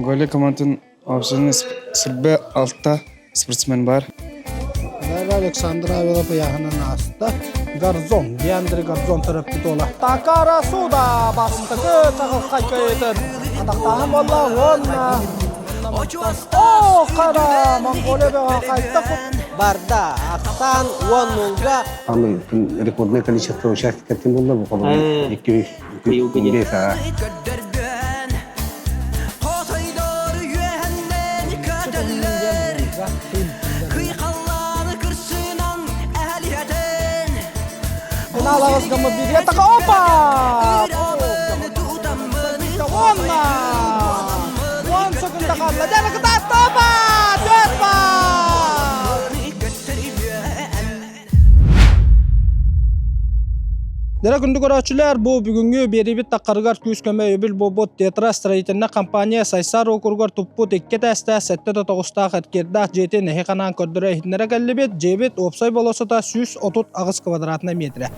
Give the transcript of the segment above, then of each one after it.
Монголия командатын Общественный сырбы алта спортсмен бар. Далее Александр Авилов ыйааһынан ааста. Горзон, Диандре Горзон төрөппүт уола. Такара Суда бастакы чаҕылхай кыайыытын атахтааһын буолла уонна О, хара Монголия бөҕө хайта Барда, ахсаан уон нулга. Самый рекордное количество участников тем было, около 2 5 Финал аҕыс гыммыт бииргэ така опа! Уонна! Уон секунда хаалла. Дьэ, кытаатта опа! Түөрт бал! Дьэ күндү көрөөччүлэр, бу бүгүҥҥү биэриибит таххарыгар күүс-көмө өйөбүл буолбут Тетра строительнай компания Сайсаар уокуругар туппут икки этээстээх сэттэ да тоҕустаах эркиэрдээх дьиэтин эһи ханаан көрдөрө иһитиннэрэ кэллибит. Дьиэбит уопсай болуоссата 138 квадратнай метрэ.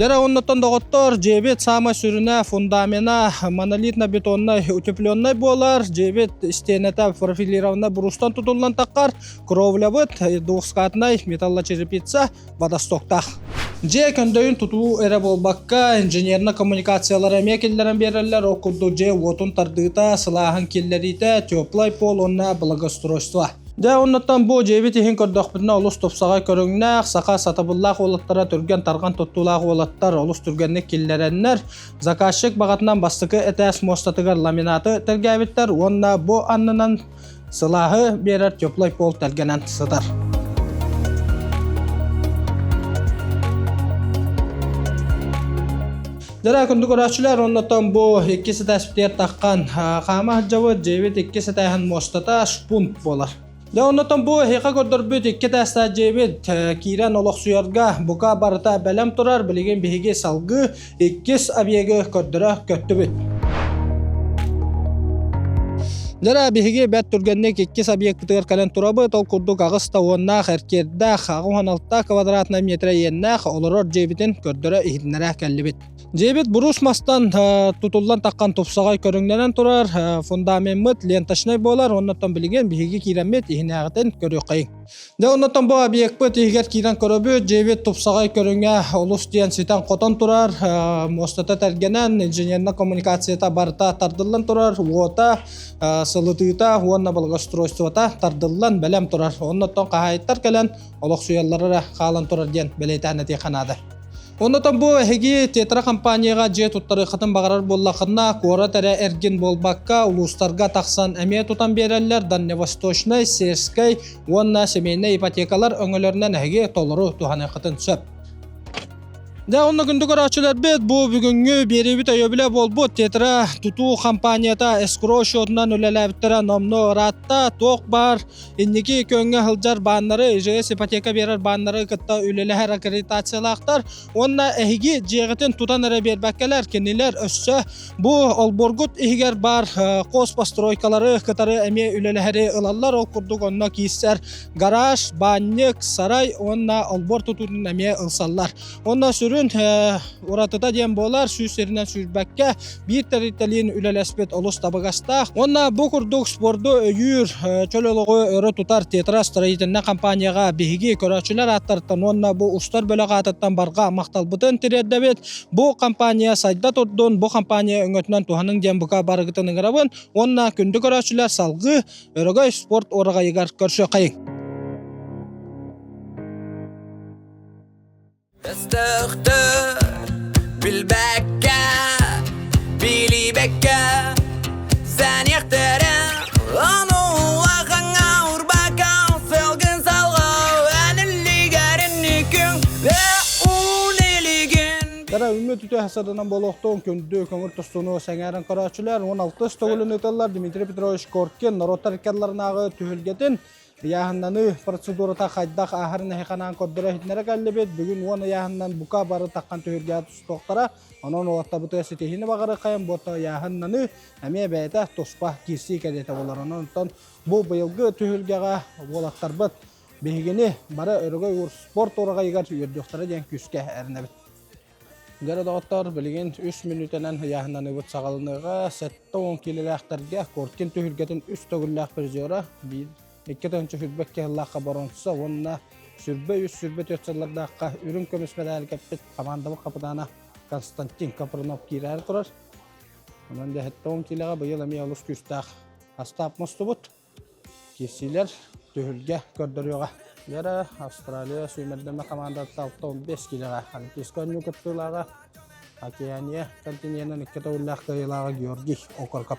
Дьэ оннуттан доҕоттор, дьиэбит саамай сүрүнэ фундамена монолитно-бетоннай утепленнай буолар. Дьиэбит истиэнэтэ профилированнай брустан тутуллан таххар. Кровлябыт двухскатнай металлочерепица водостоктаах. Дьиэ көндөйүн тутуу эрэ буолбакка, инженернэй коммуникациялары эмиэ киллэрэн биэрэллэр. Ол курдук дьиэ уотун тардыыта, сылааһын киллэриитэ, теплай пол уонна благоустройство. Дьэ, оннуттан бу дьиэбит иһин көрдөхпүтүнэ олус тупсаҕай көрүҥнээх, саха сатабыллаах уолаттара түргэн-тарҕан туттуулаах уолаттар олус түргэнник киллэрэннэр, заказчик баҕатынан бастакы этээс муостатыгар ламинаты тэлгээбиттэр уонна бу аннынан сылааһы биэрэр теплай пол тэлгэнэн сытар. Дьэ, күндү көрөөччүлэр, оннотон бу иккис этээспитигэр таххан хаама сылдьабыт, дьиэбит иккис этээһин муостата шпунт буолар. Дьэ, оннотон бу эһиэхэ көрдөрбүт икки этээстээх дьиэбит киирэн олохсуйарга бука барыта бэлэм турар, билигин биһиги салгыы иккис объегы көрдөрө көттүбүт. Дьэ, биһиги бэрт түргэнник иккис объекпытыгар кэлэн турабыт. Ол курдук аҕыс да уоннаах эркиэрдээх, 86 квадратнай метрэ иэннээх олорор дьиэбитин көрдөрө иһитиннэрэ кэллибит. Дьиэбит бурус мастан тутуллан таххан тупсаҕай көрүҥнэнэн турар, фундамеммыт ленточнай буолар, оннуттан билигин биһиги киирэммит иһинээҕитин көрүөххэйиҥ. Дьэ, оннуттан бу объекпыт иһигэр киирэн көрөбүт, дьиэбит тупсаҕай көрүҥэ олус диэн ситэн-хотон турар, муостата тэлгэнэн, инженернэй коммуникацията барыта тардыллан турар, уота, сылытыыта уонна благоустройствота тардыллан бэлэм турар. Оннуттан хаһаайыттар кэлэн олохсуйаллара эрэ хаалан турар диэн бэлиэтээн этиэххэ наада. Оннотон бу эһиги Тетра компанияҕа дьиэ туттарыаххытын баҕарар буоллаххытына, куорат эрэ эргин буолбакка, улуустарга тахсан эмиэ тутан биэрэллэр Дальневосточнай, Сельскэй уонна семейнэй ипотекалар өҥөлөрүнэн эһиги толору туһаныаххытын сөп. Дьэ, онно күндү көрөөччүлэрбит, бу бүгүҥҥү биэриибит өйөбүлэ буолбут Тетра тутуу компанията эскро счетунан үлэлээбиттэрэ номнуо ыраатта. Туох баар Инники күөҥҥэ сылдьар бааннары, ИЖС ипотека биэрэр бааннары кытта үлэлэһэр аккредитациялаахтар уонна эһиги дьиэҕитин тутан эрэ биэрбэккэлэр, кинилэр өссө бу олбуоргут иһигэр баар хос постройкалары кытары эмиэ үлэлэһэри ылаллар. Ол курдук онно киирсэр гараж, баанньык, сарай уонна олбуор тутуутун эмиэ ылсаллар. Уонна сүрүн уратыта диэн буолар, сүүс сиринэн сүүрбэккэ биир тэрилтэлиин үлэлэспит олус табыгастаах. Уонна бу курдук спорду өйүүр, чөл олоҕу өрө тутар Тетра строительнай компанияҕа биһиги көрөөччүлэр ааттарыттан уонна бу устар бөлөх аатыттан барҕа махталбытын тириэрдэбит. Бу компания сайда турдун, бу компания өҥөтүнэн туһаныҥ диэн бука барыгытын ыҥырабын. Уонна күндү көрөөччүлэр салгыы Өрөгөй спорт уораҕайыгар көрсүөххэйиҥ. Өстөөхтөр билбэккэ, билибэккэ сэниэхтэрэ Ону улахаҥҥа урбакка сылгын салҕау Эниллигэр инникиҥ уун илигин Дара үмүт үтө саданан болуохтуун күндү көҥүл тустууну сэҥээрэн көрөөччүлэр 16 төгүлүн ыытыллар Дмитрий Петрович Коркин норуоттар иккардыларынааҕы түһүлгэтин Ыйааһыннаныы процедурата хайдах ааһарын эһиэхэ көрдөрө иһитиннэрэ кэллибит. Бүгүн уон ыйааһынынан бука бары таххан түһүлгэҕэ тустуохтара. Онон уолаттабытыгар ситиһиини баҕарыаххайын буотта ыйааһыннаныы эмиэ бэйэтэ туспа киирсии кэриэтэ буолар. Онон оттон бу быйылгы түһүлгэҕэ уолаттарбыт биһигини бары өрөгөй спорт ураҕайыгар үөрдүөхтэрэ диэн күүскэ эрэнэбит. Дьэ доҕоттор, билигин үс мүнүүтэнэн ыйааһыннаныыбыт саҕаланыаҕа. 70 киилэлээхтэргэ Коркин түһүлгэтин үс төгүллээх призера, биир 2022 сыллаахха боруонса уонна 23-24 сыллардаахха үрүҥ көмүс мэдээли кэппит хамаандабыт хапытаана Константин Капрынов киирээри турар. Онон дьэ 70 киилэҕэ быйыл эмиэ олус күүстээх астаап мустубут. Киирсиилэр түһүлгэ көрдөрүөҕэ. Лера Австралия сүүмэрдэмэ хамаандата 65 киилэҕэ Олимпийскай оонньуу кыттыылааҕа Океания континенын икки төгүллээх кыайыылааҕа Георгий Окорков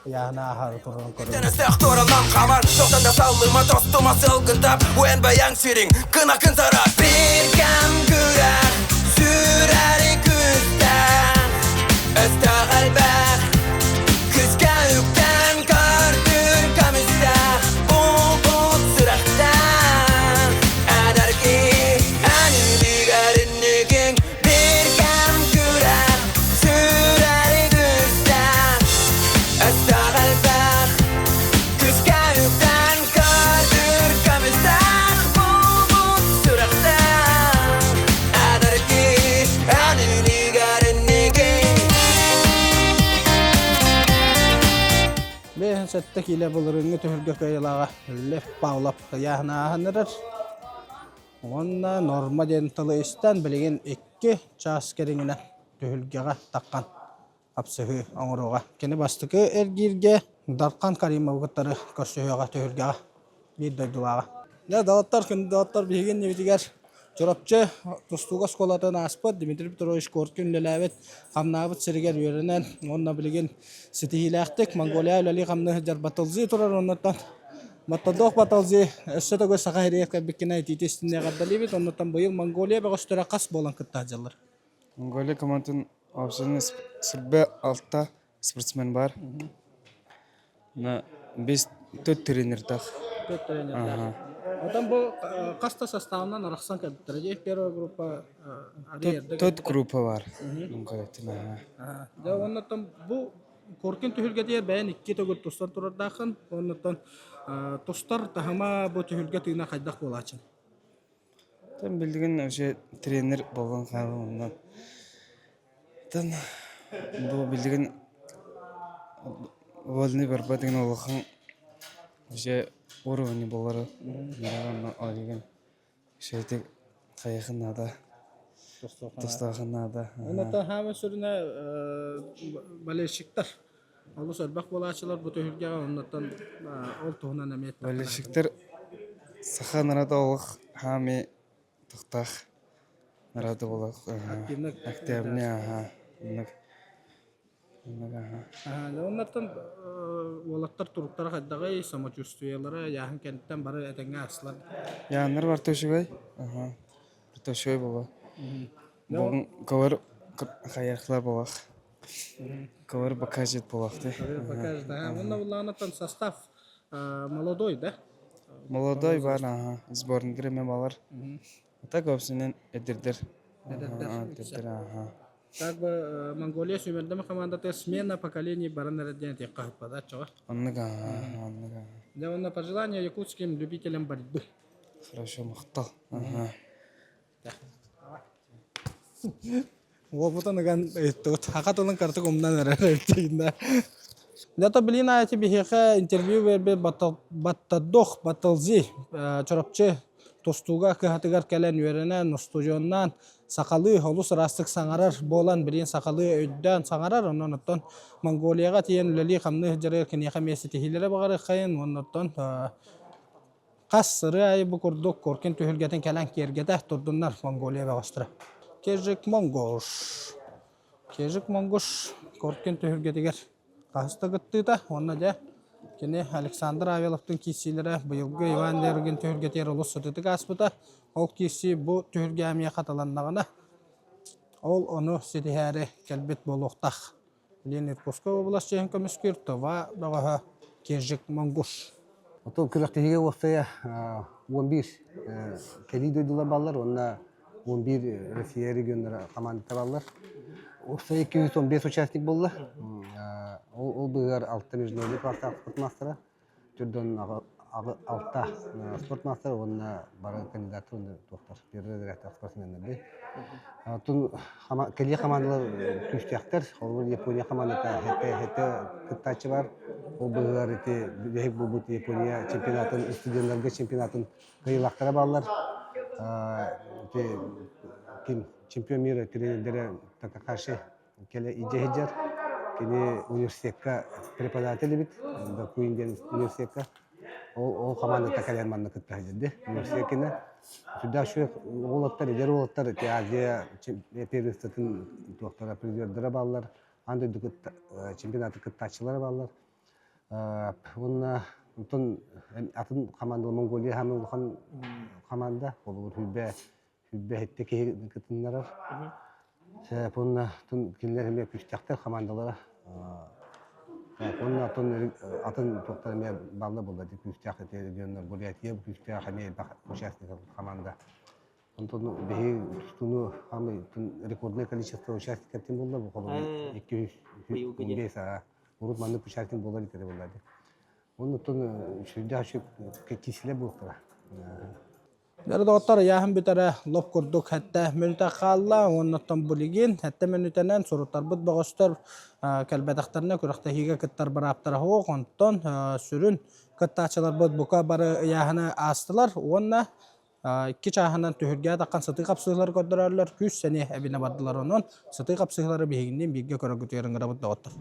ыйааһына ааһары турарын көрөбүт. Өстөөхтөрүнэн хабар, тоқтан да саллыма, тостума сылгынтап, уэн баяң сириң, кынакын сара. Бір кәм күрәк, сүрәри күстәк, өстөөх элбэх, күскә үктән көрдүр көмүстәк, булбут сүрэхтәк, әнәрки, әнилигер инникиң, бір кәм күрәк, сүрәри күстәк, өстөөх элбэх, күскә үктән көрдүр көмүстәк, булбут сүрэхтәк, әнәрки, әнилигер инникиң. 57 киилэ былырыыҥҥы түһүлгэ кыайыылааҕа Лев Павлов ыйааһына ааһан эрэр. Уонна норма диэн тылы истэн билигин икки чаас кэриҥинэн түһүлгэҕэ таххан хапсыһыы оҥоруоҕа. Кини бастакы эргииргэ Дархан Каримовы кытары көрсүһүөҕэ түһүлгэҕэ биир дойдулааҕа. Дьэ, доҕоттор, күндү доҕоттор, биһиги иннибитигэр Чурапчы тустууга оскуолатын ааспыт Дмитрий Петрович Коркин үлэлээбит, хамнаабыт сиригэр үөрэнэн уонна билигин ситиһиилээхтик Монголия үлэлии-хамныы сылдьар Батылзы турар оннуттан Маттадох Баталзи өссө төгүл Саха сиригэр кэлбиккинэ итиити истиннэ эҕэрдэлиибит. Оннуттан быйыл Монголия бөҕөстөрө хас буолан кытта сылдьаллар? Монголия командатын общественный сырбе алта спортсмен бар. На без төрт тренердах. Төрт тренердах. Отон бу хаста составынан арахсан кэлбиттэр. Дьэ, первая группа Төрт группа бар. Монголия. Дьэ, оннуттан бу Коркин түһүлгэтигэр бэйэн икки төгүл тустан турардааххын. Оннуттан тустар таһыма бу түһүлгэ тыына хайдах буолааччын? Тэн билигин вообще тренер буолан хаалан онно. Тэн бу билигин вольный борьба деген улахан вообще уровень буолара. Онно Үчүгэйдик хайыахын наада, тустуохун наада. Онон хаама сүрүнэ болельщиктар. Олус элбэх буолааччылар бу түһүлгэҕэ оннуттан ол туһунан эмиэ Болельщиктар саха народа олох хаами тохтоох народа буолуох активный аха оннук Оннуттан уолаттар туруктара хайдаҕый, самочувствиелара ыйааһын кэнниттэн бары этэҥҥэ аастылар. Яаннар барыта үчүгэй. Барыта үчүгэй буолуо. Бүгүн кылыр хайыахлар буолуох. Кылыр покажет буолуох дии. Покажет, ага. Онно буллаҕынаттан состав молодой, да? Молодой бар, ага. Сборныйдар эмэ балар. А так вообще эдэрдэр. Эдэрдэр. Эдэрдэр, ага. Как бы Монголия сүүмэрдэмэ командата смена поколений баран эрэр диэн этиэххэ сөп оччоҕо. Оннук аа, оннук аа. Дьэ уонна пожелания якутским любителям борьбы. Хорошо, махтал. Ага. Уопутан ыган ыйыттыбыт. Хака тылын картык умнан эрэр эбит Дето билин айти биһиэхэ интервью бербит Баттадох Баталзи Чурапчы тустууга кыһатыгар кэлэн үөрэнэн, устудьуоннаан сахалыы олус ыраастык саҥарар буолан, билигин сахалыы өйдөөн саҥарар, онон оттон Монголияҕа тиийэн үлэлии-хамныы сылдьарыгар киниэхэ эмиэ ситиһиилэри баҕарыаххайын уонна оттон хас сырыы аайы бу курдук Коркин түһүлгэтин кэлэн киэргэтэ турдуннар Монголия бөҕөстөрө. Кежик Монгош. Кежик Монгуш Коркин түһүлгэтигэр хаһыс да кыттыыта уонна дьэ кини Александр Авеловтыын киирсиилэрэ быйылгы Иван Лергин түһүлгэтигэр олус сытыытык ааспыта. Ол киирсии бу түһүлгэ эмиэ хатыланнаҕына, ол ону ситиһээри кэлбит буолуохтаах. Билигин Иркутскай уобалас чиэһин көмүскүүр Тыва бөҕөһө Кежик Монгуш. Оттон күрэхтэһиигэ уопсайа 11 кэлии дойдулар бааллар уонна 11 Россия регионнара командата бааллар. Уопсайа 215 участник буолла. Ол, ол быыһыгар алта международный класстаах спортмастера, төрдөн алта спорт маастара уонна бары кандидаттар уонна туохтар первый разрядтаах спортсменнар Оттон кэлии хамаандалар күүстээхтэр. Холобур, Япония хамаандата хэтэ кыттааччы бар. Ол быһыгар ити бүтэһик буолбут Япония чемпионатын, студеннарга чемпионатын кыайыылаахтара бааллар. Ити ким чемпион мира тренердэрэ Такахаши кэлэ илдьэ сылдьар. Кини университекка преподаватель эбит, Дакуин диэн университекка. Ол, ол хамаандата кэлэн манна кытта сылдьар университет кини. Сүрдээх үчүгэй уолаттар, эдэр уолаттар ити Азия первенствотын туохтара, призердара бааллар, аан дойду кытта, чемпионаты кыттааччылара бааллар. Уонна онтон атын хамаанда Монголия хааман улахан хамаанда, холобур Хүлбэ Хүлбэ киһи кытыннарар. Уонна кинилэр эмиэ күүстээхтэр хамаандалара. Уонна атын атын туохтар эмиэ баалла буолла күүстээх ити регионнар Бурятия күүстээх эмиэ элбэх участник хамаанда. Онтон биһи тустууну хаамай рекордное количество участников тем буолла бу холобур 215 урут маннык участник буолар итери буолла Оннуттан сүрдээх үчүгэй киисилэр буолуохтара. Дьэ, доҕоттор, ыйааһын бүтэрэ лоп курдук сэттэ мүнүүтэ хаалла уоннаттан билигин сэттэ мүнүүтэнэн суруттарбыт бөҕөстөр кэлбэтэхтэринэ күрэхтэһиигэ кыттар бырааптара суох. Онтон сүрүн кыттааччыларбыт бука бары ыйааһыны аастылар уонна икки чааһынан түһүлгэ таххан сытыы хапсыһыылары көрдөрөллөр, күүс-сэниэ эбинэ бардылар. Онон сытыы хапсыһыылары биһигинниин бииргэ көрөргүтүгэр ыҥырабыт доҕоттор.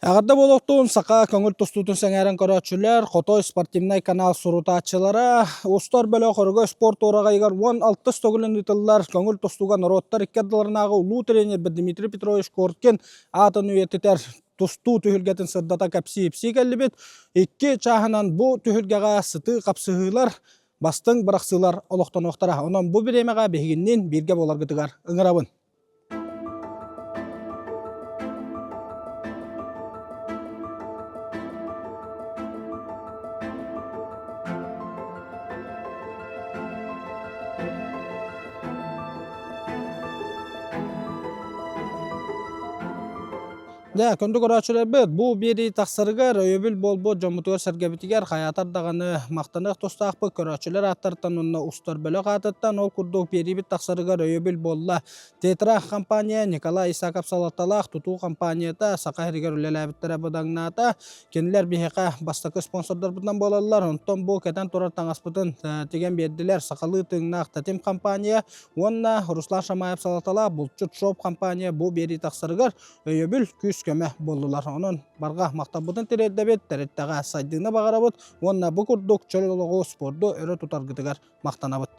Эҕэрдэ буолуохтун саха көҥүл тустуутун сэҥээрэн көрөөччүлэр, Хотой спортивнай канал сурутааччылара, устар бөлөх Өрөгөй спорт уораҕайыгар 16 төгүлүн ыытыллар көҥүл тустууга норуоттар икки ардыларынааҕы улуу тренербит Дмитрий Петрович Коркин аатын үйэтитэр тустуу түһүлгэтин сырдата кэпсии-ипсии кэллибит. Икки чааһынан бу түһүлгэҕэ сытыы хапсыһыылар, бастыҥ бырахсыылар олохтонуохтара. Онон бу бириэмэҕэ биһигинниин бииргэ буоларгытыгар ыҥырабын. Дьэ, күндү көрөөччүлэрбит, бу биэрии тахсарыгар өйөбүл буолбут дьоммутугар-сэргэбитигэр хайаатар даҕаны махтаныах тустаахпыт көрөөччүлэр ааттарыттан уонна устар бөлөх аатыттан ол курдук биэриибит тахсарыгар өйөбүл буолла. Тетра компания Николай Исаков салалталаах тутуу компанията Саха сиригэр үлэлээбиттэрэ быдаҥнаата. Кинилэр биһиэхэ бастакы спонсордарбытынан буолаллар. Онтон бу кэтэн турар таҥаспытын тигэн биэрдилэр сахалыы тыыннаах Татим компания уонна Руслан Шамаев салалталаах Булчут Шоп компания бу биэрии тахсарыгар өйөбүл, күүс-көмө буоллулар. Онон барҕа махталбытын тириэрдэбит, тэрилтэҕэ сайдыыны баҕарабыт уонна бу курдук чөл олоҕу, спорду өрө тутаргытыгар махтанабыт.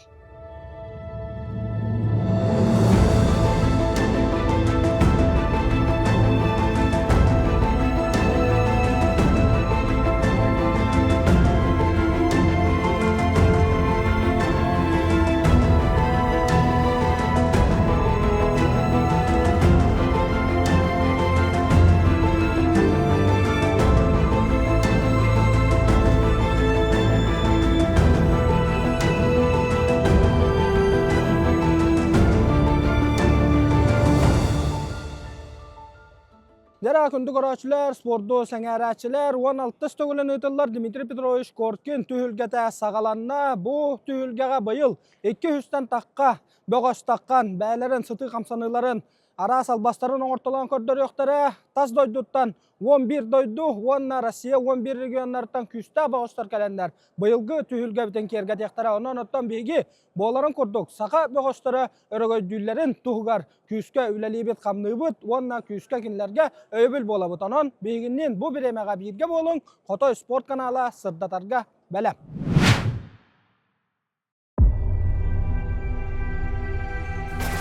Дьэ, күндү көрөөччүлэр, спорду сэҥээрээччилэр, 16 төгүлүн ыытыллар Дмитрий Петрович Коркин түһүлгэтэ саҕаланна. Бу түһүлгэҕэ быйыл 200-тэн тахха бөҕөс таххан бэйэлэрин сытыы хамсаныыларын араас албастарын оҥортолоон көрдөрүөхтэрэ. Тас дойдуттан 11 дойду уонна Россия 11 регионнарыттан күүстээх бөҕөстөр кэлэннэр быйылгы түһүлгэбитин киэргэтиэхтэрэ. Онон оттон биһиги буоларын курдук саха бөҕөстөрө өрөгөйдүүллэрин туһугар күүскэ үлэлиибит-хамныыбыт уонна күүскэ кинилэргэ өйөбүл буолабыт. Онон биһигинниин бу бириэмэҕэ бииргэ буолуҥ, Хотой спорт канала сырдатарга бэлэм.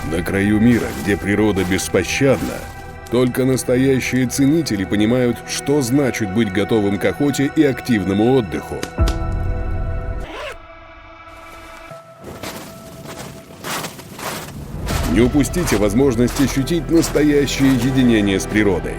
На краю мира, где природа беспощадна, только настоящие ценители понимают, что значит быть готовым к охоте и активному отдыху. Не упустите возможность ощутить настоящее единение с природой.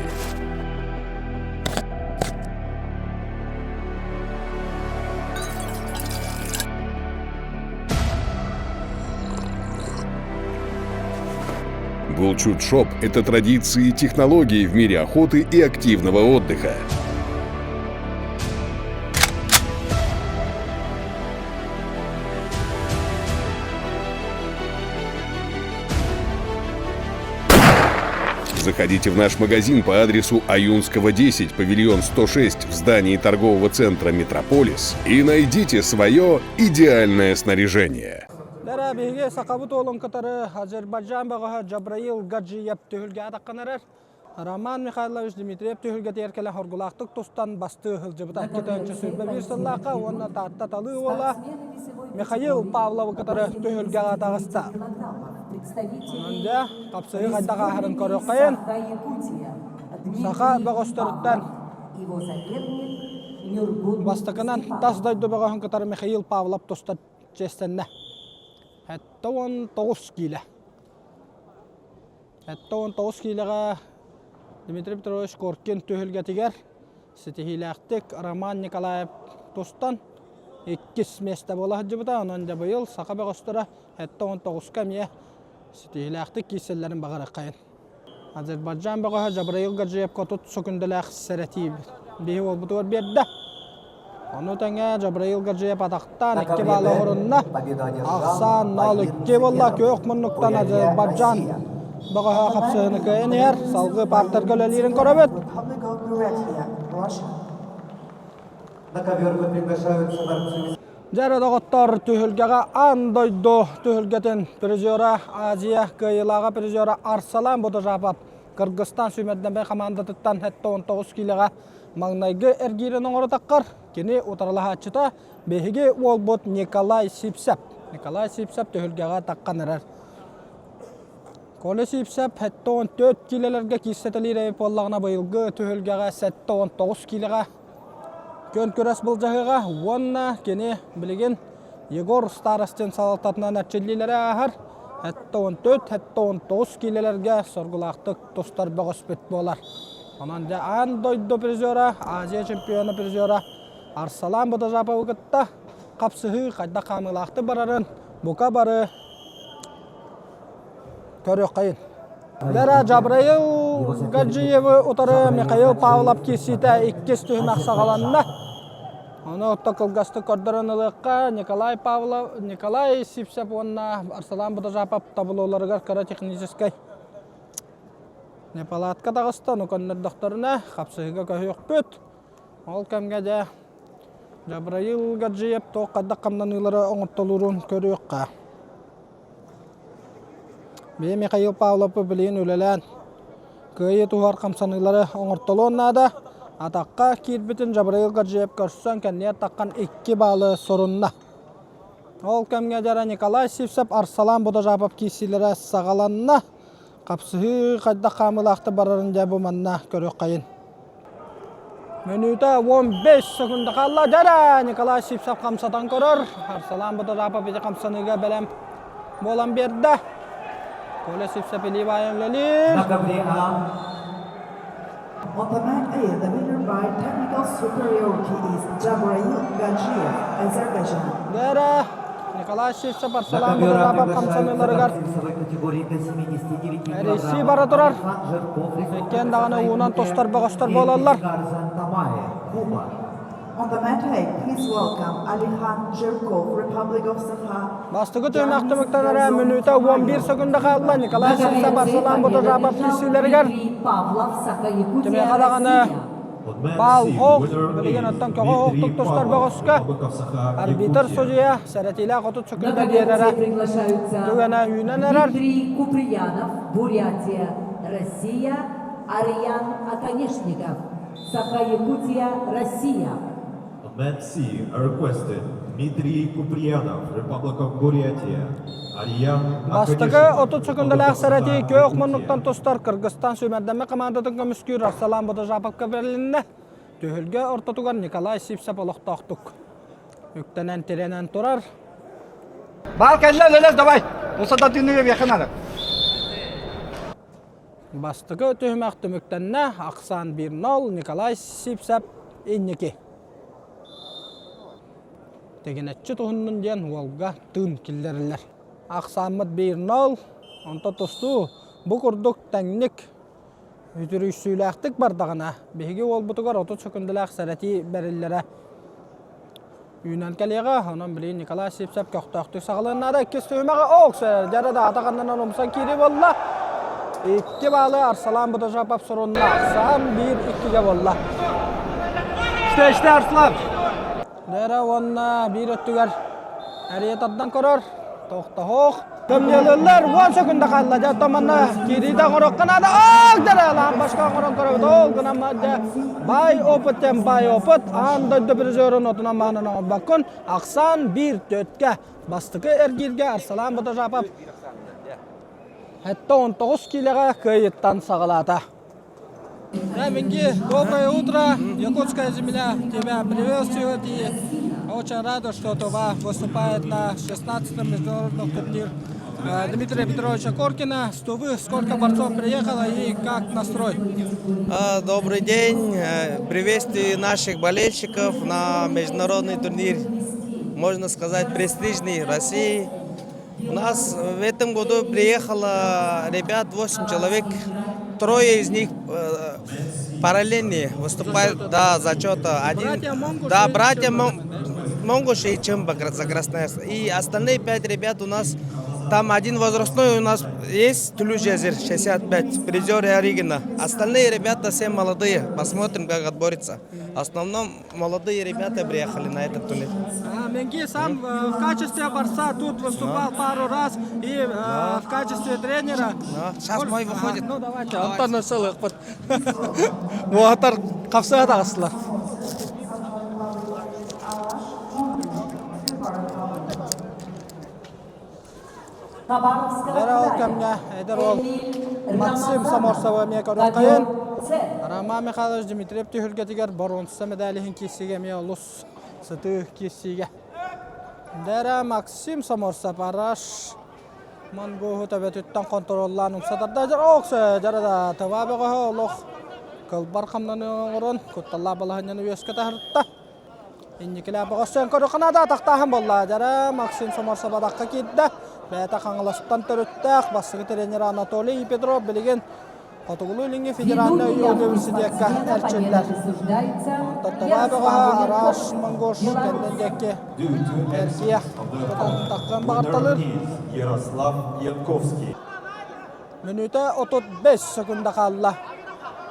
Булчут Шоп – это традиции и технологии в мире охоты и активного отдыха. Заходите в наш магазин по адресу Аюнского 10, павильон 106 в здании торгового центра «Метрополис» и найдите свое идеальное снаряжение. Дара биһиги сахабыт уолун кытары Азербайджан бөҕөһө Джабраил Гаджиев түһүлгэ атахханарар. Роман Михайлович Дмитриев түһүлгэтигэр кэлэн хоргулаахтык тустан бастыы сылдьыбыта 221 сыллаахха уонна Таатта талыы уола Михаил Павловы кытары түһүлгэҕэ таҕыста. Онон дьэ, хапсыһыы хайдах ааһарын көрүөххэйин. Саха бөҕөстөрүттэн бастакынан тас дойду бөҕөһүн кытары Михаил Павлов тустар чиэстэннэ. 79 киилэ. 79 киилэҕэ Дмитрий Петрович Коркин түһүлгэтигэр ситиһиилээхтик Роман Николаев тустан иккис миэстэ буола сылдьыбыта. Онон дьэ быйыл саха бөҕөстөрө 79-ка эмиэ ситиһиилээхтик киирсэллэрин баҕарыаххайын. Азербайджан бөҕөһө Жабраил Гаджиевка 30 сөкүндэлээх сэрэтии биһи уолбутугар биэрдэ. Ону тэҥэ Жабраил Гаджиев атахтаан икки баалы оһорунна. Ахсаан 0-2 буолла. Күөх муннуктан Азербайджан бөҕөһө хапсыһыны кыайан иһэр. Салгыы партерга үлэлиирин көрөбүт. На ковер приглашаются борцы. Дьэ доҕоттор, түһүлгэҕэ аан дойду түһүлгэтин призера Азия кыайыылааҕа призера Арсалан Бодожапов Кыргызстан сүүмэрдэммэй хамаандатыттан 79 киилэҕэ маҥнайгы эргиирин оҥоротоххор, кини утарылаһааччыта биһиги уолбут Николай Сипсеп. Николай Сипсеп түһүлгэҕэ таххан эрэр. Коля Сипсеп 74 киилэлэргэ киирсэтэлиир эбит буоллаҕына быйылгы түһүлгэҕэ 79 киилэҕэ күөн күрэс былдьаһыаҕа уонна кини билигин Егор Старостин салалтатынан эрчиллиилэри ааһар 74-79 киилэлэргэ соргулаахтык тустар бөҕөспүт буолар. Онон дьэ аан дойду призера, Азия чемпиона призера Арсалан Бодожаповы кытта хапсыһыы хайдах хаамыылаахтык барарын бука бары көрүөххэйин. Дара Жабраил Гаджиевы утары Михаил Павлов киирсиитэ иккис түһүмэх саҕаланна. Ону отто кылгастык көрдөрөн ылыахха Николай Павлов, Николай Сипсев уонна Арсалан Бодожапов таблоларыгар кыра техническэй неполадка таҕыста, ону көннөрдөхтөрүнэ хапсыһыыга көһүөхпүт. Ол кэмҥэ дьэ Жабраил Гаджиев туох хайдах хамнаныылары оҥортолуурун көрүөххэ. Бэйэ Михаил Павлов билигин үлэлээн кыайыы туһугар хамсаныылары оҥортолуон наада. Атахха киирбитин Жабраил Гаджиев көрсөн кэннигэр таххан икки баалы сурунна. Ол кэмҥэ дьара Николай Сивцев Арсалан Бодожапов киирсиилэрэ саҕаланна. Хапсыһыы хайдах хаамыылаахтык барарын дьэ бу манна көрүөххэйин. Мүнүүтэ 15 секунда хаалла. Дьара Николай Сивцев хамсатан көрөр. Арсалан Бодожапов ити хамсаныыга бэлэм буолан биэрдэ. Коля Сивцев илии баайан үлэлиир. На ковре А On the mat A, the winner by technical superiority is Jabrail Gadzhiev, Azerbaijan. Дьара Николай Сивцев На Арсалан ковер А Бодожапов приглашаются хамсаныыларыгар борцы весовой категории до 79 Эрийсии килограммов бара турар. Алихан Жирков, Республика Иккиэн даҕаны уунан Саха-Якутия, тостор бөҕөстөр и буолаллар. Гарзан Тамаев, Куба. On the mat A, please welcome Alihan Zhirkov, Republic of Sakha, Бастакы түһүмэх Janis түмүктэнэрэ Garzon мүнүүтэ 11 Tamayo, секунда хаалла. Cuba. Николай На Сивцев ковре С Арсалан победу Бодожапов одержал киирсиилэригэр Дмитрий Павлов, Саха-Якутия, Кимиэхэ даҕаны Россия. баал хоох, билигин оттон көҕө оһохтук тустар бөҕөскө арбитр судьуйа сэрэтиилээх 30 На секунда ковер биэрэрэ С приглашаются түгэнэ үүнэн эрэр. Дмитрий Куприянов, Бурятия, Россия, Арьян Оконешников, Саха-Якутия, Россия. On mat C are requested Дмитрий Куприянов, Republic of Buryatia, Арьян Бастакы Оконешников, 30 Republic секундалаах of сэрэтии Саха, күөх Якутия. муннуктан тустар Кыргызстан сүүмэрдэммит хамаандатын көмүскүүр Арсалан Бодожаповка бэрилиннэ. Түһүлгэ ортотугар Николай Сивцев олохтоохтук үктэнэн тирэнэн турар. Бал кэллэ өлөлөс давай. Усадатыны биэхэ надо. Бастакы түһүмэх түмүктэннэ. Ахсаан 1-0 Николай Сивцев инники. Тигинэччи туһуннун диэн уолга тыын киллэрэллэр. Ахсааммыт 1-0, онто тустуу бу курдук тэҥник үтүрүйсүүлээхтик бардаҕына, биһиги уолбутугар 30 сөкүндэлээх сэрэтии бэриллэрэ үүнэн кэлиэҕэ. Онон билигин Николай Сивцев көхтөөхтүк саҕалыан наада. Иккис түһүмэҕи ок дьара да атах аннынан умсан киирии буолла. Икки баалы Арсалан Будажапов сурунна. Ахсаан 1-2-ге буолла. Işte işte Арслан. Дэрэ уонна биир өттүгэр эрийэ тардан көрөр. Тохтоһуох. Көмньөлөллөр 10 секунда хаалла. Дьэ оттон манна киириитэ оҥоруохха наада. Ок дэрэ лампашка оҥорон көрөбүт. Ол гынан дьэ бай опыт диэн бай опыт. Аан дойду призерын отунан маанан оҥорбоккун. Ахсаан биир төрткэ. Бастакы эргииргэ Арсалан Ботожапов 79 киилэҕэ кыайыттан саҕалаата. Да, Минги, доброе утро. Якутская земля тебя приветствует и очень рада, что Тува выступает на 16-м международном турнире Дмитрия Петровича Коркина. С Тувы сколько борцов приехало и как настрой? Добрый день. Приветствую наших болельщиков на международный турнир, можно сказать, престижный России. У нас в этом году приехало ребят 8 человек. Трое из них параллельные выступают, да, зачета. Один, Братья Монгуш да, и братья Чемба. Монгуш и Чемба за Красноярск. И остальные пять ребят у нас, там один возрастной у нас есть, Тулюжезер, 65, призер Ярыгина. Остальные ребята все молодые, посмотрим, как отборется. В основном молодые ребята приехали на этот турнир. А, Менги сам в качестве борца тут выступал пару раз и в качестве тренера. Да. Сейчас мой выходит. Ну давайте, Антон ысылықпыт. Буатар қапсыға тағыстылар. Хабаровского Дәрі ол края. кәмге эдэр ол Эмиль Максим Рамазанов. Саморсова эмиэ Ковер көрүөххэйин. С. Роман Михайлович Дмитриев түһүлгэтигэр боруонса медалиһин киирсигэ эмиэ олус сытыы киирсиигэ. Дэрэ Максим Саморсов араш Монгуһу төбөтүттэн хонтуруоллаан умса тарда ох дьара тыва бөҕөһө олох кылбар хамнаны оҥорон кутталлаах балаһанньаны үөскэ таһырта. Инникилээх бөҕөссөөн көрүхханада атахтааһын буолла. Дьара Максим Соморсов адахха киирдэ. Бэйэтэ Хаҥаластан төрүттээх бастакы тренер Анатолий Петров билигин Хотугулуу-Илиҥҥи федеральнай университекка эрчиллэр. Онтон Тыва бөҕөһө Араш Монгош кэннин диэки эргийэ таххан баҕарталыыр. Ярослав Янковский. Мүнүүтэ 35 секунда хаалла.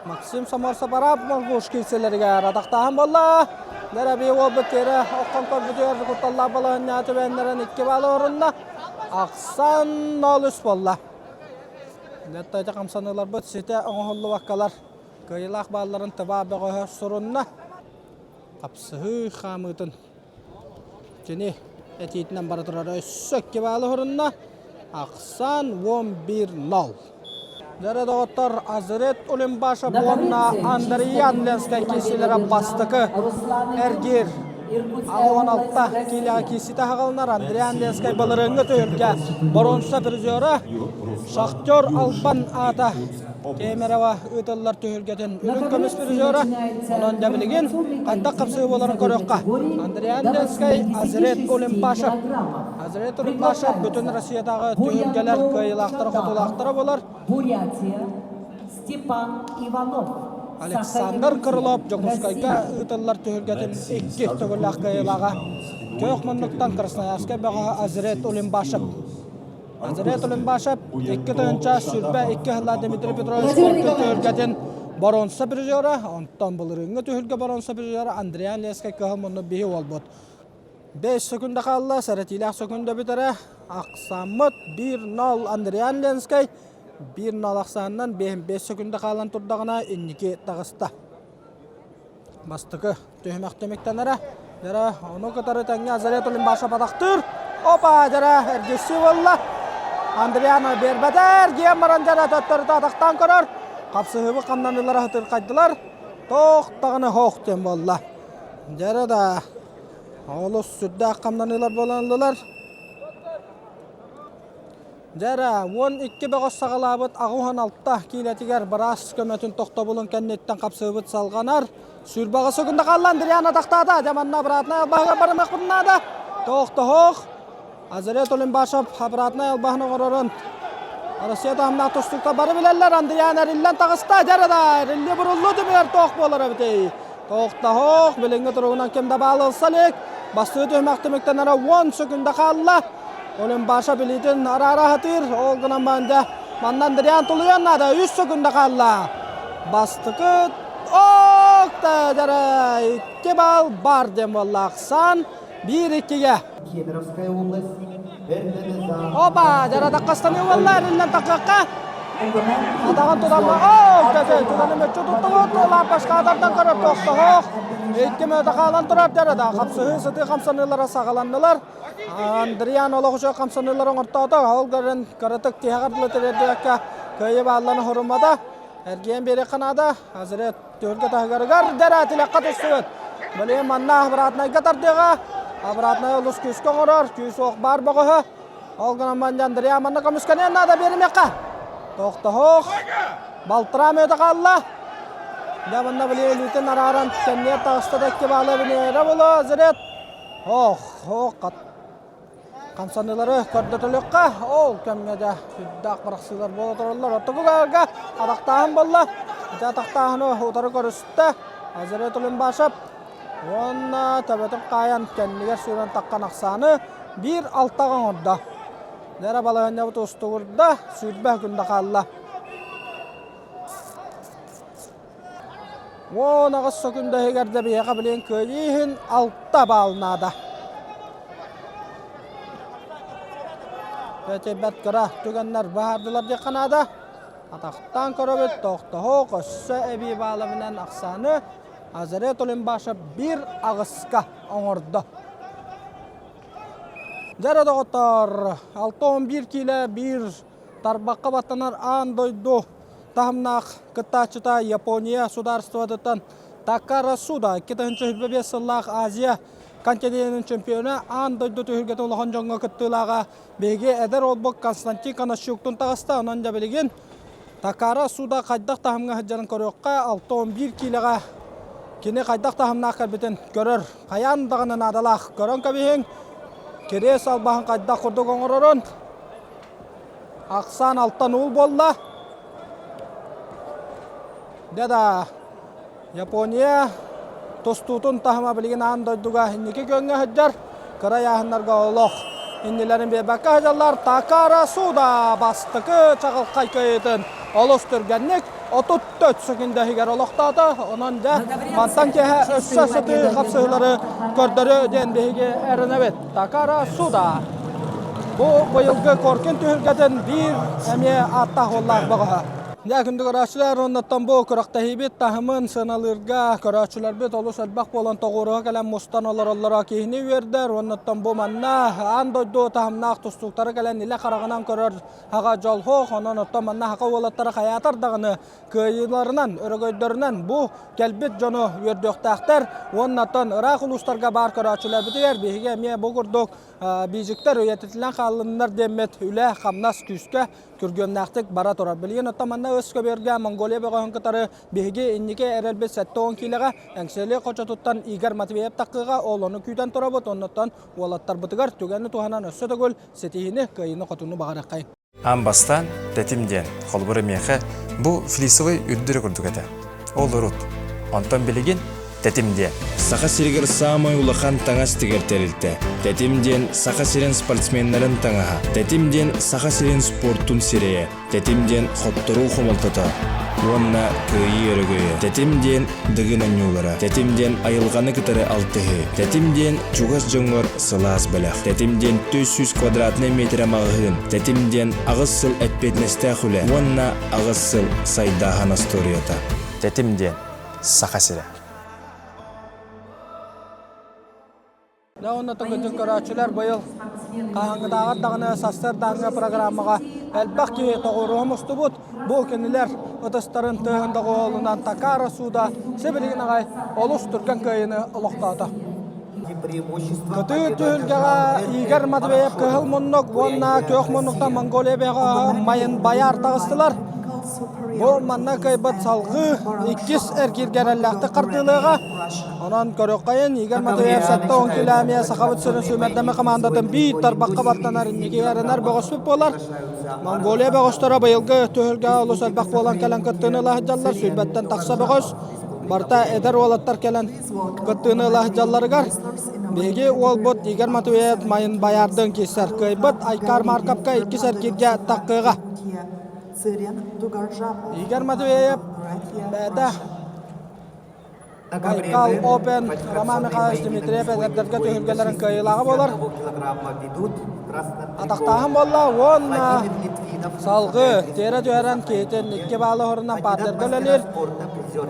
Максим Соморсов-Арап Монгуш киирсэлэригэр атахтааһын буолла. Лэрэби уолбут тиэрэ оххон көрбүтүгэр кутталлаах балаһынньа түбэннэрин икки баалы орунна. Ахсан 0-3 буолла. Леттайда хамсаныыларбыт ситэ оҥоһуллубаккалар кыайыылаах баалларын тыба бөҕөһө сурунна. Хапсыһыы хаамыытын кини этиитинэн бара турар өссө икки баалы хорунна. Ахсан 11-0. Дьэ доҕоттор, Азарет Улимбашев уонна Андриян Ленскэй киирсиилэрэ бастакы эргиир 16 киилэҕэ киирситэ аҕалынар Андриан Ленскэй былырыыҥҥы түһүлгэ боруонса призера Шахтер Албан аата Кемерово ыытыллар түһүлгэтин үрүҥ көмүс призера. Онон дьэ билигин хайдах хапсыы буоларын көрүөххэ. Андриан Ленскэй, Азрет Улимбашев. Азрет Улимбашев бүтүн Россиятааҕы түһүлгэлэр кыайыылаахтара-хотуулаахтара буолар. Бурятия, Степан Иванов. Александр Крылов Дьокуускайга ыытыллар түһүлгэтин икки төгүллээх кыайыылааҕа. Күөх муннуктан Красноярскай бөҕөһө Азрет Улимбашев. Азарет Улимбашев 2022 сылла Дмитрий Петрович Коркин түһүлгэтин боруонса призера, онтон былырыыҥҥы түһүлгэ боруонса призера Андриан Лескай кыһыл мунну биһи уолбут. 5 секунда хаалла, сэрэтиилээх секунда бүтэрэ. Ахсааммыт 1-0 Андриан Ленскэй 1-0 ахсаанынан 5 секунда хаалан турдаҕына инники таҕыста. Бастакы түһүмэх түмүктэнэрэ. Дьара ону кытары тэҥҥэ Азарет Улимбашев атахтыыр. Опа, дьара эргиччи буолла. Андриано биэрбэтэр, диэн баран дьара төттөрүтэ атахтаан көрөр. Хапсыһыбы хамнаныылара хытырхайдылар. Тоох даҕаны хоох диэн буолла. Дьара да олус сүрдээх хамнаныылар буолан ыллылар. Дьэ эрэ, 12 бөҕөс саҕалаабыт 86 киилэтигэр быраас көмөтүн тохтобулун кэнниттэн хапсыыбыт салҕанар. Сүүрбэҕэ секунда хаалла Андриан атахтаата. Дьэ манна обратнай албаһыгар барымыахпытын наада. Тохтоһох. Азарет Олимбашев обратнай албаһын оҥорорун Россия таһымнаах тустууктар бары билэллэр. Андриан эриллэн таҕыста. Дьэ эрэ да, эриллии буруллуу түмүгэр туох буолар эбитий? Тохтоһох. Билиҥҥи туругунан ким да баал ылса илик. Бастыы түһүмэх түмүктэнэрэ 10 секунда хаалла. Олимбаша билиитин араара сатыыр, ол гынан баран дьэ. Манна Андриан тулуйан наада. Үс секунда хаалла. Бастакы ок дьара 2 балл бар диэн буолла ахсаан 1-2-ге. Кемеровская область. Оба, дьара таккастаныы буолла, эриллэн таккакка. Атаҕын тутан оо, кэтэй, тутаны мүччү туттубут, лааппашкаатардан көрөр тохтоһох. Икки мүнөтэ хаалан турар дьара да хапсыһыы сытыы хамсаныылара саҕаланнылар. Андриан олох үчүгэй хамсаныылары оҥортоото. Ол көрөн кыратык тиһэҕэр дылы тириэрдибэккэ кыайыы бааллан хоруммата. Эргийэн биэриэххэ наада. Азырет түһүлгэ таһыгарыгар дьара тилэххэ түстүбүт. Билигин манна обратнайга тардыаҕа. Обратнай олус күүскэ оҥорор, күүс уох баар бөҕөһө. Ол гынан манна Андриан манна көмүскэниэн наада биэримиэххэ. Тохтоһуох. Балтараа мүөтэ хаалла. Дьэ манна били илиитин арааран кэннигэр таҕыста да икки баалы биниэрэ буолуо Азырет. Ох, ох, хамсаныылары көрдөтөлүөххэ. Ол кэмҥэ дьэ сүрдээх бырахсыылар буола тураллар. Ортоку гагарга атахтааһын буолла. Ити атахтааһыны утары көрүстэ. Азарет Улимбашев уонна төбөтүн хаайан кэннигэр сүүрэн таххан ахсааны 1-6-ҕа оҥордо. Дьэ балаһыанньабыт устугурда, 20 күндэ хаалла. 18 сөкүндэ иһигэр да биһиэхэ билигин кыайыы иһин 6 баал наада. Бэт кыра түгэннэр баһаардылар диэххэ наада. Атахтаан көрөбүт, тохтоһуох, өссө эбии баалабынан ахсааны Азарет Олимбашев биир аҕыска оҥордо. Дьэ доҕоттоор, 6-11 киилэ биир тарбахха баттанар аан дойду таһымнаах кыттааччыта Япония судаарыстыбатыттан Такара Суда 2025 сыллаах Азия континенын чемпиона аан дойду түһүлгэтин улахан дьоҥҥо кыттыылааҕа биһиги эдэр уолбут Константин Конощуктун таҕыста. Онон дьэ билигин Такара Суда хайдах таһымҥа сылдьарын көрүөххэ 6-11 киилэҕэ кини хайдах таһымнаах кэлбитин көрөр хайаан даҕаны наадалаах. Көрөн кэбиһиҥ, кириэс албаһын хайдах курдук оҥорорун. Ахсаан алтан уул буолла. Дьэ да, Япония тустуутун таһыма билигин аан дойдуга инники күөҥҥэ сылдьар. Кыра ыйааһыннарга олох иннилэрин биэрбэккэ сылдьаллар. Такара Суда бастакы чаҕылхай кыайыытын олус түргэнник 34 секунда иһигэр олохтоото. Онон дьэ мантан киэһэ өссө сытыы хапсыһыылары көрдөрүө диэн биһиги эрэнэбит. Такара Суда бу быйылгы Коркин түһүлгэтин биир эмиэ ааттаах уоллаах бөҕөһө. Дьэ, күндү көрөөччүлэр, оннуттан бу күрэхтэһиибит таһымын сыаналыырга көрөөччүлэрбит олус элбэх буолан тоҕуоруһа кэлэн мустан олороллоро киһини үөрдэр. Оннуттан бу манна аан дойду таһымнаах тустууктары кэлэн илэ хараҕынан көрөр аҕа дьолһоох. Онон оттон манна саха уолаттара хайаатар даҕаны кыайыыларынан, өрөгөйдөрүнэн бу кэлбит дьону үөрдүөхтээхтэр. Уонна оттон ыраах улуустарга баар көрөөччүлэрбитигэр биһиги эмиэ бу курдук биижиктэр үйэтитиллэн хааллыннар диэммит үлэ-хамнас күүскэ күргүөмнээхтик бара турар. Билигин оттон манна өс көбүөргэ Монголия бөҕөһүн кытары биһиги инники эрэлбит 70 киилэҕэ Эҥсиэли хочотуттан Игорь Матвеев таххыыга ол ону күүтэн турабыт. Оннуттан уолаттарбытыгар түгэни туһанан өссө төгүл ситиһиини, кыайыыны-хотууну баҕарыаххайын. Аан бастаан тэтим диэн, холобура миэхэ, бу флисовый үрдүрэ курдук этэ. Ол урут. Онтон билигин тэтим диэн. Саха сиригэр саамай улахан таҥас тигэр тэрилтэ. Тэтим диэн Саха сирин спортсменнарын таҥаһа. Тэтим диэн Саха сирин спортун сирэйэ. Тэтим диэн хотторуу хомолтото уонна кыайыы өрөгөйө. Тэтим диэн Дыгын оонньуулара. Тэтим диэн айылҕаны кытары алтыһыы. Тэтим диэн чугас дьоҥҥор сылаас бэлэх. Тэтим диэн 400 квадратнай миэтэрэ маҕаһыын. Тэтим диэн аҕыс сыл эппиэтинэстээх үлэ уонна аҕыс сыл сайдааһын остуоруйата. Тэтим диэн Саха сирэ. Дьэ уонна төгүрүк көрөөччүлэр быйыл хаһааҥҥытааҕар даҕаны сарсыардааҥҥы программаҕа элбэх киһи тоҕуоруһа мустубут. Бу кинилэр ытыстарын тыаһын доҕуһуолунан Такара сууда сибилигин аҕай олус түргэн кыайыыны олохтоото. Кытыы түһүлгэҕэ Игорь Матвеев кыһыл муннук уонна күөх муннуктан Монголия бөҕөһө Майын Баяр таҕыстылар. Бу манна кыайбыт салҕыы иккис эргииргэ эрэллээхтик хардыылыаҕа. Онон көрүөххэйин, Игорь Матвеев 70 километр Сахабыт сирин сүүмэрдэмэ командатын биир тарбахха баттанар инники эрэнэр бөҕөспүт буолар. Монголия бөҕөстөрө быйылгы түһүлгэҕэ олус элбэх буолан кэлэн кыттыыны ыла сылдьаллар. Сүүрбэттэн тахса бөҕөс. Барыта эдэр уолаттар кэлэн кыттыыны ыла сылдьалларыгар биһиги уолбут Игорь Матвеев Майын Баярдын киирсэр кыайбыт Айкар Марковка иккис эргииргэ таххыаҕа. Цырен Дугаржапов, Игорь Матвеев Бурятия, бэйэтэ Russia. Байкал Open Роман Михайлович Дмитриев эдэрдэргэ түһүлгэлэрин кыайыылааҕа буолар. Атахтааһын буолла уонна салгыы тиэрэ түһэрэн киһитин икки баалы уһурунан партерга үлэлиир.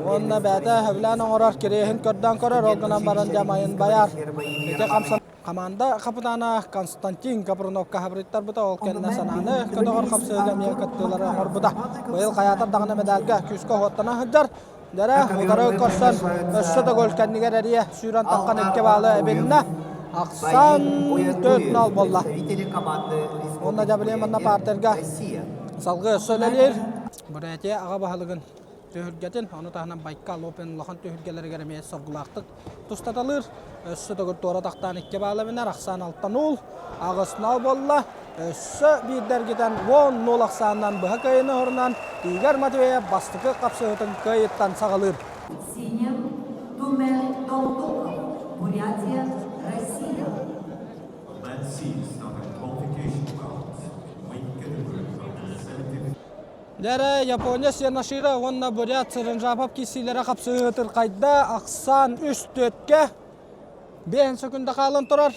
Уонна бэйэтэ сөбүлээн оҥорор кириэһин көрдөөн көрөр, ол гынан баран дьамайын байар. Ити хамсан Хамаанда хапытаана Константин Капруновка хабырыттарбыта, ол кэннэ санааны көтөҕөр хапсыһыыга эмиэ кыттыылары оҥорбута. Быйыл хайаатар даҕаны медальга күүскэ уһуоттана сылдьар. Дэрэ утары көрсөн өссө да гол кэннигэр эрийэ сүүрэн таххан икки баалы эбиннэ. Ахсан 4-0 буолла. Уонна дьэ манна партерга салгыы өссө үлэлиир. Бурятия аҕа баһылыгын түһүлгэтин, ону таһынан Байкал Open улахан түһүлгэлэригэр эмиэ соргулаахтык тустаталыыр. Өссө төгүл туора тахтаан икки баала бинэр, ахсаан алтан уул, аҕыс нал буолла. Өссө биирдэ эргитэн 10-0 ахсаанынан быһа кыайыыны оһорунан Игорь Матвеев бастакы хапсыһыытын кыайыттан саҕалыыр. Синим Тумен Дондуков, Бурятия, Россия. Дэрэ Япония Сенашира уонна Бурят Сырынжапов киирсиилэрэ хапсыһыытырхайда ахсаан үс түөткэ биэһин сөкүндэ хаалан турар.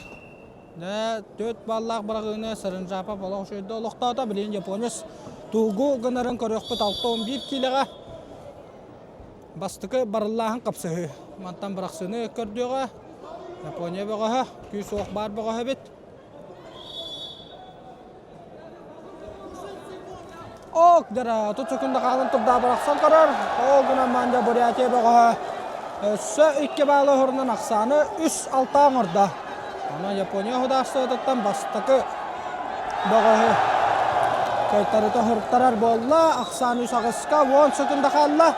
Дэ түөрт баллаах быраҕыыны Сырынжапов олох үчүгэйдик олохтоото. Билигин японец тугу гынарын көрүөхпүт 6-11 киилэҕэ. Бастакы барыллааһын хапсыһыы. Мантан бырахсыыны көрдүөҕэ. Япония бөҕөһө, күүс-уох баар бөҕөһө эбит. Ок, дара, тут секунда хаалан турда барахсан көрөр. Ол гынан манжа Бурятия бөҕөһө өссө икки баалы уһурунан ахсааны үс алта оҥордо. Онон Япония худаарсыатыттан бастакы бөҕөһү кыайтарыта уһуруттарар буолла. Ахсаан үс аҕыска уон секунда хаалла.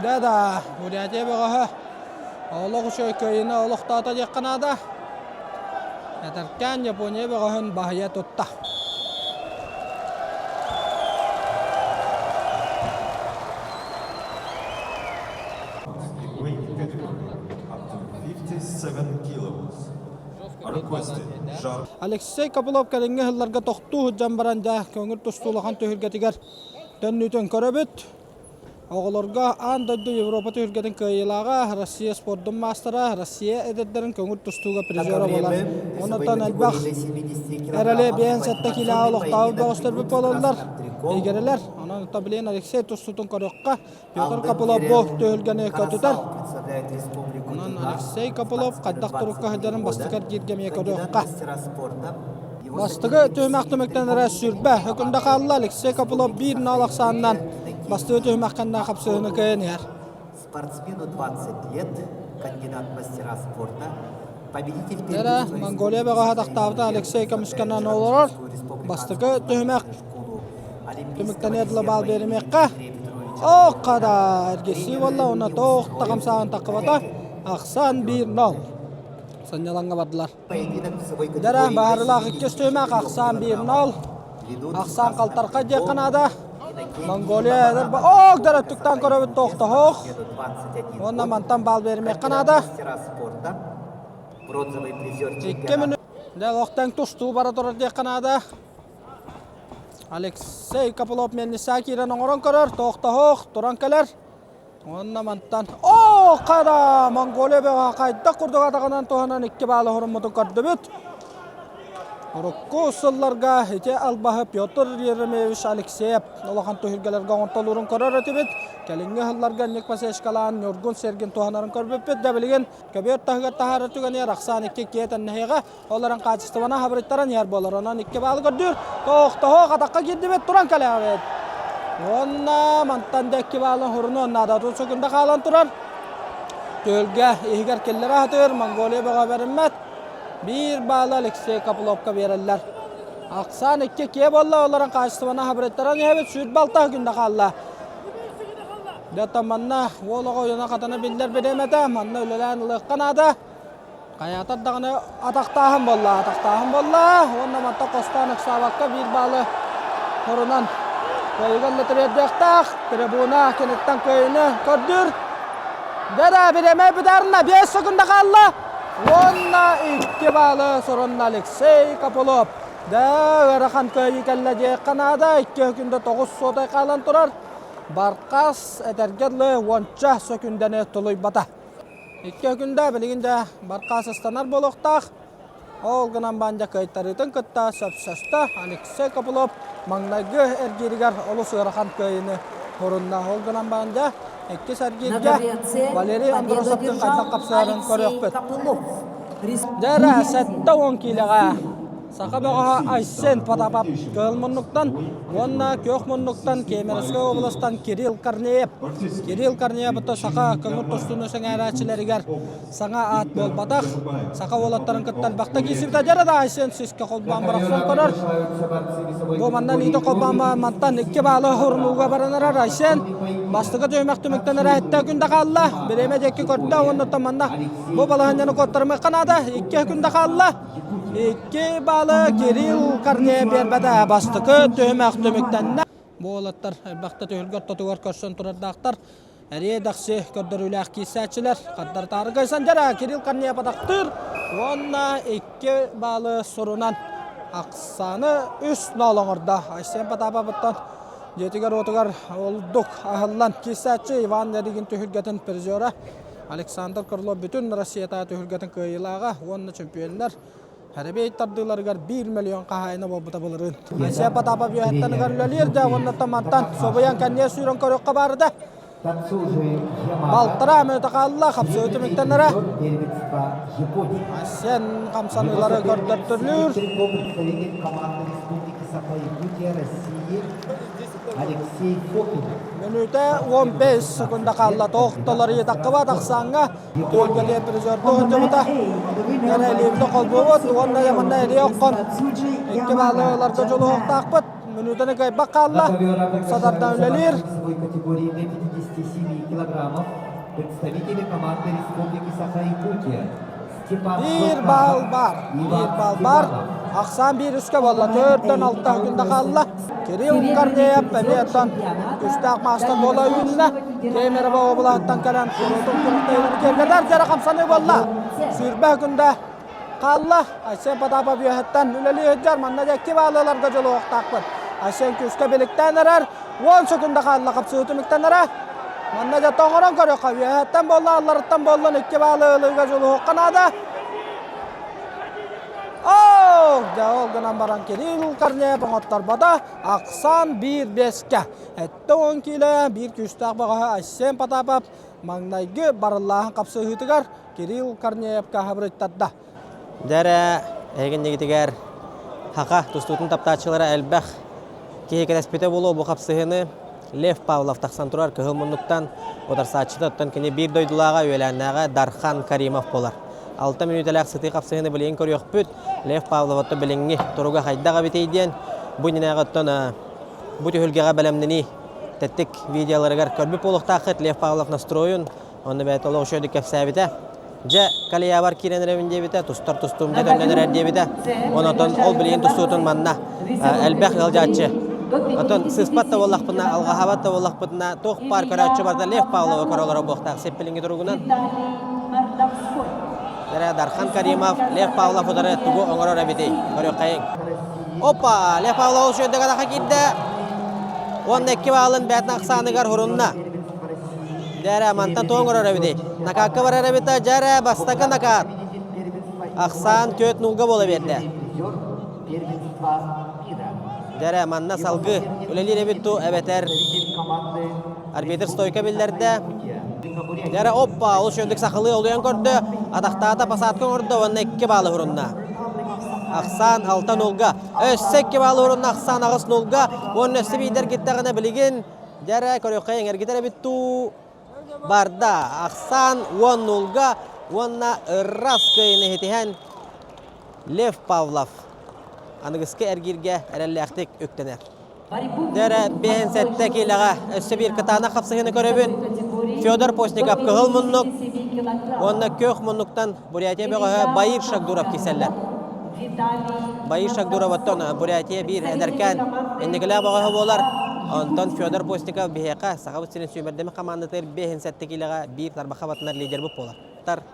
Да-да, Бурятия бөҕөһө Олох үчүгэй кыайыыны олохтоото диэххэ наада. Этэркээн Япония бөҕөһүн баһыйа тутта. Алексей Копылов кэлиҥҥи сылларга тохтуу сылдьан баран дьэ көҥүл тустуу улахан түһүлгэтигэр төннүүтүн көрөбүт. Оҕолорго аан дойду Европа түһүлгэтин кыайыылааҕа, Россия спордун маастара, Россия эдэрдэрин көҥүл тустууга призера буолар. Онон элбэх эрэли 57 киилэҕэ олохтообут бөҕөстөрбүт буолаллар, игирэлэр. Онон билигин Алексей тустуутун көрүөххэ. Петр Копылов бу түһүлгэни көтүтэр. Онон Алексей Копылов хайдах турукка сылдьарын бастакы эргииргэ эмиэ көрүөххэ. Бастакы түһүмэх түмүктэн эрэ сүүрбэ өкүндэ хаалла. Алексей Копылов биир нал ахсаанынан бастакы түһүмэх кэннэ хапсыһыыны кыайан иһэр. Спортсмену 20 лет, кандидат мастера спорта, победитель Эрэ Монголия бөҕөһө тахтаабыта Алексей көмүскэнэн олорор. Бастакы түһүмэх түмүктэниэ дылы баал биэримиэххэ. Ох хада эргиссии буолла уонна туох да хамсааһын таххыбата. Ахсан 1-0. Сынньалаҥҥа бардылар. Дара баарылаах иккис түһүмэх ахсаан 1-0. Ахсаан халтархай диэххэ наада. Монголия эдэр ок дара өттүктэн көрөбүт тохтоһох. Уонна мантан баал биэримиэххэ наада. Икки мүнүүт. Дэ лохтан тустуу бара турар диэххэ наада. Алексей Копылов мельница киирэн оҥорон көрөр, тохтоһох, туран кэлэр. Уонна мантан оо хара Монголия бөҕө хайдах курдук атаҕынан туһанан икки баалы хоруммутун көрдүбүт. Урукку сылларга ити албаһы Петр Еремеевич Алексеев улахан түһүлгэлэргэ оҥортолуурун көрөр этибит. Кэлиҥҥи сылларга Ник Пасечкалаан Ньургун Сергин туһанарын көрбүппүт да билигин көбүөр таһыгар таһаарар түгэнигэр ахсаан икки киэтэннэһиэҕэ. Ол эрэн хаачыстыбаны хабырыттаран иһэр буолар. Онон икки баалы көрдүүр. Тохтоһо атахха киирдибит туран кэлэҕит. Уонна мантан да икки баалын хурунуон наада. Тут секунда хаалан турар. Түһүлгэ иһигэр киллэрэ сатыыр. Монголия бөҕө бэриммэт. Биир баалы Алексей Копыловка биэрэллэр. Ахсаан икки киэ буолла. Олорон хаачыстыбаны хабырыттаран иһэбит. 26 күндэ хаалла. Дьэ манна уол оҕо уйана хатана биллэр бириэмэтэ. Манна үлэлээн ылыахха наада. Хайаатар даҕаны атахтааһын буолла, атахтааһын буолла уонна манта хостоон ыксаабакка биир баалы хорунан кыайыыга ылла Трибуна киниттэн кыайыыны көрдүүр. Дэрэ бириэмэ бүтэрнэ, 5 секунда хаалла. Уонна икки баалы сорунна Алексей Копылов. Да ыарахан кыайыы кэллэ диэххэ наада. Икки күндэ тоҕус суотай хаалан турар. Баркас этэргэ дылы уонча сөкүндэни тулуйбата. Икки күндэ билигин дьэ Баркас ыстанар буолуохтаах. Ол гынан баан дьэ кыайтарыытын кытта сөпсөстө. Алексей Копылов маҥнайгы эргииригэр олус ыарахан кыайыыны турунна. Ол гынан баран дьэ иккис эргииргэ Валерий Андросовтыын хайдах хапсыһарын көрүөхпүт. Дьэ эрэ 70 киилэҕэ Саха бөҕөһө Айсен Потапов кыһыл муннуктан уонна күөх муннуктан Кемеровскай областан Кирилл Корнеев. Кирилл Корнеев саха көҥүл тустууну сэҥээрээччилэригэр саҥа аат буолбатах. Саха уолаттарын кытта элбэхтэ киирсибитэ. Дьэ да Айсен сискэ холбоон бырахсан көрөр. Бу манна илиитэ холбоон мантан икки баалы урунууга баран эрэр Айсен. Бастакы түһүмэх түмүктэн эрэһиттэ күндэ хаалла. Бириэмэ диэки көрдө уонна манна бу балаһыанньаны куоттарымыахха наада. Икки күндэ хаалла. Икки баалы Кирилл Корнеев биэрбэтэ. Бастакы түһүмэх түмүктэннэ. Бу уолаттар элбэхтэ түһүлгэ ортотугар көрсөн турардаахтар. Эриэ-дэхси көрдөрүүлээх киирсээччилэр хардары-таары кыайсан дьара Кирилл Корнеев атахтыыр уонна икки баалы сурунан ахсааны үс ноол оҥордо. Айсен Потаповыттан дьиэтигэр-уотугар олдук аһыллан киирсээччи Иван Ярыгин түһүлгэтин призера Александр Крылов бүтүн Россиятааҕы түһүлгэтин кыайыылааҕа уонна чөмпүйүөннэр Харабей тардыыларыгар биир миллион хаһаайына буолбута былырыын. Айсен Потапов үөһэттэн ыгар үлэлиир да уонна мантан собуйан кэнниэ сүүрэн көрүөххэ баарыда. Балтараа мүнүүтэ хаалла, хапсыы түмүктэнэрэ. Айсен хамсаныылары көрдөртөлүүр. Алексей Фокин. Мүнүүтэ 15 секунда хаалла. Тоохтолор ыйытаххыба тахсааҥҥа Түөлбэлиэ призердуу сылдьыбыта. Яна илиибитэ холбуубут уонна яманна эрийэ оххон икки баалы ыларга дьулуһуохтаахпыт. Мүнүүтэни кыайбат хаалла. Сатардан үлэлиир. категории до 57 килограммов представители команды Республики Саха-Якутия Биир баал баар. Биир баал баар. Ахсаан биир үскэ буолла. Төртөн алта күндэ хаалла. Кирилл Корнеев эмиэ оттон үстээх маастар буола үүннэ. Кемерово облаһыттан кэлэн куруутун күрэхтэһиилэри киэргэтэр дьара хамсаныы буолла. Сүүрбэ күндэ хаалла. Айсен Потапов үөһэттэн үлэлии сылдьар. Манна дьэкки баалыыларга дьолуохтаахпыт. Айсен күүскэ биликтээн эрэр. Уон секунда хаалла хапсыы түмүктэнэрэ. Манна дьэ тоҥорон көрүөххэ. Үөһэттэн буолла, алларыттан буоллун икки баалы ылыыга дьулуһуохха наада. Оо, дьэ ол гынан баран Кирилл Корнеев оҥотторбото. Ахсаан биир биэскэ. Эттэ уон киилэ биир күүстээх бөҕөһө Айсен Потапов маҥнайгы барыллааһын хапсыһыытыгар Кирилл Корнеевка хабырыйтарда. Дьэ эрэ, эһигиннигитигэр Хаха тустуутун таптааччылара элбэх киһи кэтэспитэ буолуо бу хапсыһыыны Лев Павлов тахсан турар кыһыл муннуктан утарсааччыта оттон кини биир дойдулааҕа үөлээннээҕэ Дархан Каримов буолар. Алта мүнүүтэлээх сытыы хапсыһыыны билигин көрүөхпүт. Лев Павлов оттон билиҥҥи туруга хайдах эбитий диэн бу иннинээҕи оттон бу түһүлгэҕэ бэлэмнэнии тэттик видеоларыгар көрбүт буолуохтааххыт Лев Павлов настройун Онно бэйэтэ олох үчүгэйдик кэпсээбитэ. Дьэ, Калиябар киирэн эрэбин диэбитэ, тустар тустуум дьэ төннөн эрэр диэбитэ. Онотон ол билигин тустуутун манна элбэх ыалдьааччы. Отон сыспат да буоллахпына, алҕаһаабат да буоллахпытына, туох баар көрөөччү барда Лев Павлова көрө олоро буохтаах сиппилиҥҥи туругунан. Дэрэ Дархан Каримов Лев Павлов утары тугу оҥорор эбитий? Көрүөххэйиҥ. Опа! Лев Павлов үчүгэйдик атаха киирдэ. Уонна икки баалын бээтин ахсааныгар хурунна. Дьэрэ, мантан туох оҥорор эбитий? Накаакка барар эбитэ, дьэрэ, бастакы накаат. Ахсаан түөрт нулга буола биэрдэ. Дьэрэ, манна салгыы үлэлиир эбит дуу, эбэтэр арбитр стойка биллэрдэ. Дьэрэ, оппа, олус үчүгэйдик сахалыы олуйан көрдө, атахтаата, посадка оҥордо уонна икки баалы урунна. Ахсаан алта нулга. Өссө икки баалы урунна, ахсаан аҕыс нулга. Уонна өссө биирдэр гиттэҕинэ билигин Дьэ эрэ, көрүөххэ эҥэргитэр эбит дуу? Барда. Ахсаан уон нулга уонна ырас кыайыыны иһитиһэн Лев Павлов аныгыскы эргииргэ эрэллээхтик үктэнэр. Дьэ эрэ, биэһин сэттэ киилэҕэ өссө биир кытаанах хапсыһыыны көрөбүн. Федор Постников кыһыл муннук уонна күөх муннуктан Бурятия бөҕөһө Баир Шагдуров киирсэллэр. Баир Шагдуров оттон Бурятия биир эдэркээн инникилээх бөҕөһө буолар. Онтон Федор Постников биһиэхэ Сахабыт сирин сүүмэрдэммит хамаандатыгар 5-7 киилэҕэ биир тарбахха батынар лидербит буолар.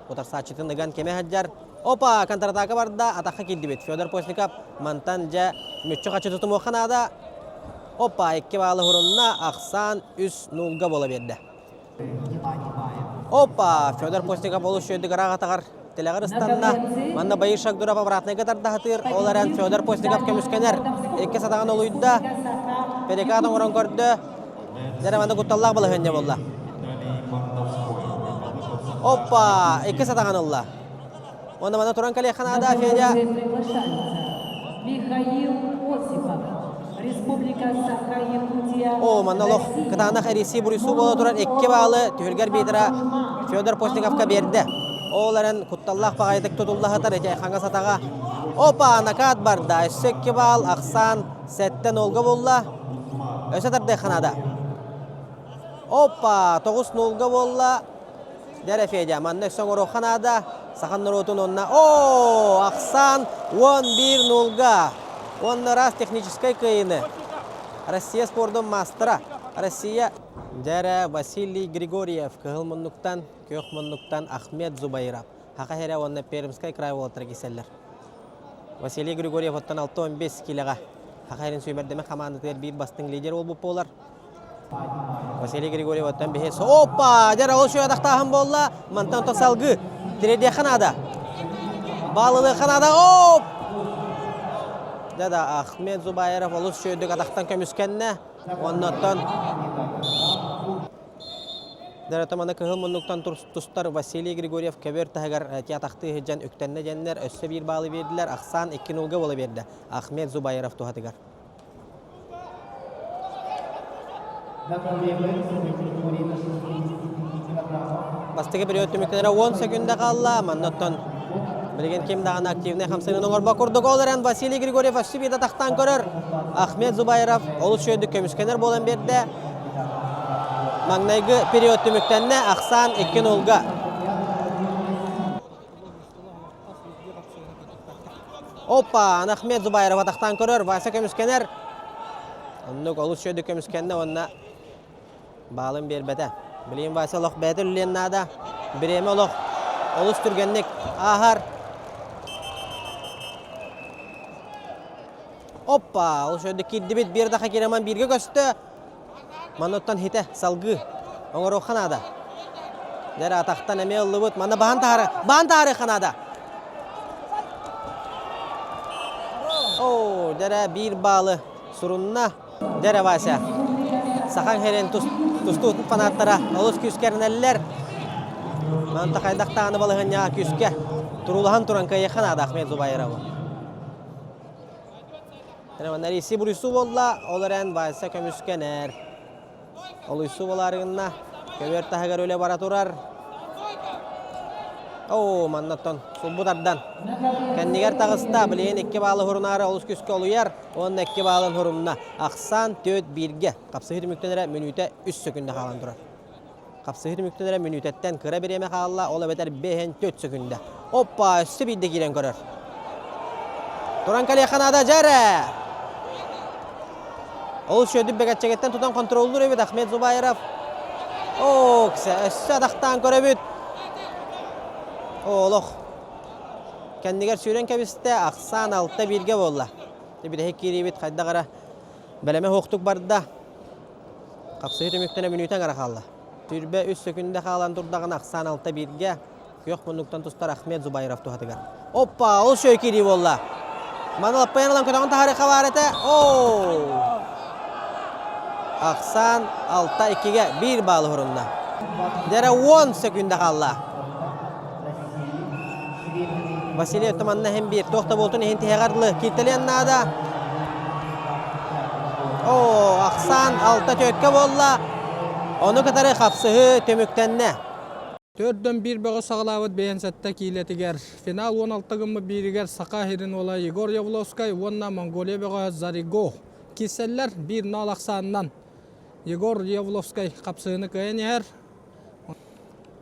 Утарсааччытын ыган кэмэ сылдьар. Опа, контратака барда, атахха киирдибит. Федор Постников мантан дьэ мүччү-хаччы тутумуохха наада. Опа, икки баалы хурунна, ахсаан үс нулга буола биэрдэ. Опа, Федор Постников олус үчүгэйдик ыраах атаҕар тилэҕэр ыстанна. Манна Баир Шагдуров обратнайга тардаһатыыр. Ол эрэн Федор Постников көмүскэнэр. Икки сатаҕын олуйда. Перекат оҥорон көрдө. Дьэ, манна кутталлаах балаһыанньа буолла. Опа, икки сатаҕын ылла. Уонна манна туран кэлиэххэ наада, Федя. Михаил Осипов, Республика Саха-Якутия. О, манна олох кытаанах эрийсии буруйсуу буола турар икки баалы түһүлгэр биитара Федор Постниковка биэрдэ. Ол эрэн кутталлаах баҕайытык тутулла сытар ити хаҥас атаҕа. Опа, накат барда. Өссө икки баал, ахсаан сэттэ нолга булла. Өссө тардыахха наада. Опа, тоҕус нолга буолла. Дэрэ Федя, манна өссө оҥоруохха наада. Сахан норуотун уонна Оо, ахсаан 11 нулга. Уонна раз техническай кыайыыны. Россия спордун маастара. Россия Дэрэ Василий Григорьев кыһыл муннуктан, күөх муннуктан Ахмед Зубайров. Хаха Херэ уонна Пермскай край уолаттара киселлэр. Василий Григорьев оттон 6-15 килоҕа Хаха Херин сүүмэрдэмэ хамаандатыгар биир бастыҥ лидер буолбут буолар. Василий Григорьев оттон биһи Опа! Дьэ, ол үчүгэй атахтааһын буолла. Мантан онтон салгыы. Тириэрдиэххэ наада. Баалылыахха наада. Оп! Дьэ да, Ахмед Зубаиров олус үчүгэйдик атахтан көмүскэннэ. Оннуттан Дьэ, маны кыһыл муннуктан тустар Василий Григорьев көбүөр таһыгар атахтыы сылдьан үктэннэ диэннэр өссө биир баалы биэрдилэр. Ахсаан 2-0 буола биэрдэ Ахмед Зубаиров туһатыгар. Бастакы период түмүктэнэрэ 10 секунда хаалла. Манна оттон билигин ким даҕаны активнай хамсаныыны оҥорбот курдук. Ол эрэн Василий Григорьев өссө биирдэ тахтаан көрөр. Ахмед Зубайров олус үчүгэйдик көмүскэнэр буолан биэрдэ. Маҥнайгы период түмүктэннэ. Ахсаан 2-0-га. Опа, Ахмед Зубайров атахтаан көрөр, Вася көмүскэнэр. Оннук олус үчүгэйдик көмүскэннэ уонна баалын биэрбэтэ. Билигин Вася олох бэйэтэ үлэлиэн наада. Бириэмэ олох олус түргэнник ааһар. Оппа, олус үчүгэйдик киирдибит. Биир даха киирэман бииргэ көстө. Манныттан хитэ салгыы оҥоруохха наада. Дьэ атахтан эмиэ ыллыбыт. Манна баһан таһары, баһан таһарыахха наада. Оо, дьэрэ биир баалы сурунна. Дьэрэ Вася. Сахан херен тустуу фанаттара олус күүскэ эрэнэллэр. Манта хайдах даҕаны балаһыанньаҕа күүскэ туруулаһан туран кыайыахха наада Ахмед Зубайрову. Нариси буруйсуу буолла, ол эрэн Вася көмүскэнэр. Олуйсуу буолаарыгынна, көбүөр таһыгар үлэ бара турар. Оо, маннаттан сулбу тардан. Кэннигэр таҕыста, билигин икки баалы хурунаары олус күскэ олуйар уонна икки баалын хурумна. Ахсаан түөрт бииргэ. Хапсыһыы түмүктэнэрэ мүнүүтэ үс сөкүндэ хаалан турар. Хапсыһыы түмүктэнэрэ мүнүүтэттэн кыра бириэмэ хаалла, ол эбэтэр 54 сөкүндэ. Оппа, өссө биирдэ киирэн көрөр. Туран кэлиэххэ наада, дьэ Ол шөдүп бэгэччэгиттэн тутан контроллуур эбит Ахмед Зубайров. Оо, өссө атахтаан көрөбүт. Олох. Кэннигэр сүүрэн кэбистэ, ахсаан алта бииргэ буолла. Бүтэһик киириибит хайдах эрэ бэлэмэ суохтук барда. Хапсыһыы түмүктэнэ мүнүүтэ аҥара хаалла. 23 сөкүндэ хаалан турдаҕына ахсаан алта бииргэ күөх муннуктан тустар Ахмед Зубайров туһатыгар. Оппа, ол шөй киирии буолла. Маны лаппайан ылан көтөҕөн таһаарыахха баар этэ. Оо! Ахсаан алта иккигэ биир баалы хурунна. Дьэрэ 10 сөкүндэ хаалла. Василий өттө манна иһин биир туох да буолтун иһин тиһэҕэр дылы кииртэлиэн наада. Оо, ахсаан алта түөккэ буолла. Ону кытары хапсыһыы түмүктэннэ. Төрдөн биир бөҕө саҕалаабыт бэйэн сэттэ киилэтигэр финал 16 гыммыт бииригэр Саха сирин уола Егор Явловскай уонна Монголия бөҕө Зариго киирсэллэр. Биир нол ахсаанынан Егор Явловскай хапсыһыыны кыайан иһэр.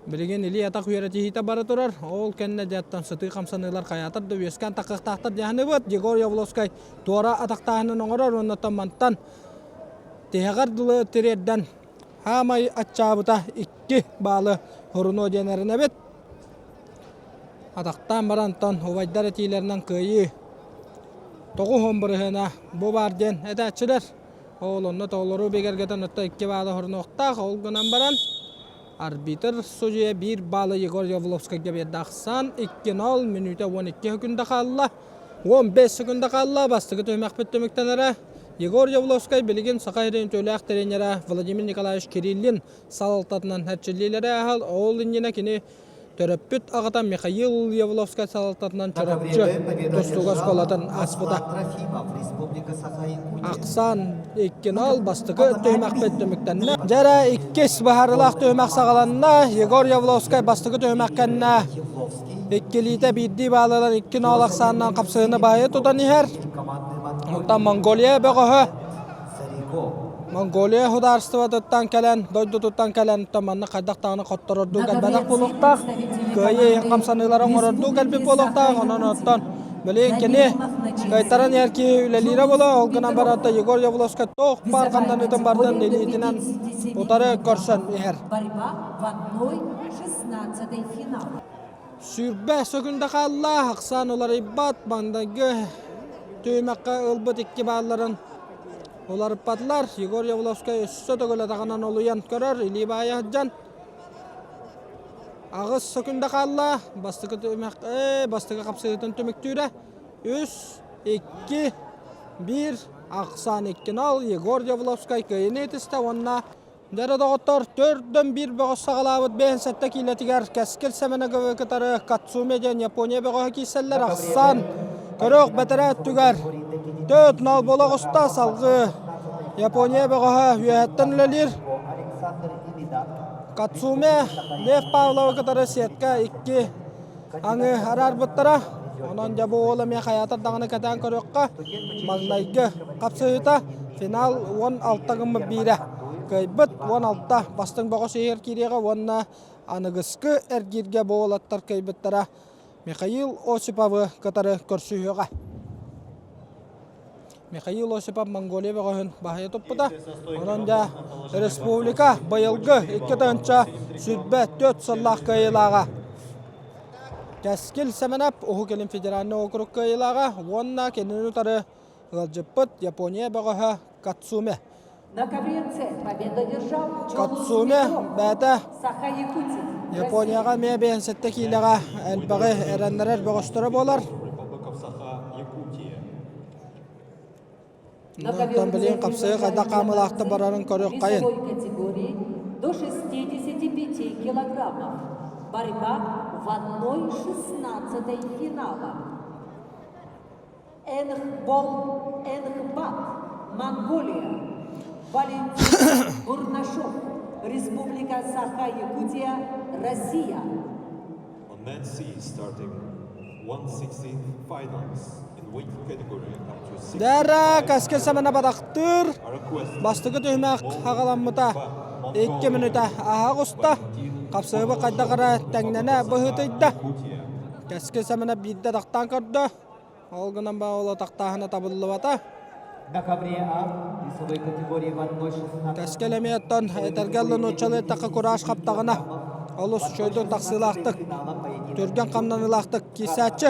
Билигин илии-атах үөрэтиһиитэ бара турар. Ол кэннэ дьаттан сытыы хамсаныылар хайаатар да үөскээн таххыахтаахтар дьаһаныбыт. Егор Явловскай туора атахтааһынын оҥорор уонна мантан тиһэҕэр дылы тириэрдэн хаамай аччаабыта икки баалы хорунуо диэн эрэнэбит. Атахтаан барантан убайдар этиилэринэн кыайыы 90 бырыһыана бу баар диэн этээччилэр. Ол онно толору бигэргэтэн отто икки баалы хорунуохтаах. Ол гынан баран арбитр судьуйа биир баалы Егор Явловскайга биэрдэ ахсаан 2-0 мүнүүтэ 12 секунда хаалла. 15 секунда хаалла. Бастакы түһүмэхпит түмүктэнэрэ. Егор Явловскай билигин Саха сирин үтүөлээх тренерэ Владимир Николаевич Кириллин салалтатынан эрчиллиилэри ааһал. Ол иннинэ кини Төрөппүт аҕата Михаил Явловскай салалтатынан Чурапчы тустууга оскуолатын ааспыта. Ахсаан 2-0 бастакы түһүмэхпит түмүктэннэ. Дьэрэ иккис быһаарыылаах түһүмэх саҕаланна. Егор Явловскай бастакы түһүмэх кэннэ иккилиитэ биирдии баалынан 2-0 ахсаанынан хапсыһыыны баайы тутан иһэр. Онтон Монголия бөҕөһө Монголия судаарыстыбатыттан кэлэн, дойдутуттан кэлэн, манна хайдах даҕаны хотторордуу кэлбэтэх буолуохтаах, кыайыы иһин хамсаныылары оҥорордуу кэлбит буолуохтаах, онон оттон билигин кини кыайтаран иһэр киһи үлэлиирэ буолуо, ол гынан баран Егор Явловскай туох баар хамнаныытын барытын илиитинэн утары көрсөн иһэр. 20 сөкүндэ хаалла, ахсаан уларыйбат, маҥнайгы түһүмэххэ ылбыт икки баалларын уларыппатылар. Егор Явловскай өссө төгүл атаҕынан олуйан көрөр, илии баайа сылдьан. Аҕыс сөкүндэ хаалла, бастакы түһүмэх, бастакы хапсыһыытын түмүктүүрэ. Үс, икки, биир, ахсаан 2-0 Егор Явловскай кыайыыны итистэ уонна Дьэ доҕоттор, төрдөн биир бөҕөс саҕалаабыт 57 киилэтигэр Кэскил Сэмэнэговы кытары Кацуми диэн Япония бөҕөһө киирсэллэр. Ахсаан көрөх бэтэрээ өттүгэр 4-0 буола оҕуста. Салгыы Япония бөҕөһө үөһэттэн үлэлиир. Кацуми Лев Павловы кытары сетка икки аҥы араарбыттара. Онон дьэ бу уол эмиэ хайаатар даҕаны кэтээн көрүөххэ. Маҥнайгы хапсыһыыта финал 16 гыммыт биирэ. Кыайбыт 16 бастыҥ бөҕөс иһигэр киириэҕэ уонна аныгыскы эргииргэ бу уолаттар кыайбыттара Михаил Осиповы кытары көрсүһүөҕэ. Михаил Осипов Монголия бөҕөһүн баһыйа туппута. Онон дьэ республика быйылгы 2024 сыллаах кыайыылааҕа Кэскил Сэмэнэп Уһук Илин федеральнай округ кыайыылааҕа уонна кинини утары ыалдьыппыт Япония бөҕөһө Кацуме. На ковренце победу одержал Кацуме бэйэтэ Японияҕа эмиэ 57 киилэҕэ элбэҕи эрэннэрэр бөҕөстөрө буолар. Онтон билигин хапсыгы хайдах хаамыылаахтык барарын көрүөххэйин. категории до 65 килограммов. Борьба в одной шестнадцатой финала. Энхбол Энхбат, Монголия. Валентин Бурнашов, Республика Саха-Якутия, Россия. On men C starting 1/16 finals in weight category up to 65 Дара кэскил сэмэнэ бадахтыыр бастакы түһүмэх хаҕаламмыта икки мүнүүтэ аһа оҕуста. Хапсыһыбы хайдах эрэ тэҥнэнэ быһыытыйда. Кэскил сэмэнэ биирдэ тахтаан көрдө. Ол гынан ба ол атахтааһына табыллыбата. Кэскил эмиэ оттон этэргэ дылы нууччалыы эттэххэ кураж хаптаҕына олус үчүгэйдик тахсыылаахтык, түргэн хамнаныылаахтык киирсээччи.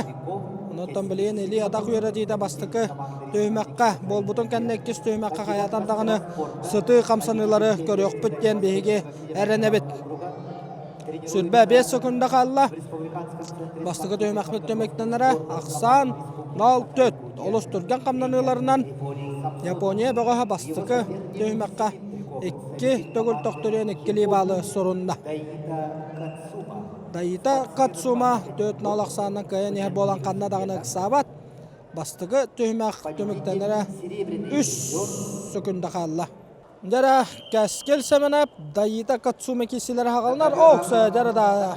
Онтон билигин илии-атах үөрэтиитэ бастакы түһүмэххэ буолбутун кэннэ иккис түһүмэххэ хайаатар даҕаны сытыы хамсаныылары көрүөхпүт диэн биһиги эрэнэбит. 25 секунда хаалла. Бастакы түһүмэхпит түмүктэнэрэ ахсаан 0-4 олус түргэн хамнаныыларынан Япония бөҕөһө бастакы түһүмэххэ икки төгүл төхтөрүйэн иккилии баалы сурунна. Даита Кацума 4-0 ахсаанынан кыайан иһэр буолан ханна даҕаны ыксаабат. Бастакы түһүмэх түмүктэнэрэ үс секунда хаалла. Дьара Кэскил Сэмэнэп, Даита Кацуми киирсилэрэ хаҕаланар. Оксо дьара да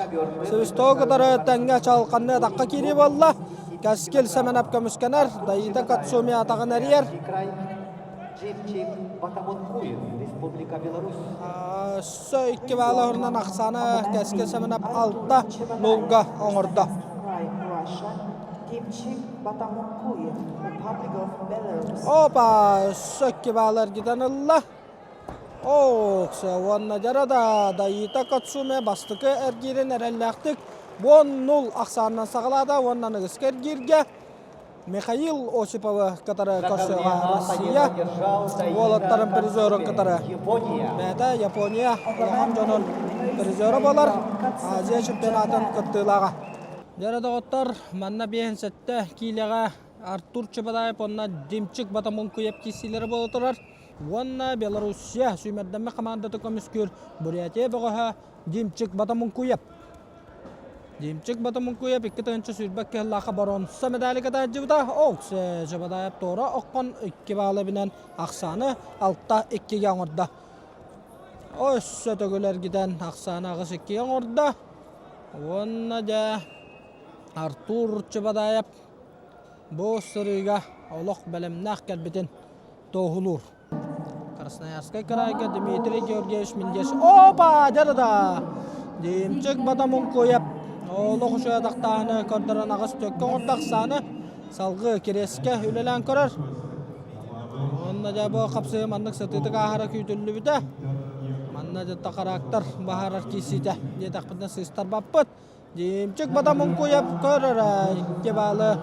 Свистоо кытары тэҥҥэ чалханны атахха киирии буолла. Кэскил Сэмэнэп көмүскэнэр, Даита Кацуми атаҕын эрийэр. Өссө икки баала уһунан ахсаана Кэскил Сэмэнэп алта нулга оҥордо. Опа, өссө икки баалы эргитэн ылла. Оокса уонна дьара да Даита Кацуме бастакы эргиирин эрэллээхтик. 10-0 ахсаанынан саҕалаата уонна аныгыскы эргииргэ Михаил Осиповы кытары көрсүөҕэ Россия уолаттарын призерын кытары. Бэйэтэ Япония улахан дьонун призера буолар Азия чемпионатын кыттыылааҕа. Дьэ доҕоттор, манна 57 киилэҕэ Артур Чебадаев уонна Димчик Батамункуев киирсиилэрэ буола турар. Уонна Белоруссия сүүмэрдэммит хамаандата көмүскүүр Бурятия бөҕөһө Димчик Батамункуев. Димчик Батамункуев 2020 кыһыллаахха боруонса медали кытааччыбыта. Окс Чебадаев туора оххон 2 баалы бинэн ахсааны 6-2-ге оҥордо. Өссө төгүл эргитэн ахсааны 8-2-ге оҥордо. Уонна дьэ Артур Чебадаев бу сырыыга олох бэлэмнээх кэлбитин туоһулуур. Красноярскай кыраайга Дмитрий Георгиевич Миндеш Опа! Дьарыда! Димчик Батамункуев олох үчүгэй атахтааны көрдөрөн аҕыс төккө оҥордо ахсааны салгыы кириэскэ үлэлээн көрөр. Онно дьэ бу хапсыһыы маннык сытыытык ааһара күүтүллүбүтэ. Манна дьэ характер баһарар киирсиитэ диэтэхпитинэ сыыстарбаппыт. Димчик Батамункуев көрөрө икки баалы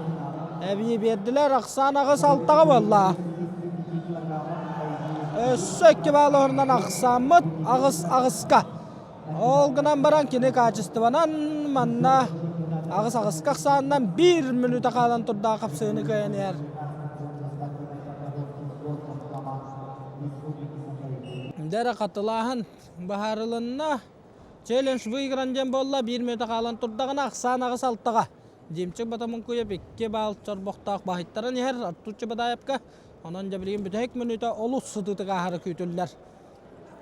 эбии биэрдилэр. Ахсаан аҕыс алтаҕа буолла. Өссө икки баалы оһорунан ахсааммыт аҕыс аҕыска. Ол гынан баран кини качествонан манна аҕыс аҕыска ахсаанынан биир мүнүүтэ хаалан турдаах хапсыһыыны кыайан иһэр. Дэрэ хатылааһын быһаарылынна. Челлендж выигран диэн буолла, биир мүнүүтэ хаалан турдаҕына, ахсаан аҕыс алтаҕа. Димчик Батамункуев икки баал чорбохтоох баһыйтаран иһэр Артур Чебадаевка. Онон дьэ билигин бүтэһик мүнүүтэ олус сытыытык ааһара күүтүллэр.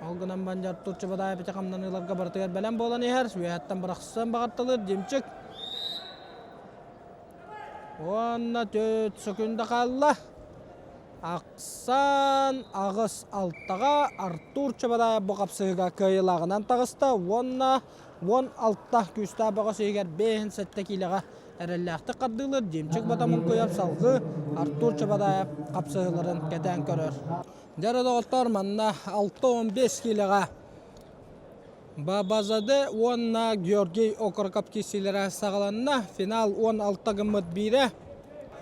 Ол гынан баран Артур Чебадаев ити хамнаныыларга барытыгар бэлэм буолан иһэр. Үөһэттэн бырахсан баҕарталыыр Димчик. Уонна төрт сөкүндэ хаалла. Ахсаан аҕыс алтаҕа Артур Чебадаев бу хапсыһыыга кыайыылааҕынан таҕыста уонна 16 күүстээх бөҕөс иһигэр 57 киилэҕэ эрэллээхтик хардыылыыр Димчик Батамункуев салгыы Артур Чебадаев хапсыһыыларын кэтээн көрөр. Дьэ доҕоттор манна 6-15 киилэҕэ Бабазаде уонна Георгий Окороков киирсиилэрэ саҕаланна. Финал 16 гыммыт биирэ.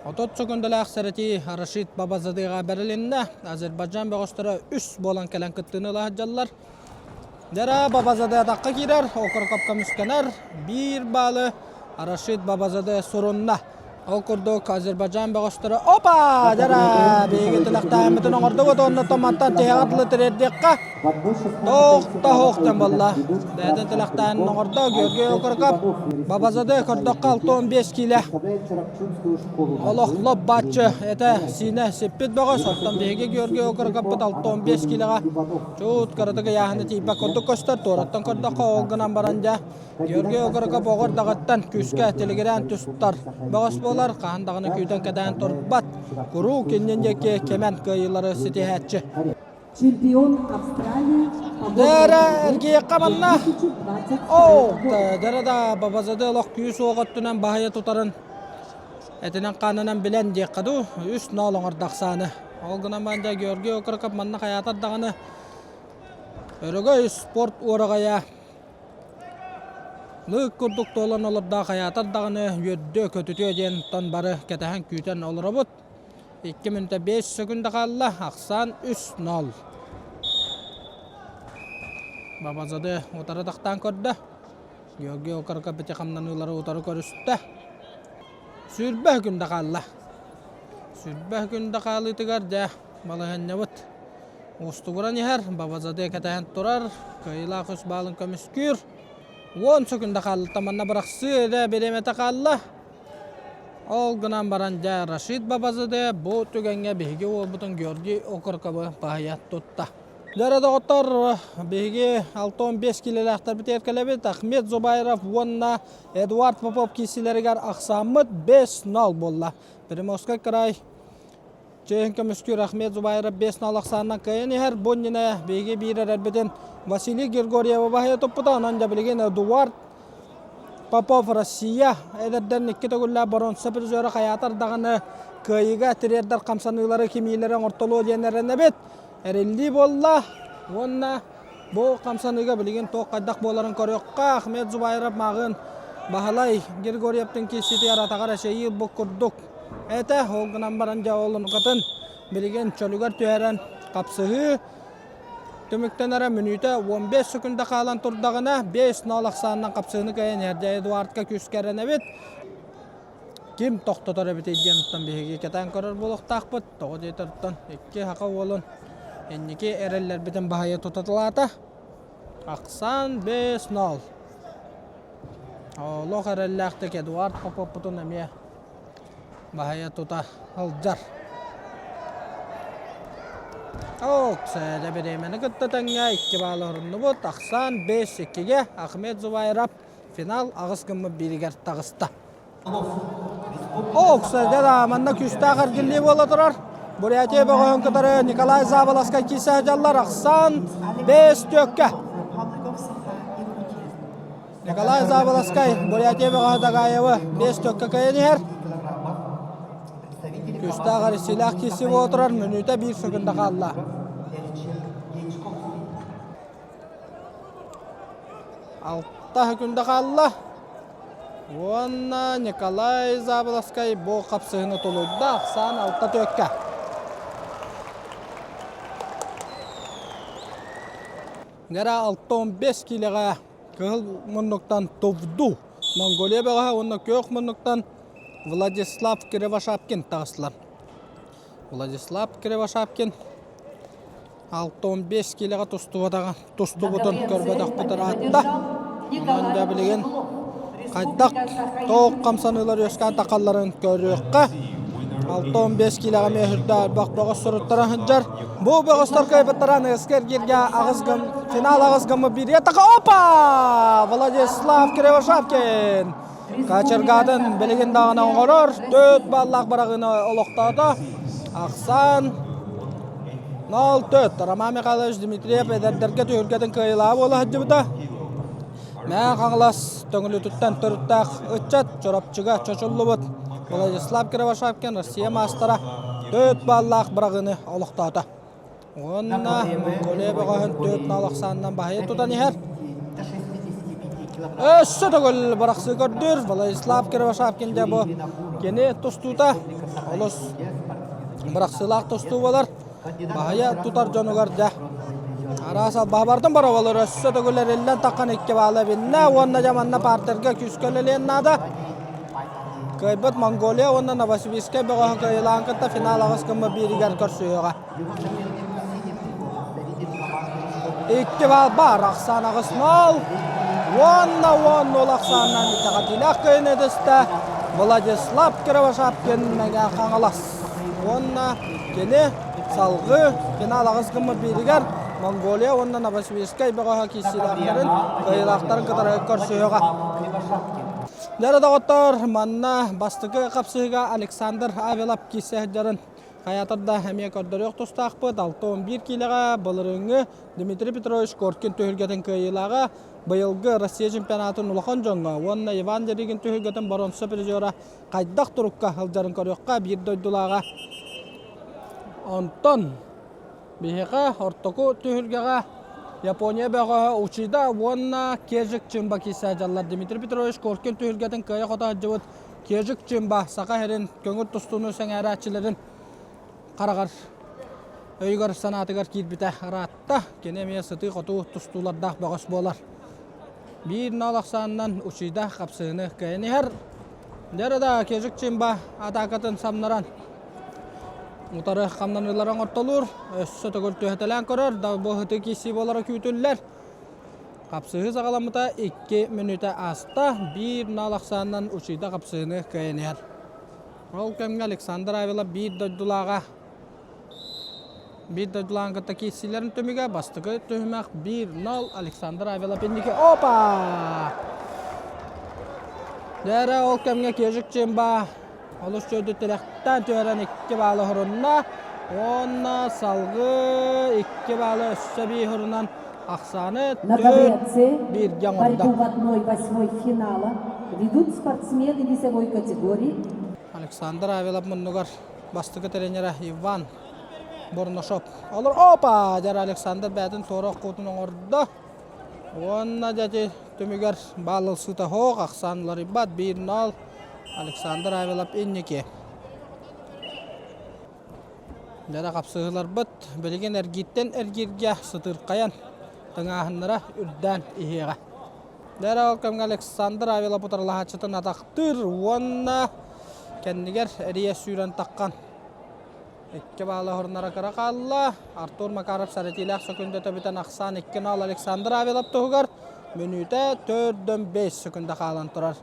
Отут сөкүндэлээх сэрэтии Рашид Бабазадеҕа бэрилиннэ. Азербайджан бөҕөстөрө үс буолан кэлэн кыттыыны ыла сылдьаллар. Дьара Бабазаде атахха киирэр, Окороков көмүскэнэр. Биир баалы Рашид Бабазаде сурунна. Ол курдук Азербайджан бөҕөстөрө опа дьара биһиги тилэхтээһиммитин оҥордубут уонна томаттан тиһэҕэр дылы тириэрдиэххэ туох да суох диэн буолла. Бэйэтин тилэхтээһинин оҥордо Георгий Окороков Бабазады көрдөххө 65 киилэ олох лоп бааччы этэ сиинэ сиппит бөҕөс оттон биһиги Георгий Окороковпут 65 киилэҕэ чуут кыратык ыйааһыны тиийбэт курдук көстөр туораттан көрдөххө ол гынан баран дьэ Георгий Окороков оҕо эрдэҕиттэн күүскэ тилигирээн тустар бөҕөс буолар, хаһан даҕаны күүтэн-кэтээн турбат, куруук иннин диэки кэмэн кыайыылары ситиһээччи. Чемпион Австралии Дэрэ эргийэххэ манна. Оо, дэрэ да Бабазады олох күүс уох өттүнэн баһыйа тутарын этинэн хаанынан билэн диэххэ дуу, үс ноол оҥордо ахсааны. Ол гынан баран дьэ Георгий Окороков манна хайаатар даҕаны өрөгөй спорт уораҕайа Лыык курдук туолан олордоох хайаатар даҕаны үөрдүө, көтүтүө диэн тон бары кэтэһэн күүтэн олоробут. Икки мүнүүтэ биэс сөкүндэ хаалла, ахсаан 3-0. Бабазады утары тахтаан көрдө. Георгий Окороков ити хамнаныылары утары көрүстэ. Сүүрбэ күндэ хаалла. Сүүрбэ күндэ хаалыытыгар дьэ балаһыанньабыт Уустугуран иһэр, Бабазаде кэтэһэн турар, кыайыылаах үс баалын көмүскүүр. Уон сөкүндэ хаалла, манна бырахсыы эрэ бириэмэтэ хаалла. Ол гынан баран дьэ Рашид Бабазаде бу түгэҥҥэ биһиги уолбутун Георгий Окорковы баһыйа тутта. Дьэ доҕоттор, биһиги 65 киилэлээхтэрбитигэр кэлэбит. Ахмед Зубайров уонна Эдуард Попов киирсиилэригэр ахсааммыт 5-0 буолла. Приморскай край Чэйин көмүскүүр Ахмед Зубайров 5-0 ахсаанынан кыайан иһэр. Бу иннинэ биһиги биир эрэрбитин Василий Григорьевы баһыйа туппута. Онон дьэ билигин Эдуард Попов Россия эдэрдэрин икки төгүллээх боруонса призера хайаатар даҕаны кыайыыга тириэрдэр хамсаныылары кимиилэри оҥортолуо диэн эрэнэбит. Эриллии буолла уонна бу хамсаныыга билигин туох хайдах буоларын көрүөххэ. Ахмед Зубайров мааҕын Баһылай Григорьевтын киирсиитигэр атаҕар эчэйии ылбыт курдук этэ. Ол гынан баран дьэ ол онукатын билигин чөлүгэр түһэрэн хапсыһыы түмүктэнэрэ мүнүүтэ 15 секунда хаалан турдаҕына 5-0 ахсаанынан хапсыһыыны кыайан иһэр. Дьэ Эдуардка күүскэ эрэнэбит. Ким тохтотор эбитий диэн оттон биһиги кэтээн көрөр буолуохтаахпыт. Тоҕо диэтэр оттон икки саха уолун инники эрэллэрбитин баһыйа тутаталаата. Ахсаан 5-0. Олох эрэллээхтик Эдуард Поповпутун эмиэ баһыйа тута сылдьар. Оксэ, бириэмэни кытта тэҥҥэ икки баалы оруннубут. Ахсаан 5-2-гэ Ахмед Зубайров финал аҕыс гыммыт бииригэр таҕыста. Оксэ, да, манна күүстээх эргиллии буола турар. Бурятия бөҕөһүн кытары Николай Заболоскай киирсэ сылдьаллар. Ахсаан 5-4-кэ. Николай Заболоскай Бурятия бөҕөһө Дагаевы 5-4-кэ кыайан иһэр. Күүстээх эрсиилээх киирсии буола турар. Мүнүүтэ биир секунда хаалла. Алта секунда хаалла. Уонна Николай Заболоскай бу хапсыһыны тулуйда. Ахсаан алта түөккэ. Нера 65 киилэҕэ кыһыл муннуктан Тувду Монголия бөҕөһө уонна күөх муннуктан Владислав Кривошапкин таҕыстылар. Владислав Кривошапкин 65 киилэҕэ тустубатаҕа тустубутун көрбөтөхпүт ыраатта. Онон дьэ билигин хайдах тоох хамсаныылар үөскээн тахалларын көрүөххэ. 65 киилэҕэ эмиэ үрдэ элбэх бөҕөс суруттара сылдьар. Бу бөҕөстөр кыайбыттара аныгыскы эргииргэ аҕыс гым финал аҕыс гыммы бииргэ така опа! Владислав Кривошапкин Качергатын билигин даҕаны оҥорор төрт баллаах быраҕыыны олохтоото. Ахсаан 0-4. Роман Михайлович Дмитриев эдэрдэргэ түһүлгэтин кыайыылааҕа буола сылдьыбыта. Мэҥэ Хаҥалас Төҥүлүтүттэн төрүттээх ыччат Чурапчыга чочуллубут Владислав Кривошапкин Россия маастара төрт баллаах быраҕыыны олохтоото. Уонна Монголия бөҕөһүн төрт нал ахсаанынан баһыйа тутан иһэр. Өссө төгүл бырахсыы көрдүүр Владислав Кривошапкин дьэ бу кини тустуута олус бырахсыылаах тустуу буолар. Баһыйа тутар дьонугар дьэ араас албаһабардын бороболор өссө төгүл эриллэн таххан икки баала эбиннэ уонна дьэ манна партерга күүскэ үлэлиэн наада. Кыайбыт Монголия уонна Новосибирскай бөҕөһө кыайыылаан кытта финал аҕыс гыммы бииригэр көрсүһүөҕэ. Икки баал баар ахсаан аҕыс нол уонна уон нол ахсаанынан итэҕэтиилээх кыайыыны ытыста Владислав Кривошапкин Мэҥэ Хаҥалас уонна кини салгыы финал аҕыс гыммыт бииригэр Монголия уонна Новосибирскай бөҕөһө киирсиилээхтэрин кыайыылаахтарын кытары көрсүһүөҕэ. Дьэ доҕоттор, манна бастакы хапсыһыыга Александр Авелов киирсэ сылдьарын Хайаатар да эмиэ көрдөрүөх тустаахпыт. 61 киилэҕэ былырыыҥҥы Дмитрий Петрович Коркин түһүлгэтин кыайыылааҕа, быйылгы Россия чемпионатын улахан дьоҥҥо уонна Иван Деригин түһүлгэтин боруонса призера хайдах турукка сылдьарын көрүөххэ биир дойдулааҕа. Онтон биһиэхэ ортоку түһүлгэҕэ Япония бөҕөһө Учида уонна Кежик Чымба киирсэ сылдьаллар. Дмитрий Петрович Коркин түһүлгэтин кыайа-хото сылдьыбыт Кежик Чымба Саха сирин көҥүл тустууну сэҥээрээччилэрин хараҕар өйүгэр санаатыгар киирбитэ ыраатта. Кини эмиэ сытыы-хотуу тустуулардаах бөҕөс буолар. Биир нол ахсаанынан Учида хапсыһыны кыайан иһэр. Дьэ да Кежик Чымба атаакатын самнаран утары хамнаныылары оҥортолуур. Өссө төгүл түһэтэлээн көрөр. Да бу ытыы киирсии буолара күүтүллэр. Хапсыһыы саҕаламмыта икки мүнүүтэ ааста. Биир нал ахсаанынан Учида хапсыһыыны кыайан иһэр. Ол кэмҥэ Александр Авелов биир дойдулааҕа биир дойдулааҕын кытта киирсиилэрин түмүгэ бастакы түһүмэх 1-0 Александр Авелов инники опа! Дьэ ол кэмҥэ Кежик Чимба олус чөйдү тилэхтэн түһэрэн икки баалы хорунна уонна салгыы икки баалы өссө биир хорунан ахсааны На ковре С бииргэ оҥордо. борьбу в 1-8 финала ведут спортсмены весовой категории Александр Авелов муннугар бастакы тренера Иван Бурнашов. Олор опа! Дьэр Александр бэйэтин туора куутун оҥордо. Уонна дьэ түмүгэр баал ылсыыта суох, ахсаан уларыйбат 1-0 Александр Авелов инники. Дьэ хапсыһыыларбыт билигин эргииртэн эргииргэ сытыырхайан тыҥааһыннара үрдээн иһиэҕэ. Дьэ ол кэмҥэ Александр Авелов утарылаһааччытын атахтыыр уонна кэннигэр эрийэ сүүрэн таххан Икки баала оһорунара кыра хаалла. Артур Макаров сэрэтиилээх сөкүндэтэ бүтэн ахсаан 2-0 Александр Авелов туһугар мүнүүтэ 4-5 сөкүндэ хаалан турар.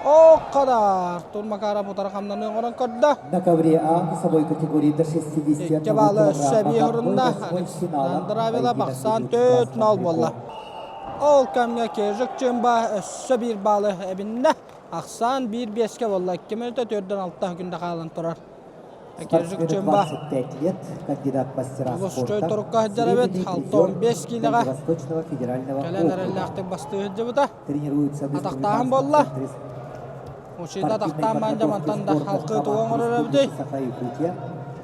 Окко да Артур Макаров утары хамнаныы оҥорон көрдө. На ковре А весовой категории до 61 Икки баалы өссө эбии оһорунна. Александр Авелов ахсаан 4-0 буолла. Ол кэмҥэ Кежик Чымба өссө биир баалы эбиннэ. Ахсаан 1-5-ке буолла. 2 мүнүүтэ 4-6 күндэ хаалан турар. Спортсмену 25 лет, кандидат мастера Олус үчүгэй спорта, турукка сылдьар эбит. серебряный 65 призер киилэҕэ Дальневосточного федерального кэлэн округа. эрэллээхтик бастыы сылдьыбыта. Тренируется в Атахтааһын Республиканском буолла. центре Учуйда спортивной атахтаан баан подготовки мантан да сборных халкы тугу команд оҥорор эбитий? Республики Саха-Якутия.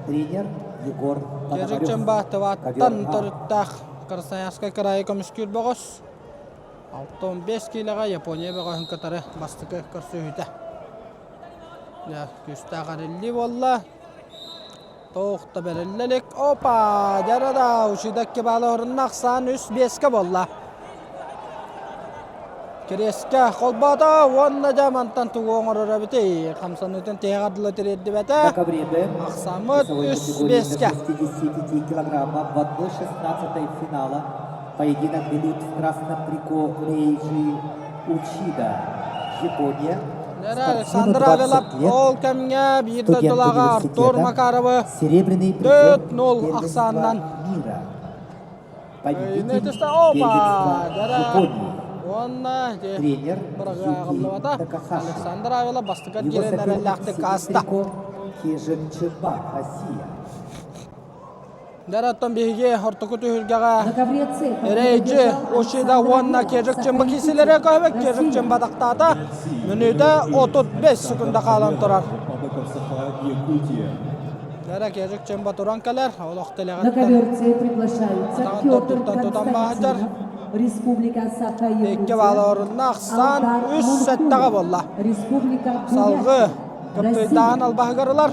Тренер Егор Кежик Пономарев. Чымба Ковер Тываттан А. төрүттээх Красноярскай кыраайы көмүскүүр бөҕөс. 65 киилэҕэ Япония бөҕөһүн кытары бастакы көрсүһүүтэ. Дьэ, күүстээх эриллии буолла. Туох да бэриллэ илик. Опа! Дьэ да, Учидакки баала орунна ахсаан үс биэскэ буолла. Кириэскэ холбоото уонна дьэ мантан тугу оҥорор эбитий? Хамсаныытын тиһэҕэр дылы тириэрдибэтэ. На ковре Б Ахсааммыт весовой үс категории до биэскэ. 65 килограмма в 1-16 финала поединок ведут в красном трико Рейджи Учида, Япония. Нера Спортсмену Александр Авелов 20 лет, ол кэмҥэ биир студент дойдулааҕа Артур университета, Макаровы серебряный призер 4-0 первенства ахсаанынан мира. Победитель Опа! первенства Дьэ Японии. уонна ити Тренер Юки бырагыраҕыллыбата. Такахаши. Александр Авелов бастакы Его киирэн соперник эрэллээхтик синий ааста. трико Кежин Чеба, Россия. Дьэ оттон биһиги ортоку түһүлгэҕэ На ковре С победу Рейджи одержал Ушида Александр уонна Авелов, Кежик Чымба Саха-Якутия, киселere көһөбөт Кежик Россия. Чымба тахтаата. Мүнүүтэ 35 секунда хаалан турар. Republic of Саха, Якутия. Дьэ Кежик Чымба туран кэлэр. Олох На тилэҕиттэн ковер С приглашаются атаҕын Петр тордуттан тутан баһыдьар. Константинов, Республика Икки баалы Саха-Якутия, орунна ахсаан Алдар үс сэттэҕэ Мункулов, буолла. Республика Салгыы Бурятия, Кыптыйдааһын Россия. албаһыгар ылар.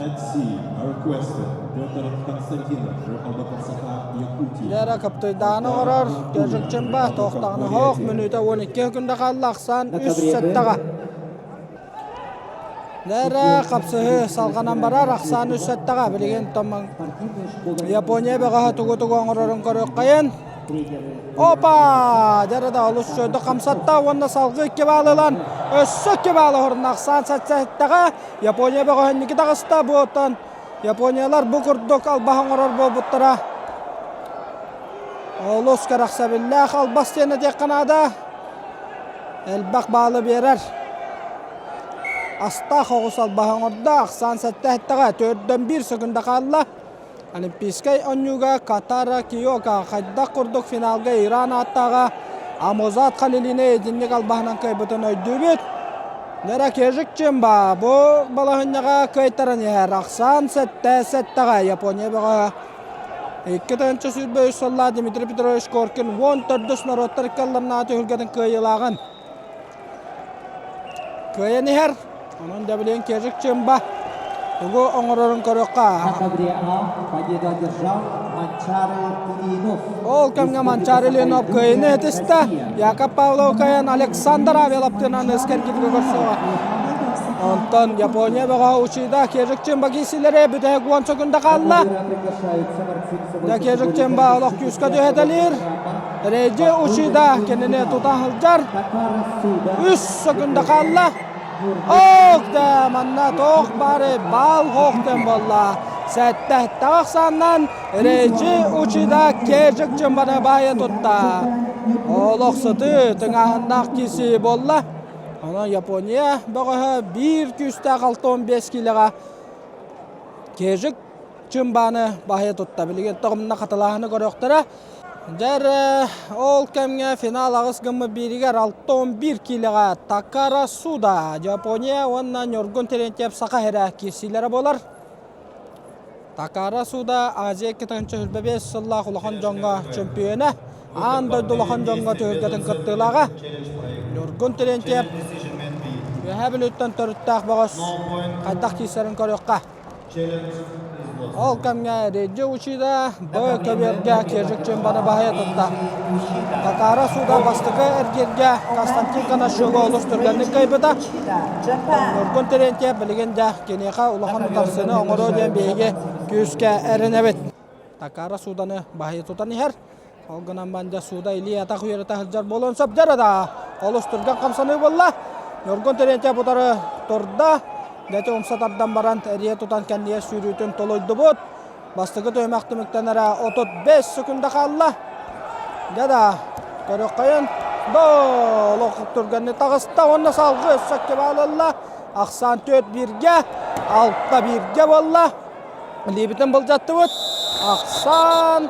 Лера кыптыйдааны оҥорор, Кежикчимба туохтаҕына оһох, мүнүүтэ 12 күндэ хаалла ахсаан На үс ковре Б сэттэҕэ. Лера хапсыһыы салҕанан барар, ахсаан үс сэттэҕэ. Билигин томмон спортивная школа Япония бөҕөһө тугу-тугу оҥорорун көрүөххэйин. тренеры Опа! Дьэ да олус үчүгэйдик хамсатта уонна салгыы икки баалы ылан өссө икки баалы оһорунна ахсаан сэттэҕэ. Япония бөҕөһүнньүкү таҕыста. Бу оттон Япониялар бу курдук албаһ оҥорор буолбуттара. Олус кэрэхсэбиллээх албас диэн этиэххэ наада. Элбэх баалы биэрэр. Астаах оҕус албаһы оҥордо. Ахсаан сэттэ эттэҕэ төрдөн биир секунда хаалла. Олимпийскай оонньууга Катара Киока хайдах курдук финалга Иран ааттааҕа Амозат Халилини итинник албаһынан кыайбытын өйдүүбүт. Нера Кежик Чимба бу балаһынньаҕа кыайтаран иһэр. Ахсаан сэттэ сэттэҕэ Япония бөҕөһө. 2023 сыллаах Дмитрий Петрович Коркин 14 норуоттар икки түһүлгэтин кыайыылааҕын Кыайан иһэр. Онон Дэбилиэн Кежик Чымба тугу оҥорорун көрүөххэ. На ковре А победу одержал Манчары Ильинов. Ол кэмҥэ Манчары Ильинов кыайыыны этистэ. Яков Павлов кыайан Александр Авеловтыынан ыскэргитгэ көрсөҕө. Онтон Япония бөҕөһө Учида Кежик Чымба киисилэри бүтэһик уон секунда хаалла. Дэ Кежик Чымба олох күүскэ түһэтэлиир. Рейджи Учида кинини тута сылдьар. Үс секунда хаалла. Ок да манна туох баары баал хоохтен буолла. Сэттэ тахсаннан Рейджи Учида Кежик Чымбаны баайа тутта. Олох сытыы тыҥааһыннаах киси буолла. Онон Япония бөҕөһө биир күүстээх 65 киилэҕэ Кежик Чымбаны баһыйа тутта. Билигин тоҕумна хатылааһыны көрүөхтэрэ. Дьэ ол кэмҥэ финал аҕыс гыммыт бииригэр 61 киилэҕэ Такара Суда, Япония уонна Ньургун Терентьев Саха сирэ киирсиилэрэ буолар. Такара Суда Азия 2025 сыллаах улахан дьоҥҥо чөмпүйүөнэ. Аан дойду улахан дьоҥҥо түһүлгэтин кыттыылааҕа Ньургун Терентьев Үөһээ Бүлүүттэн төрүттээх бөҕөс хайдах киирсэрин көрүөххэ. Ол кэмҥэ Реджи Учида Б көбүөргэ Кежик Чымбаны баһыйа тутта. Такара суда бастакы эргииргэ Константин Конощугу олус түргэнник кыайбыта. Ньургун Терентьев билигин да киниэхэ улахан утарсыыны оҥоруо диэн биһиги күүскэ эрэнэбит. Такара суданы баһыйа тутан иһэр. Ол гынан бандьа сууда илии-атах үөрэтэ сылдьар буолуон сөп дьара да олус түргэн хамсаныы буолла. Ньургун Терентьев утары турда. Дьэ умса тардан баран эрийэ тутан кэннигэр сүүрүүтүн толуйдубут. Бастакы түһүмэх түмүктэнэрэ 35 секунда хаалла. Дьэ да көрүөххэйин да олох түргэнник таҕыста уонна салгыы өссө ылла. Ахсаан 4 бииргэ, 6 бииргэ буолла. Илиибитин былдьаттыбыт. Ахсаан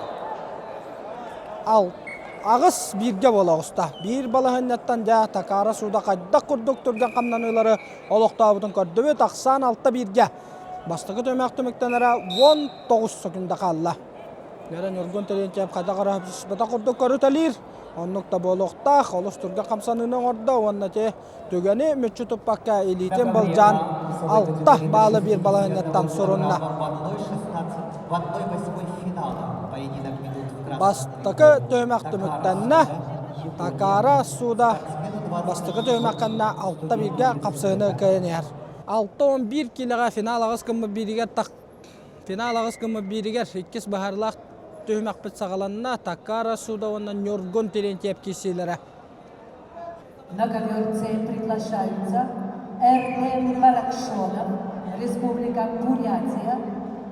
аҕыс бииргэ буола оҕуста. Биир балаһыанньаттан дьэ Такара сууда хайдах курдук түргэн хамнаныылары олохтообутун көрдүбүт. Ахсаан алта бииргэ. Бастакы түмэх түмүктэнэрэ 19 секунда хаалла. Дьэ Ньургун Терентьев хайдах эрэ курдук көрүтэлиир. Оннук да буолуохтаах. Олус түргэн хамсаныыны оҥордо уонна те Түгэни мүччү туппакка илиитин былдьаан алта баалы биир балаһыанньаттан сурунна. Бастакы түһүмэх түмүктэннэ. Такара сууда бастакы түһүмэх кэннэ алта бииргэ хапсыһыны кыайан иһэр. 6-11 киилэҕэ финал аҕыс гыммыт бииригэр финал аҕыс гыммыт бииригэр иккис быһаарыылаах түһүмэхпит саҕаланна. Такара сууда уонна Ньургун Терентьев киирсиилэрэ. На ковер приглашаются Р.М. Баракшонов, Республика Бурятия,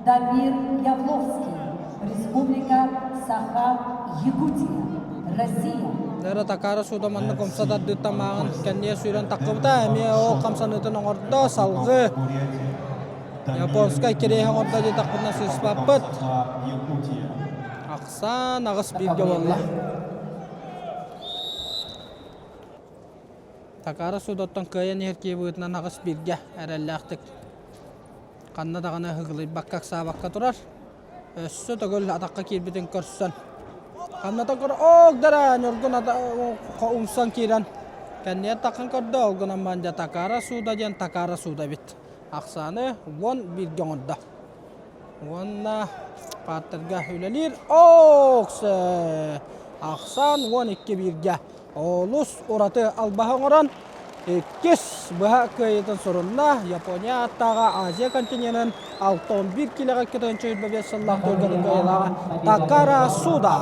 Дамир Явловский, Республика Саха-Якутия, Россия. Нера Такара суда маннык умса тардыыттан мааҕын кэнниэ сүүрэн таххыбыта, эмиэ ол хамсаныытын оҥордо, салгыы японскай кириэһи оҥордо диэтэхпинэ сыыспаппыт. Ахсаан аҕыс бииргэ буолла. Такара судоттон кыайан иһэр киһи быһыытынан аҕыс бииргэ эрэллээхтик ханна даҕаны ыгылыйбакка ыксаабакка турар. Өссө төгүл атахха киирбитин көрсөн ханната көр оогдара Ньургун умсан киирэн кэнниэр таххан көрдө ол гынан баран дьэ Такара сууда диэн Такара сууда эбит. Ахсааны уон бииргэ оҥордо. Уонна пааттарга үлэлиир Ооксе ахсаан 12 бииргэ олус ураты албаһы оҥорон иккис быһа кыайыытын сурунна Япония ааттааҕа Азия континенын 61 килэҕэ 225 сыллаах түргэнин кыайыылааҕа Такара Суда.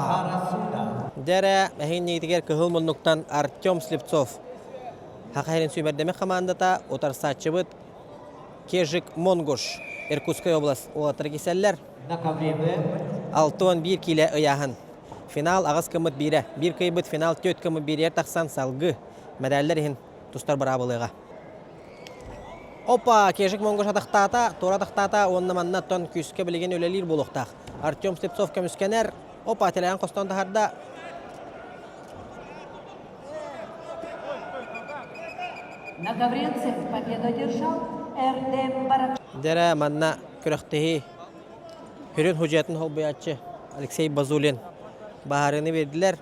Дьэ эһиги кыһыл муннуктан Артем Слепцов Саха сирин сүүмэрдэмэх хамаандата утарсааччыбыт Кежик Монгуш, Иркутскай область уолаттара киселлэр. 61 киилэ ыйааһын. Финал аҕыс кыммыт биирэ. Биир кыйбыт финал түөрт кыммыт бииригэр тахсан салгыы мэдээллэр иһин тустар быраабылыаҕа. Опа, Кежик Монгуш атахтаата, туора атахтаата уонна манна оттон күүскэ билигин үлэлиир буолуохтаах. Артем Слепцов көмүскэнэр. Опа, тэлээн хостон таһарда. На Гаврилцев победу одержал Эрдем Барак. Дэрэ манна күрэхтэһии Хүрүн худьуйатын холбуйааччы Алексей Базулин баһаарыны биэрдилэр.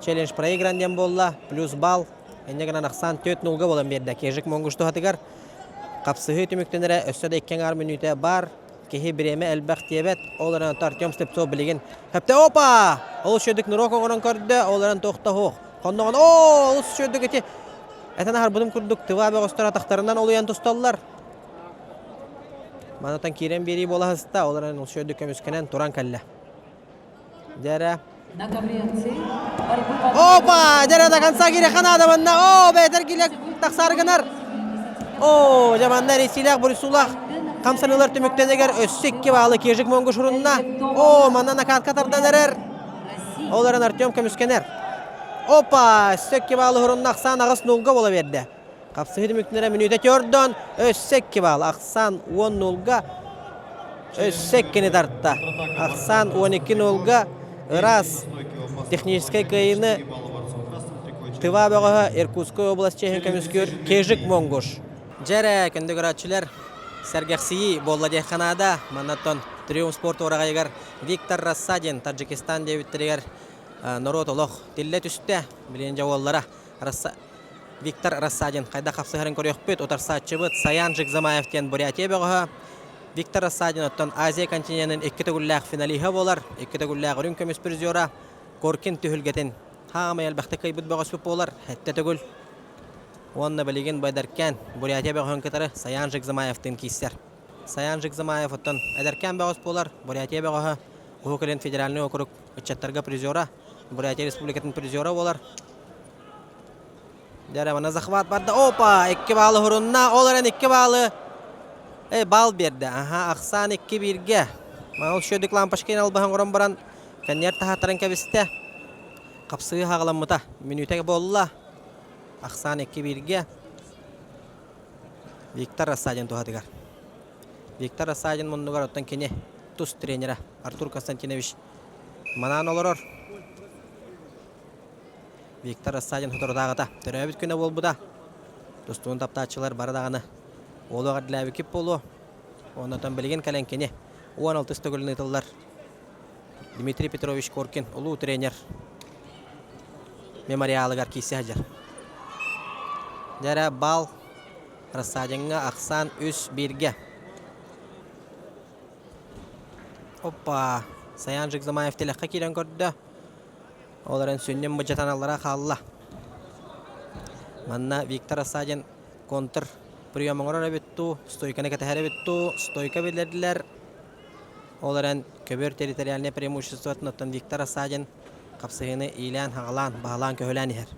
Челлендж проигран диэн буолла, плюс балл. Инньэ гынан ахсаан 4-0 буолан биэрдэ. Кежик Монгуш туһатыгар хапсыһыы түмүктэнэрэ өссө да икки аҥаар мүнүүтэ баар. Киһи бириэмэ элбэх диэбэт. Ол эрэн Артем Слепцов билигин хөптө опа! Олус үчүгдүк нырок оҥорон көрдө, ол эрэн туох да суох. Хонноҕун оо, олус үчүгдүк ити этэн аһарбытым курдук тыва бөҕөстөр атахтарынан олуйан тусталлар. Манатан киирэн биэрии буола сыста, ол эрэн олус үчүгдүк көмүскэнэн туран кэллэ. Дьэрэ. Опа! Дьэрэ до конца киирэ ханаада манна. Оо, бээтэр киилэ тахсаары гынар. Оо, дьэ манна эрийсиилээх бурсуулаах хамсаныылар түмүктэнигэр өссө икки баалы Кежик Монгуш урунна. Оо, манна накатка тардан эрэр. Ол эрэн Артем көмүскэнэр. Опа! Өссө икки баалы урунна ахсаан аҕыс нулга буола биэрдэ. Хапсыһыы түмүктэнэрэ мүнүүтэ төрдөн өссө икки баал. Ахсаан 10 нулга өссө иккини тарта. Ахсаан 12 нулга ыраас техническэй кыайыыны Тыва бөҕөһө Иркутскай область чиэһин көмүскүүр Кежик Монгуш. Дьэрэ, күндү көрөөччүлэр, сэргэхсийии буолла диэххэ наада. Маннаттан Триумф спорт уораҕайыгар Виктор Рассадин Таджикистан диэбиттэригэр. Норуот олох тиллэ түстэ. Билигин дьэ уоллара Виктор Рассадин хайдах хапсыһарын көрүөхпүт. Утарсааччыбыт Саян Жигзамаев диэн Бурятия бөҕөһө. Виктор Рассадин оттон Азия континенын икки төгүллээх финалиһа буолар. Икки төгүллээх үрүҥ көмүс призера Коркин түһүлгэтин хаамай элбэхтик кыайбыт бөҕөспүт буолар. Сэттэ төгүл. Уонна билигин Байдеркэн Бурятия бөҕөһүн кытары Саян Жигзамаевтыын киирсэр. Саян Жигзамаев оттон эдэркээн бөҕөс буолар. Бурятия бөҕөһө Уһук Илин федеральнай округ ыччаттарга призера, Бурятия республикатын призера буолар. Дьэ, мана захват барда. Опа! Икки баалы хурунна. Ол эрэн икки баалы Эй, баал биэрдэ. Аха, ахсаан икки бииргэ. Мана ол шөдүк лампочкин албаһын оҥорон баран, кэннигэр таһааттаран кэбистэ. Хапсыы хаҕаламмыта. Мүнүүтэ буолла. Ахсаан икки бииргэ. Виктор Рассадин туһатыгар. Виктор Рассадин муннугар оттон кини тус тренера Артур Константинович манаан олорор. Виктор Рассадин соторутааҕыта төрөөбүт күнэ буолбута. Тустуун таптааччылар бары даҕаны уолу эҕэрдэлээбиккит буолуо. Оннотон билигин кэлэн кини 16 төгүлүн ыытыллар Дмитрий Петрович Коркин улуу тренер мемориалыгар киирсэ сылдьар. Дьэ бал Рассадиҥҥа ахсаан үс бииргэ. Оппа! Саян Жигзамаев тилэххэ киирэн көрдө. Ол эрэн сүнньүн мыдьатаналлара хаалла. Манна Виктор Рассадин контр прием оҥорор эбит дуу, стойканы кэтэһэр эбит дуу, стойка биллэрдилэр. Ол эрэн көбүөр территориальнай преимуществотын оттон Виктор Рассадин хапсыһыыны иилээн-хаҕалаан, баһылаан-көһүлээн иһэр.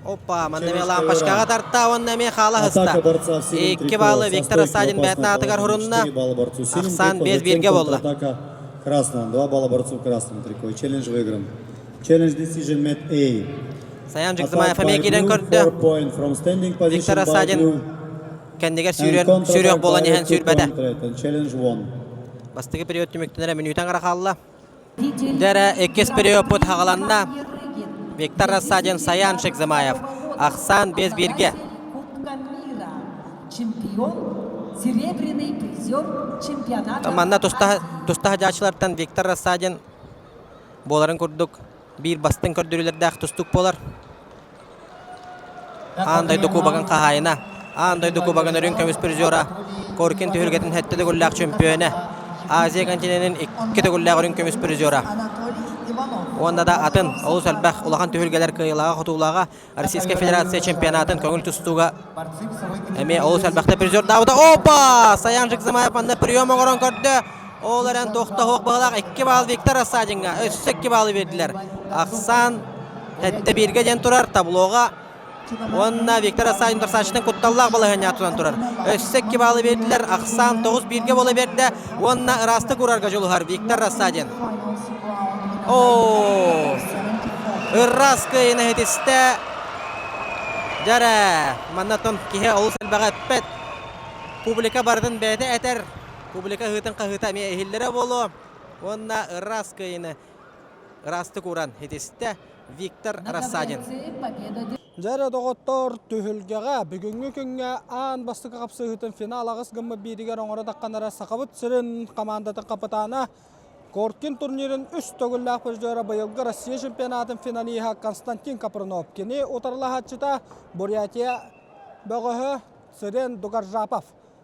Опа, манна эмиэ лампочкаҕа тарта уонна эмиэ хаала сыста. Икки баллы Виктор Рассадин бэйэтин аатыгар хурунна. Ахсаан 5 бииргэ буолла. Красного, два балла борцу в красном трико. Челлендж выигран. Челлендж decision made A. Саян Жигзамаев эмиэ киирэн көрдө. Виктор Рассадин кэннигэр сүүрүөн сүүрүөх буолан иһэн сүүрбэтэ. Бастакы период түмүктэнэрэ мүнүүтэн гара хаалла. Дьэ иккис периодпут хаҕаланна. Виктор Рассадин, Саян Шекзамаев. Ахсаан без бииргэ. Чемпион, серебряный призер чемпионата. Манна туста туста садьааччылартан Виктор Рассадин буоларын курдук биир бастыҥ көрдөрүүлэрдээх тустук буолар. Аан дойду кубогын хаһаайына, аан дойду кубогын үрүҥ көмүс призера, Коркин түһүлгэтин сэттэ төгүллээх чөмпүйүөнэ, Азия континенын икки төгүллээх үрүҥ көмүс призера. Уонна да атын олус элбэх улахан түһүлгэлэр кыайыылааҕа-хотуулааҕа Российскай Федерация чемпионатын көҥүл тустууга эмиэ олус элбэхтэ призердаабыта. Опа! Саян Жигзамаев манна прием оҥорон көрдө. Ол эрэн туох да суох быһыылаах икки баал Виктор Рассадиҥҥа өссө икки баалы биэрдилэр. Ахсаан Сэттэ бииргэ диэн турар таблоҕа уонна Виктор Асанин Тарсачтан кутталлаах балаһыанньаҕа тутан турар. Өссө икки баалы биэрдилэр, ахсаан тоҕус бииргэ буола биэрдэ уонна ыраастык уурарга дьулуһар Виктор Рассадин. Оо! Ыраас кыайыыны иһитистэ. Дьэрэ, манна киһи олус элбэҕи эппэт. Публика барытын бэйэтэ этэр. Публика ыһыытын-хаһыыта эмиэ иһиллэрэ буолуо. Уонна ыраас кыайыыны ыраастык ууран итистэ Виктор Рассадин. Дьэ эрэ доҕоттор, түһүлгэҕэ бүгүҥҥү күҥҥэ аан бастакы хапсыһыытын финал аҕыс гыммыт бииригэр оҥоро тахханара Сахабыт сирин командатын хапытаана Коркин турнирын үс төгүллээх призера быйылгы Россия чемпионатын финалиһа Константин Капрынов. Кини утарылаһааччыта Бурятия бөҕөһө Сырен Дугаржапов.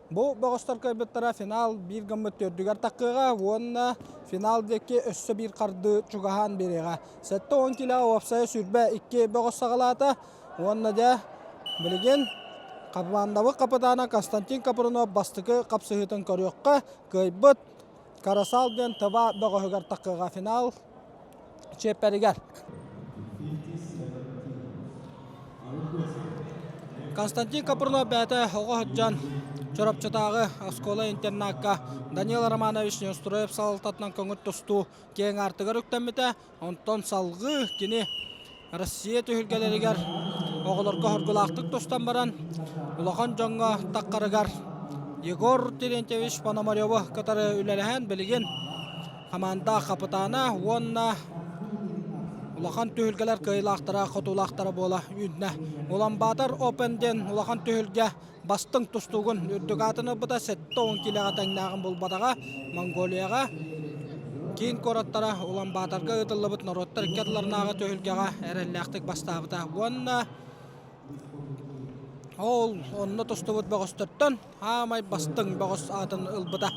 Бу бөҕөстөр кыайбыттара финал биир гыммыт төрдүгэр таххыаҕа уонна финал диэки өссө биир хардыы чугаһаан биэриэҕэ. 70 килоҕа уопсайа 22 бөҕөс саҕалаата уонна дьэ билигин командабыт капитана Константин Капрунов бастакы хапсыһыытын көрүөххэ кыайбыт Карасал диэн Тыва бөҕөһүгэр таххыаҕа финал чиэппэригэр. Константин Капрунов бэйэтэ оҕо сылдьан Чурапчытааҕы оскуола-интернакка Данил Романович Неустроев салалтатынан көҥүл тустуу киэҥ аартыгар үктэммитэ. Онтон салгыы кини Россия түһүлгэлэригэр оҕолорго хоргулаахтык тустан баран улахан дьоҥҥо таххарыгар Егор Терентьевич Пономаревы кытары үлэлэһэн билигин хамаанда хапытаана уонна улахан түһүлгэлэр кыайыылаахтара хотуулаахтара буола үүннэ. Улан-Батор Open диэн улахан түһүлгэ бастыҥ тустуугун үрдүк аатын ылбыта 70 киилэҕэ тэҥнээҕин булбатаҕа Монголияҕа. Киин куораттара Улан-Баторга ыытыллыбыт норуоттар икки ардыларынааҕы түһүлгэҕэ эрэллээхтик бастаабыта уонна ол онно тустубут бөҕөстөртөн Аамай бастыҥ бөҕөс аатын ылбыта.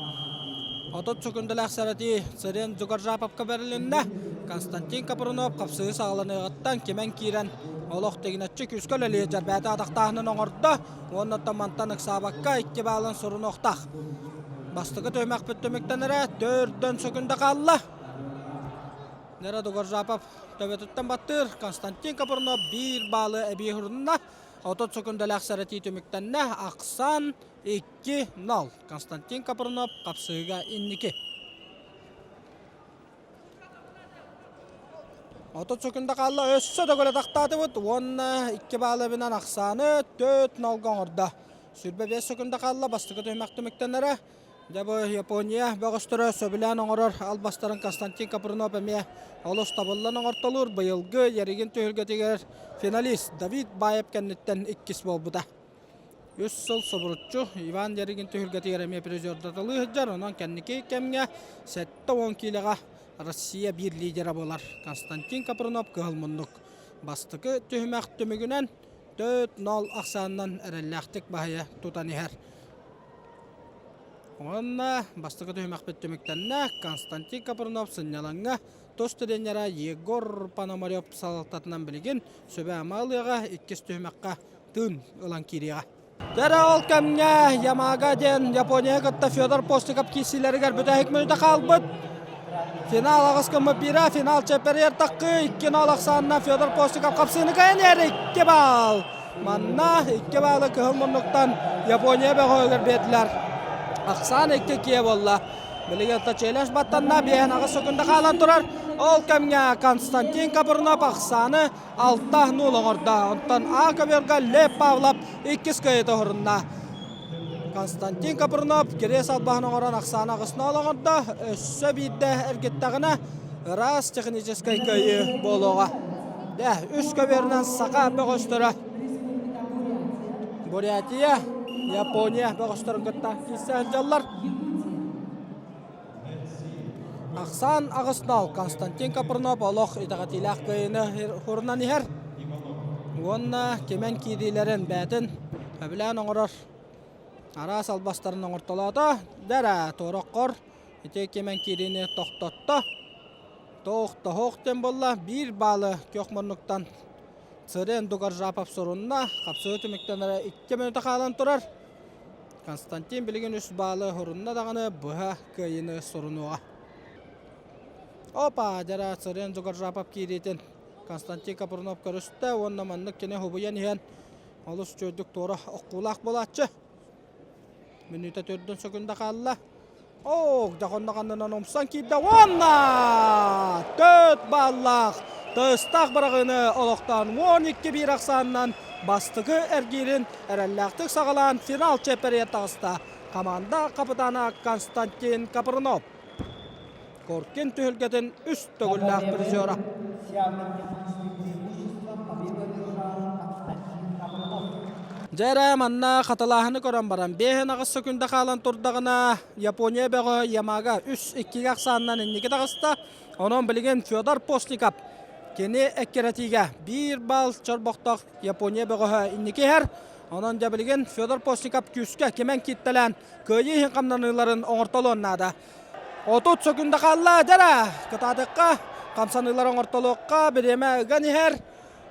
30 сөкүндэлээх сэрэтии Цырен Дзугаржаповка бэрилиннэ. Константин Капрунов хапсыһыы саҕаланыаҕыттан кимэн киирэн олох тигинэччи күүскэ үлэлиир дьэрбээтэ атахтааһынын оҥордо уонна мантан ыксаабакка икки баалын сурунуохтаах. Бастакы түһүмэхпит түмүктэнэрэ төрдөн сөкүндэ хаалла. Нера Дугаржапов төбөтүттэн баттыыр Константин Капрунов биир баалы эбии урунна. 30 сөкүндэлээх сэрэтии түмүктэннэ. Ахсан 2-0. Константин Капрунов хапсыһыыга инники. 30 сөкүндэ хаалла. Өссө төгүл атахтаатыбыт уонна 2 баалы эбинэн ахсааны 4-0-га оҥордо. 25 сөкүндэ хаалла. Бастакы түһүмэх түмүктэнэрэ. Дьэ бу Япония бөҕөстөрө сөбүлээн оҥорор албастарын Константин Капрунов эмиэ олус табыллан оҥортолуур. Быйылгы Яригин түһүлгэтигэр финалист Давид Баев кэнниттэн иккис буолбута. Үс сыл субуруччу Иван Яригин түһүлгэтигэр эмиэ призердаталыы сылдьар. Онон кэнники кэмҥэ 70 киилэҕэ Россия биир лидера буолар Константин Капрунов кыһыл муннук. Бастакы түһүмэх түмүгүнэн 4-0 ахсаанынан эрэллээхтик баһыйа тутан иһэр. Уонна бастакы түһүмэхпит түмүктэннэ. Константин Капрунов сынньалаҥҥа тус тренера Егор Пономарев салалтатынан билигин сүбэ-ама ылыаҕа, иккис түһүмэххэ тыын ылан киириэҕэ. Дьэрэ ол кэмҥэ Ямага диэн Япония кытта Федор Постников киирсиилэригэр бүтэһик мүнүүтэ хаалбыт. Финал аҕыс гыммыт биирэ, финал чэппэригэр таххыы 2-0 ахсаанна Федор Постников хапсыыны кыайан иһэр 2 балл. Манна икки баалы кыһыл муннуктан Япония бөҕөһүгэр биэрдилэр. Ахсаан икки киэ буолла. Билигин Тачелеш баттанна, биэһин аҕыс сөкүндэ хаалан турар. Ол кэмҥэ Константин Капрунов ахсааны 6-0 оҥордо. Онтон А көбүөргэ Лев Павлов иккис кыайыыта уһурунна. Константин Капрунов кириэс албаһын оҥорон ахсааны аҕыс-нол оҥордо. Өссө биирдэ эргиттэҕинэ ыраас техническэй кыайыы буолуоҕа. Дэ, үс көбүөрүнэн саха бөҕөстөрө Бурятия, Япония бөҕөстөрүн кытта киирсэ сылдьаллар. Ахсаан аҕыс нол Константин Капрунов олох итэҕэтиилээх кыайыыны хурунан иһэр уонна кимэн киириилэрин бэйэтин сөбүлээн оҥорор араас албастарын оҥортолоото. Дэрэ, туораххор ити кимэн киириини тохтотто. Туох тоһуох диэн буолла, биир баалы күөх муннуктан Цырен Дугаржапов сурунна. Хапсыһыы түмүктэнэрэ икки мүнүүтэ хаалан турар. Константин билигин үс баалы сурунна даҕаны быһа кыайыыны сурунуоҕа. Опа, дьара Цырен Дугаржапов киириитин Константин Капрунов көрүстэ уонна маннык кини хубуйан иһэн олус үчүгэйдик туора оххуулаах буолааччы. Мүнүүтэ төрдүн сөкүндэ хаалла. Ох, дьохонно ханнынан умсан киирдэ уонна төрт бааллаах тыстаах быраҕыыны олохтоон 12-1 ахсаанынан бастакы эргиирин эрэллээхтик саҕалаан финал чиэппэригэр таҕыста команда капитана Константин Капрунов. Коркин түһүлгэтин үс төгүллээх призера. Дьэ эрэ манна хатылааһыны көрөн баран, биэһин аҕыс сөкүндэ хаалан турдаҕына, Япония бөҕө Ямага үс иккигэ ахсаанынан инники таҕыста. Онон билигин Федор Постников кини эккирэтиигэ биир балл чорбохтоох Япония бөҕөһө инники иһэр. Онон дьэ билигин Федор Постников күүскэ кимэн кииттэлээн кыайыы иһин хамнаныыларын оҥортолуон наада. 30 сөкүндэ хаалла дьэрэ кытаатыкка хамсаныылар оҥортолуохха бириэмэ ыган иһэр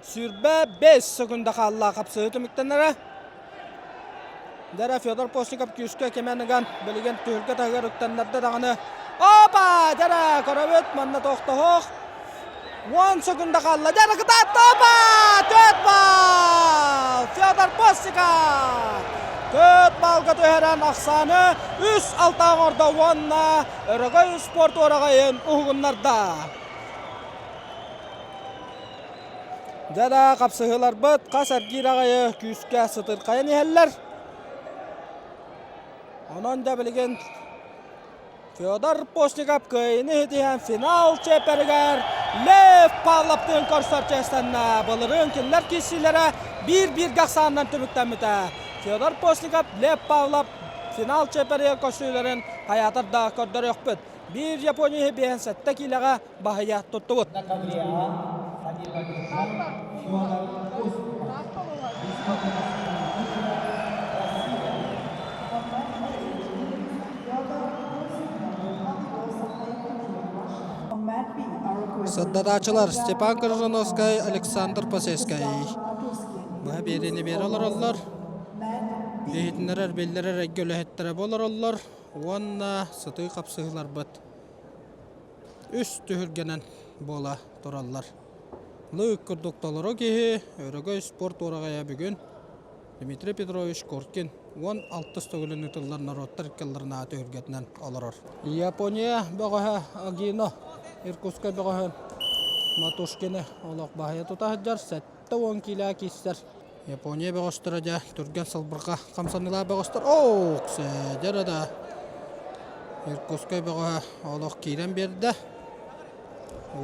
25 сөкүндэ хаалла хапсыһыы түмүктэнэрэ дьэрэ Федор Постников күүскэ кимэн ыган билигин түһүлгэ таһыгар үктэннэрдэ даҕаны опа дьэрэ көрөбүт манна тохтоһуох 10 сөкүндэ хаалла дьэрэ кытаатта опа төрт балл Федор Постников төрт баллга түһэрэн ахсааны үс алта оҥордо уонна Өрөгөй спорт уораҕайын уһугуннарда. Дьэ да хапсыһыыларбыт хас эргиир аҕайы күүскэ сытырхайан иһэллэр. Онон да билигин Федор Постников кыайыыны ситиһэн финал чиэппэригэр Лев Павловтыын көрсөр чиэстэннэ. Былырыын кинилэр киирсиилэрэ биир-бииргэ ахсаанынан түмүктэммитэ. Федор Постников, Лев Павлов финал чиэппэригэр көрсүүлэрин хайаатар да көрдөрүөхпүт. Биир Япония 57 киилэҕэ баһыйа туттубут. Сырдатааччылар Степан Крыжановскай, Александр Посельскай. Быһа биэриини биэрэ олороллор. Иһитиннэрэр, биллэрэр эйгэ үлэһиттэрэ бу олороллор уонна сытыы хапсыһыыларбыт үс түһүлгэнэн буола тураллар. Лыык курдук толору киһи, Өрөгөй спорт уораҕайа бүгүн Дмитрий Петрович Коркин 16 төгүлүн ыытыллар норуоттар ыккалларынааҕы түһүлгэтинэн олорор. Япония бөҕөһө Агино, Иркутскай бөҕөһө Матушкины олох баһыйа тута сылдьар 70 киилэ киирсэр. Япония бөҕөстөрө дьэ түргэн сылбырҕа хамсаныылаах бөҕөстөр. Оок, дьэ да Иркутскай бөҕөһө олох киирэн биэрдэ.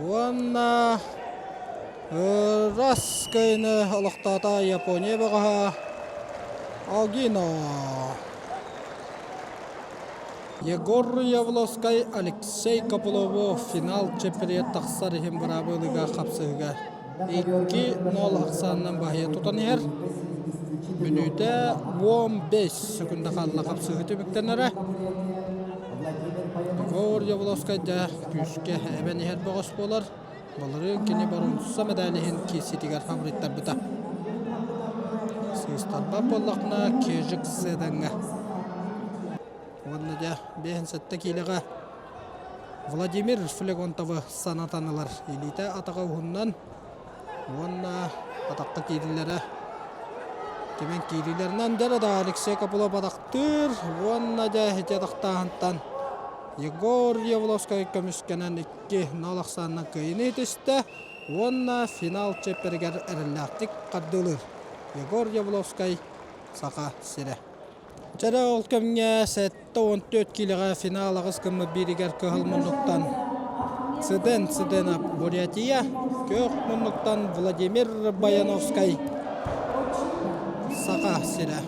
Уонна ырас кыайыны олохтоото Япония бөҕөһө Огино. Егор Явловскай Алексей Копылову финал чемпионат тахсар иһин быраабылыга хапсыһыга 2-0 ахсаанынан баһыйа тутан иһэр. Мүнүүтэ 15 секунда хаалла хапсыһыы түмүктэнэрэ. Егор Явловскай да күүскэ эбэн иһэр бөҕөс буолар. Былырыын кини боруонса медаль иһин киирсиитигэр хамырыйтарбыта. Сыыстарбат буоллахпына, Кежик Седаҥҥа. Уонна дьэ, 57 киилэҕэ Владимир Флегонтовы санатан ылар. Илиитэ атаҕа уһуннан уонна атахха киирилэрэ кимэн киириилэринэн дьэ да Алексей Копылов атахтыыр уонна дьэ ити атахтааһынтан Егор Явловскай көмүскэнэн 2-0 ахсаанынан кыайыыны ситистэ уонна финал чиэппэригэр эрэллээхтик хардыылыыр Егор Явловскай Саха сирэ. Чэрэ ол кэмҥэ 74 киилэҕэ финал аҕыс гыммыт бииригэр кыһыл муннуктан Цыден Цыденов Бурятия, күөх муннуктан Владимир Баяновскай Саха сирэ.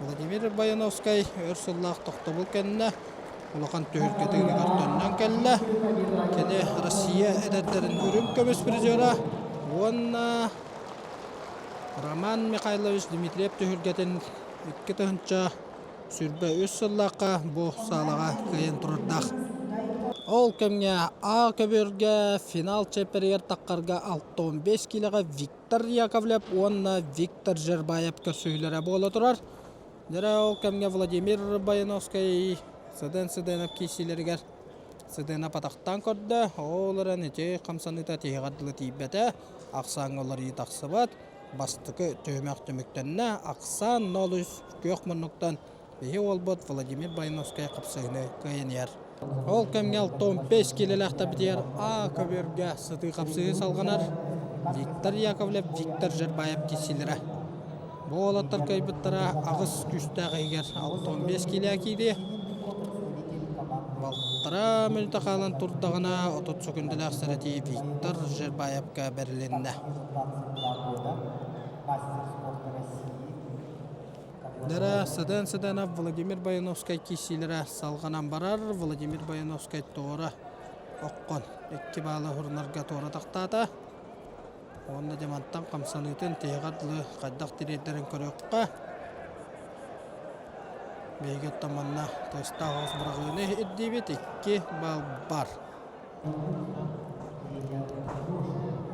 Владимир Баяновскай өр сыллаах тохтобул кэннэ улахан түһүлгэ тыыныгар төннөн кэллэ. Кини Россия эдэрдэрин үрүҥ көмүс призера уонна Роман Михайлович Дмитриев түһүлгэтин 2023 сыллаахха бу саалаҕа кыайан турардаах. Ол кэмҥэ А көбүөргэ финал чиэппэригэр таххарга 65 киилэҕэ Виктор Яковлев уонна Виктор Жербаев көрсүһүүлэрэ буола турар. Дьэ ол кэмҥэ Владимир Баяновскай Сыден Сыденов киирсиилэригэр Сыденов атахтаан көрдө, ол эрэн ити хамсаныыта тиһэҕэр дылы тиийбэтэ, ахсааҥҥа уларыйыы тахсыбат. Бастакы түһүмэх түмүктэннэ. Ахсаан 0-3 күөх муннуктан биһи уолбут Владимир Баяновскай хапсыһыыны кыайан иһэр. Ол кэмҥэ 65 киилэлээх табитигэр А көбүөргэ сытыы хапсыһыы салҕанар. Виктор Яковлев, Виктор Жербаев киирсиилэрэ. Бу уолаттар кыайбыттара аҕыс күүстээх иһигэр 65 киилэ киириэ. Балтараа мүнүүтэ хаалан турдаҕына 30 сөкүндэлээх сэрэтии Виктор Жербаевка бэрилиннэ. Дара Сыдан Сыданов Владимир Баяновскай киирсиилэрэ салҕанан барар. Владимир Баяновскай туора оккон икки баалы уһурунарга туора тахтаата. Уонна дьэ мантан хамсаныытын тиһэҕэр дылы хайдах тириэрдэрин көрүөххэ. Биһиги оттон манна тыастаах оҕус быраҕыыны ирдиибит. Икки баал бар.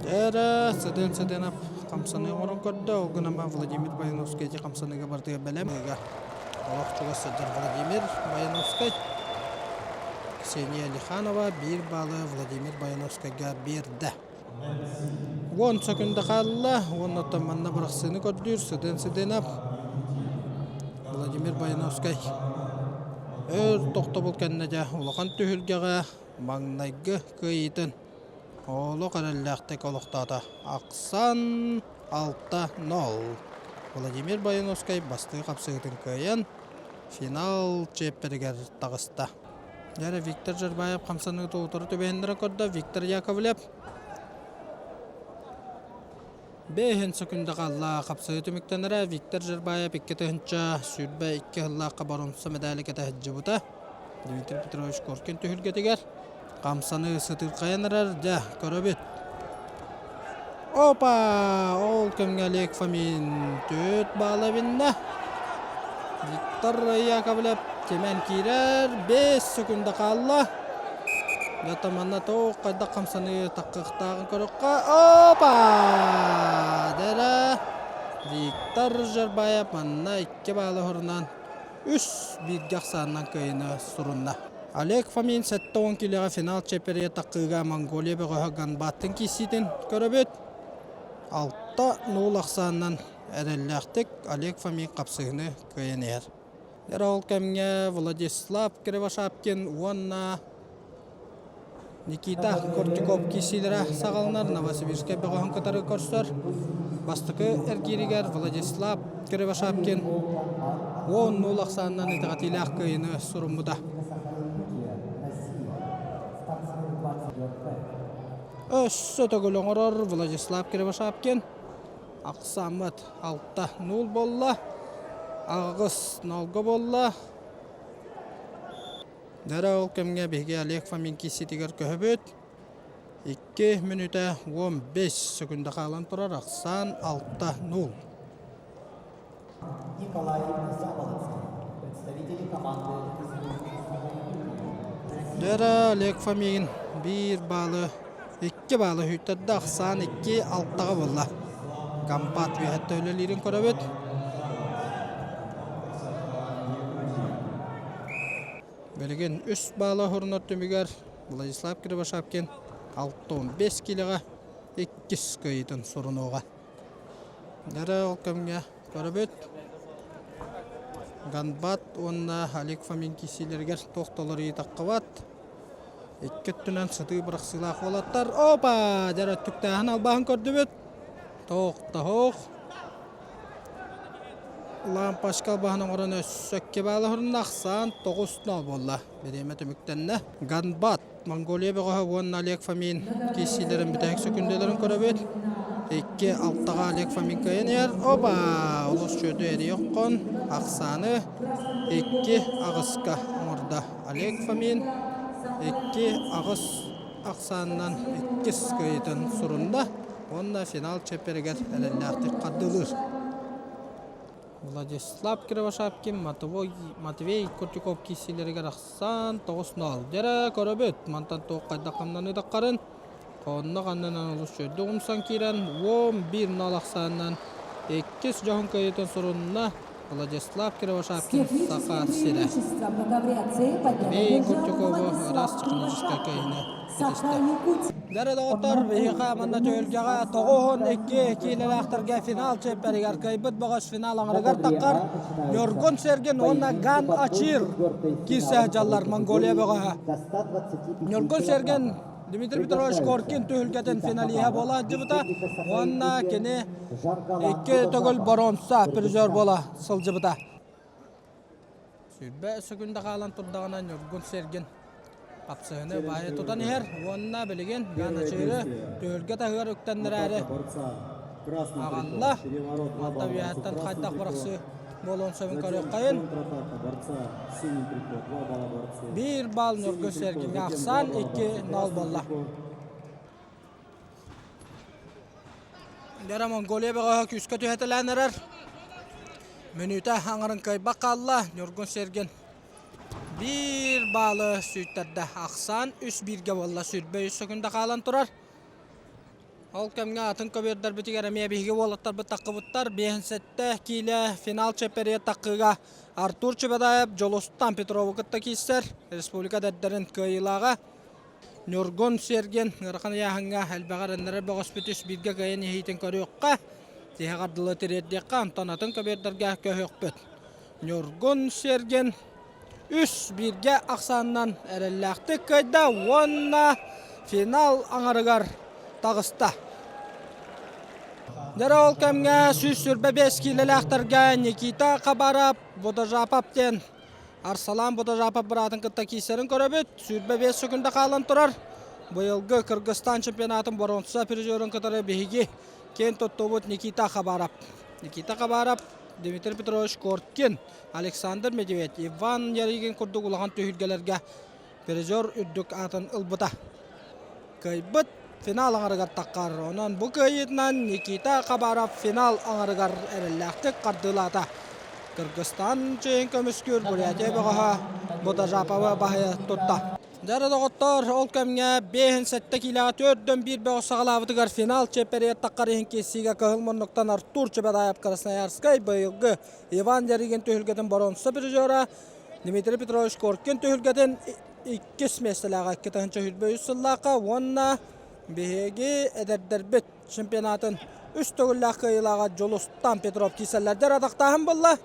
Эрэ Сыдын Сыдынов хамсаныы оҥорон көрдө, ол гынан баран Владимир Баяновскай ити хамсаныыга барытыгар бэлэм. Олох чугас сылдьар Владимир Баяновскай. Ксения Лиханова биир баалы Владимир Баяновскайга биэрдэ. Уон сөкүндэ хаалла, уонна оттон манна бырахсыыны көрдүүр Сыдын Сыдынов. Владимир Баяновскай өр тохтобул кэннэ дьэ улахан түһүлгэҕэ Маҥнайгы кыайыытын олох эрэллээхтик олохтоото. Ахсан 6-0. Владимир Баяновскай бастыы хапсыһыытын кыайан, финал чиэппэригэр таҕыста. Дьэ Виктор Жербаев хамсаныыта утары түбэһиннэрэ көрдө. Виктор Яковлев бэһин сөкүндэ хаалла. Хапсыһыы түмүктэнэрэ Виктор Жербаев 2022 сыллаахха боруонса медали кэтэ сылдьыбыта. Дмитрий Петрович Коркин түһүлгэтигэр хамсаны сытыырхайан эрэр, дьэ, көрөбүт. Опа! Ол кэмҥэ Олег Фомин түөрт баала эбиннэ. Виктор Яковлев кимэн киирэр, 5 секунда хаалла. Дьэ, манна туох хайдах хамсаныы таххыахтааҕын көрүөххэ. Опа! Дэрэ! Виктор Жербаев манна икки баалы уһурунан үс бииргэ ахсаанынан кыайыыны сурунна. Олег Фомин 70 килоҕа финал чэппиэрийэ таххыыга Монголия бөҕөһө Ганбаттын киирсиитин көрөбүт. 6-0 ахсаанынан эрэллээхтик Олег Фомин хапсыһыыны кыайан иһэр. Эрэ ол кэмҥэ Владислав Кривошапкин уонна Никита Куртюков киирсиилэрэ саҕаланар Новосибирскай бөҕөһүн кытары көрсөр. Бастакы эргииригэр Владислав Кривошапкин 10-0 ахсаанынан итэҕэтиилээх кыайыыны суруммута. Өссө төгүл оҥорор Владислав Кривошапкин. Ахсааммыт 6-0 буолла. Аҕыс нолга буолла. Дьэ ол кэмҥэ биһиги Олег Фомин киирсиитигэр көһөбүт. 2 мүнүүтэ 15 секунда хаалан турар ахсаан 6-0. Николай Заболоцкий, представитель команды Дьэ Олег Фомин биир баалы, икки баалы үһүттэрдэ ахсаан 2 алтаҕа буолла. Комбат үөһэттэ үлэлиирин көрөбүт. Билигин үс баала уһурунар түмүгэр Владислав Кривошапкин 65 киилэҕэ иккис кыайыытын сурунуоҕа. Дьэ ол кэмҥэ көрөбүт Ганбат уонна Олег Фомин киирсиилэригэр туох да уларыйыы таххыбат. Икки өттүнэн сытыы бырахсыылаах уолаттар. Опа! Дьэ өттүктээһин албаһын көрдүбүт. Туох да суох. Лампочка албаһын оҥорон өссө икки баала ахсаан 9-0 буолла. Бириэмэ түмүктэннэ. Ганбат, Монголия бөҕөһө уонна Олег Фомин киирсиилэрин бүтэһик сөкүндэлэрин көрөбүт. Икки алтаҕа Олег Фомин кыайан иһэр. Оба! Олус чүөдү эрийэ оххон ахсааны икки аҕыска оҥордо. Олег Фомин икки аҕыс ахсаанынан иккис кыайыытын сурунна уонна финал чэппиэригэр эрэллээхтик хардыылыыр. Владислав Кривошапкин, Матвей Куртюков киирсиилэригэр ахсаан 9-0. Дьэрэ көрөбүт, мантан туох хайдах хамнаныытаххарын. Онно ханнынан олус чөрдүк умсан киирэн 11-0 ахсаанынан иккис дьоһун кыайыытын сурунна Владислав Кривошапкин Саха сирэ. Матвей Куртюкову ыраас техническай кыайыыны ситистэ. Дьэ доҕоттор, биһиэхэ манна түһүлгэҕэ 92 киилэлээхтэргэ финал чиэппэригэр кыайбыт бөҕөс финал аҥарыгар таххар Ньургун Сергин уонна Ган Ачир киирсэ сылдьаллар Монголия бөҕөһө. Ньургун Сергин Дмитрий Петрович Коркин түһүлгэтин финалиһа буола сылдьыбыта уонна кини икки төгүл боруонса призер буола сылдьыбыта. Сүүрбэ сөкүндэ хаалан турдаҕына Ньургун Сергин хапсыһыны баайы тутан иһэр уонна билигин Ганачыыры түһүлгэ таһыгар үктэннэрээри аҕалла. Манта үөһэттэн хайдах бырахсыы буолуон сөбүн көрүөххэйин. Биир балл Ньургун Сергиҥҥэ ахсаан 2-0 буолла. Дьара Монголия бөҕөһө күүскэ түһэтэлээн эрэр. Мүнүүтэ аҥарын кыайбат хаалла. Ньургун Сергин биир баалы сүүттэрдэ. Ахсаан үс бииргэ буолла. Сүүрбэ үс сөкүндэ хаалан турар. Ол кэмҥэ атын көбүөрдэрбитигэр эмиэ биһиги уолаттарбыт таххыбыттар. 57 киилэ финал чэппиэригэр таххыыга Артур Чебедаев Дьолустан Петрову кытта киирсэр. Республика эдэрдэрин кыайыылааҕа. Ньургун Сергин ыарахан ыйааһыҥҥа элбэҕи эрэннэрэр бөҕөспүт үс бииргэ кыайан иһиитин көрүөххэ, тиһэҕэр дылы тириэрдиэххэ, онтон атын көбүөрдэргэ көһүөхпүт. Ньургун Сергин үс бииргэ ахсаанынан эрэллээхтик кыайда уонна финал аҥарыгар таҕыста. Дьэ ол кэмҥэ 125 киилэлээхтэргэ Никита Хабаров Бодожапов диэн Арсалаан Бодожапов быраатын кытта киирсэрин көрөбүт. 25 сөкүндэ хаалан турар. Быйылгы Кыргызстан чемпионатын боруонса призерын кытары биһиги киэн туттубут Никита Хабаров. Никита Хабаров. Дмитрий Петрович Коркин, Александр Медведь, Иван Ярыгин курдук улахан түһүлгэлэргэ призер үрдүк аатын ылбыта. Кыайбыт финал аҥарыгар таххар. Онон бу кыайыытынан Никита Хабаров финал аҥарыгар эрэллээхтик хардыылаата. Кыргызстан чиэһин көмүскүүр Бурятия бөҕөһө Будажаповы баһыйа тутта. Дьэ доҕоттор, ол кэмҥэ биэһин сэттэ киилэҕэ төрдөн биир бөҕөс саҕалаабытыгар финал чиэппэригэр таххар иһин киирсиигэ кыһыл муннуктан Артур Чебедаев Красноярскай быйылгы Иван Ярыгин түһүлгэтин боруонса призера Дмитрий Петрович Коркин түһүлгэтин иккис миэстэлээҕэ 2023 сыллаахха уонна биһиги эдэрдэрбит чемпионатын үс төгүллээх кыайыылааҕа Дьулустан Петров киирсэллэрдэр атахтааһын буолла.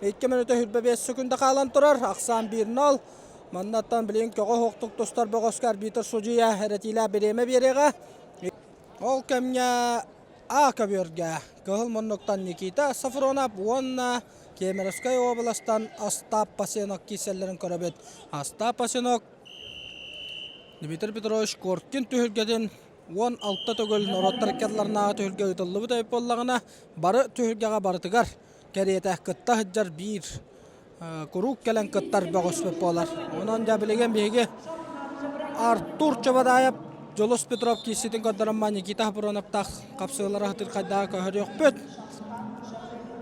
2 мүнүүтэ 25 секунда хаалан турар. Ахсаан 1-0. Маннаттан билигин көҕө оһохтук тустар бөҕөскө арбитр судьуйа эрэтиилээх бириэмэ биэриэҕэ. Ол кэмҥэ А көбүөргэ кыһыл муннуктан Никита Сафронов уонна Кемеровскай уобаластан Остап Пасенок киирсэллэрин көрөбүт. Остап Пасенок Дмитрий Петрович Коркин түһүлгэтин 16 төгүл норуоттар иккардыларынааҕы түһүлгэ ыытыллыбыт эбит буоллаҕына, бары түһүлгэҕэ барытыгар кэриэтэ кытта сылдьар биир куруук кэлэн кыттар бөҕөспүт буолар. Онон дьэ билигин биһиги Артур Чободаев, Дьулус Петров киирсиитин көрдөрөн Никита Хапроновтаах хапсыылара сытыырхайдааҕы көһөрүөхпүт.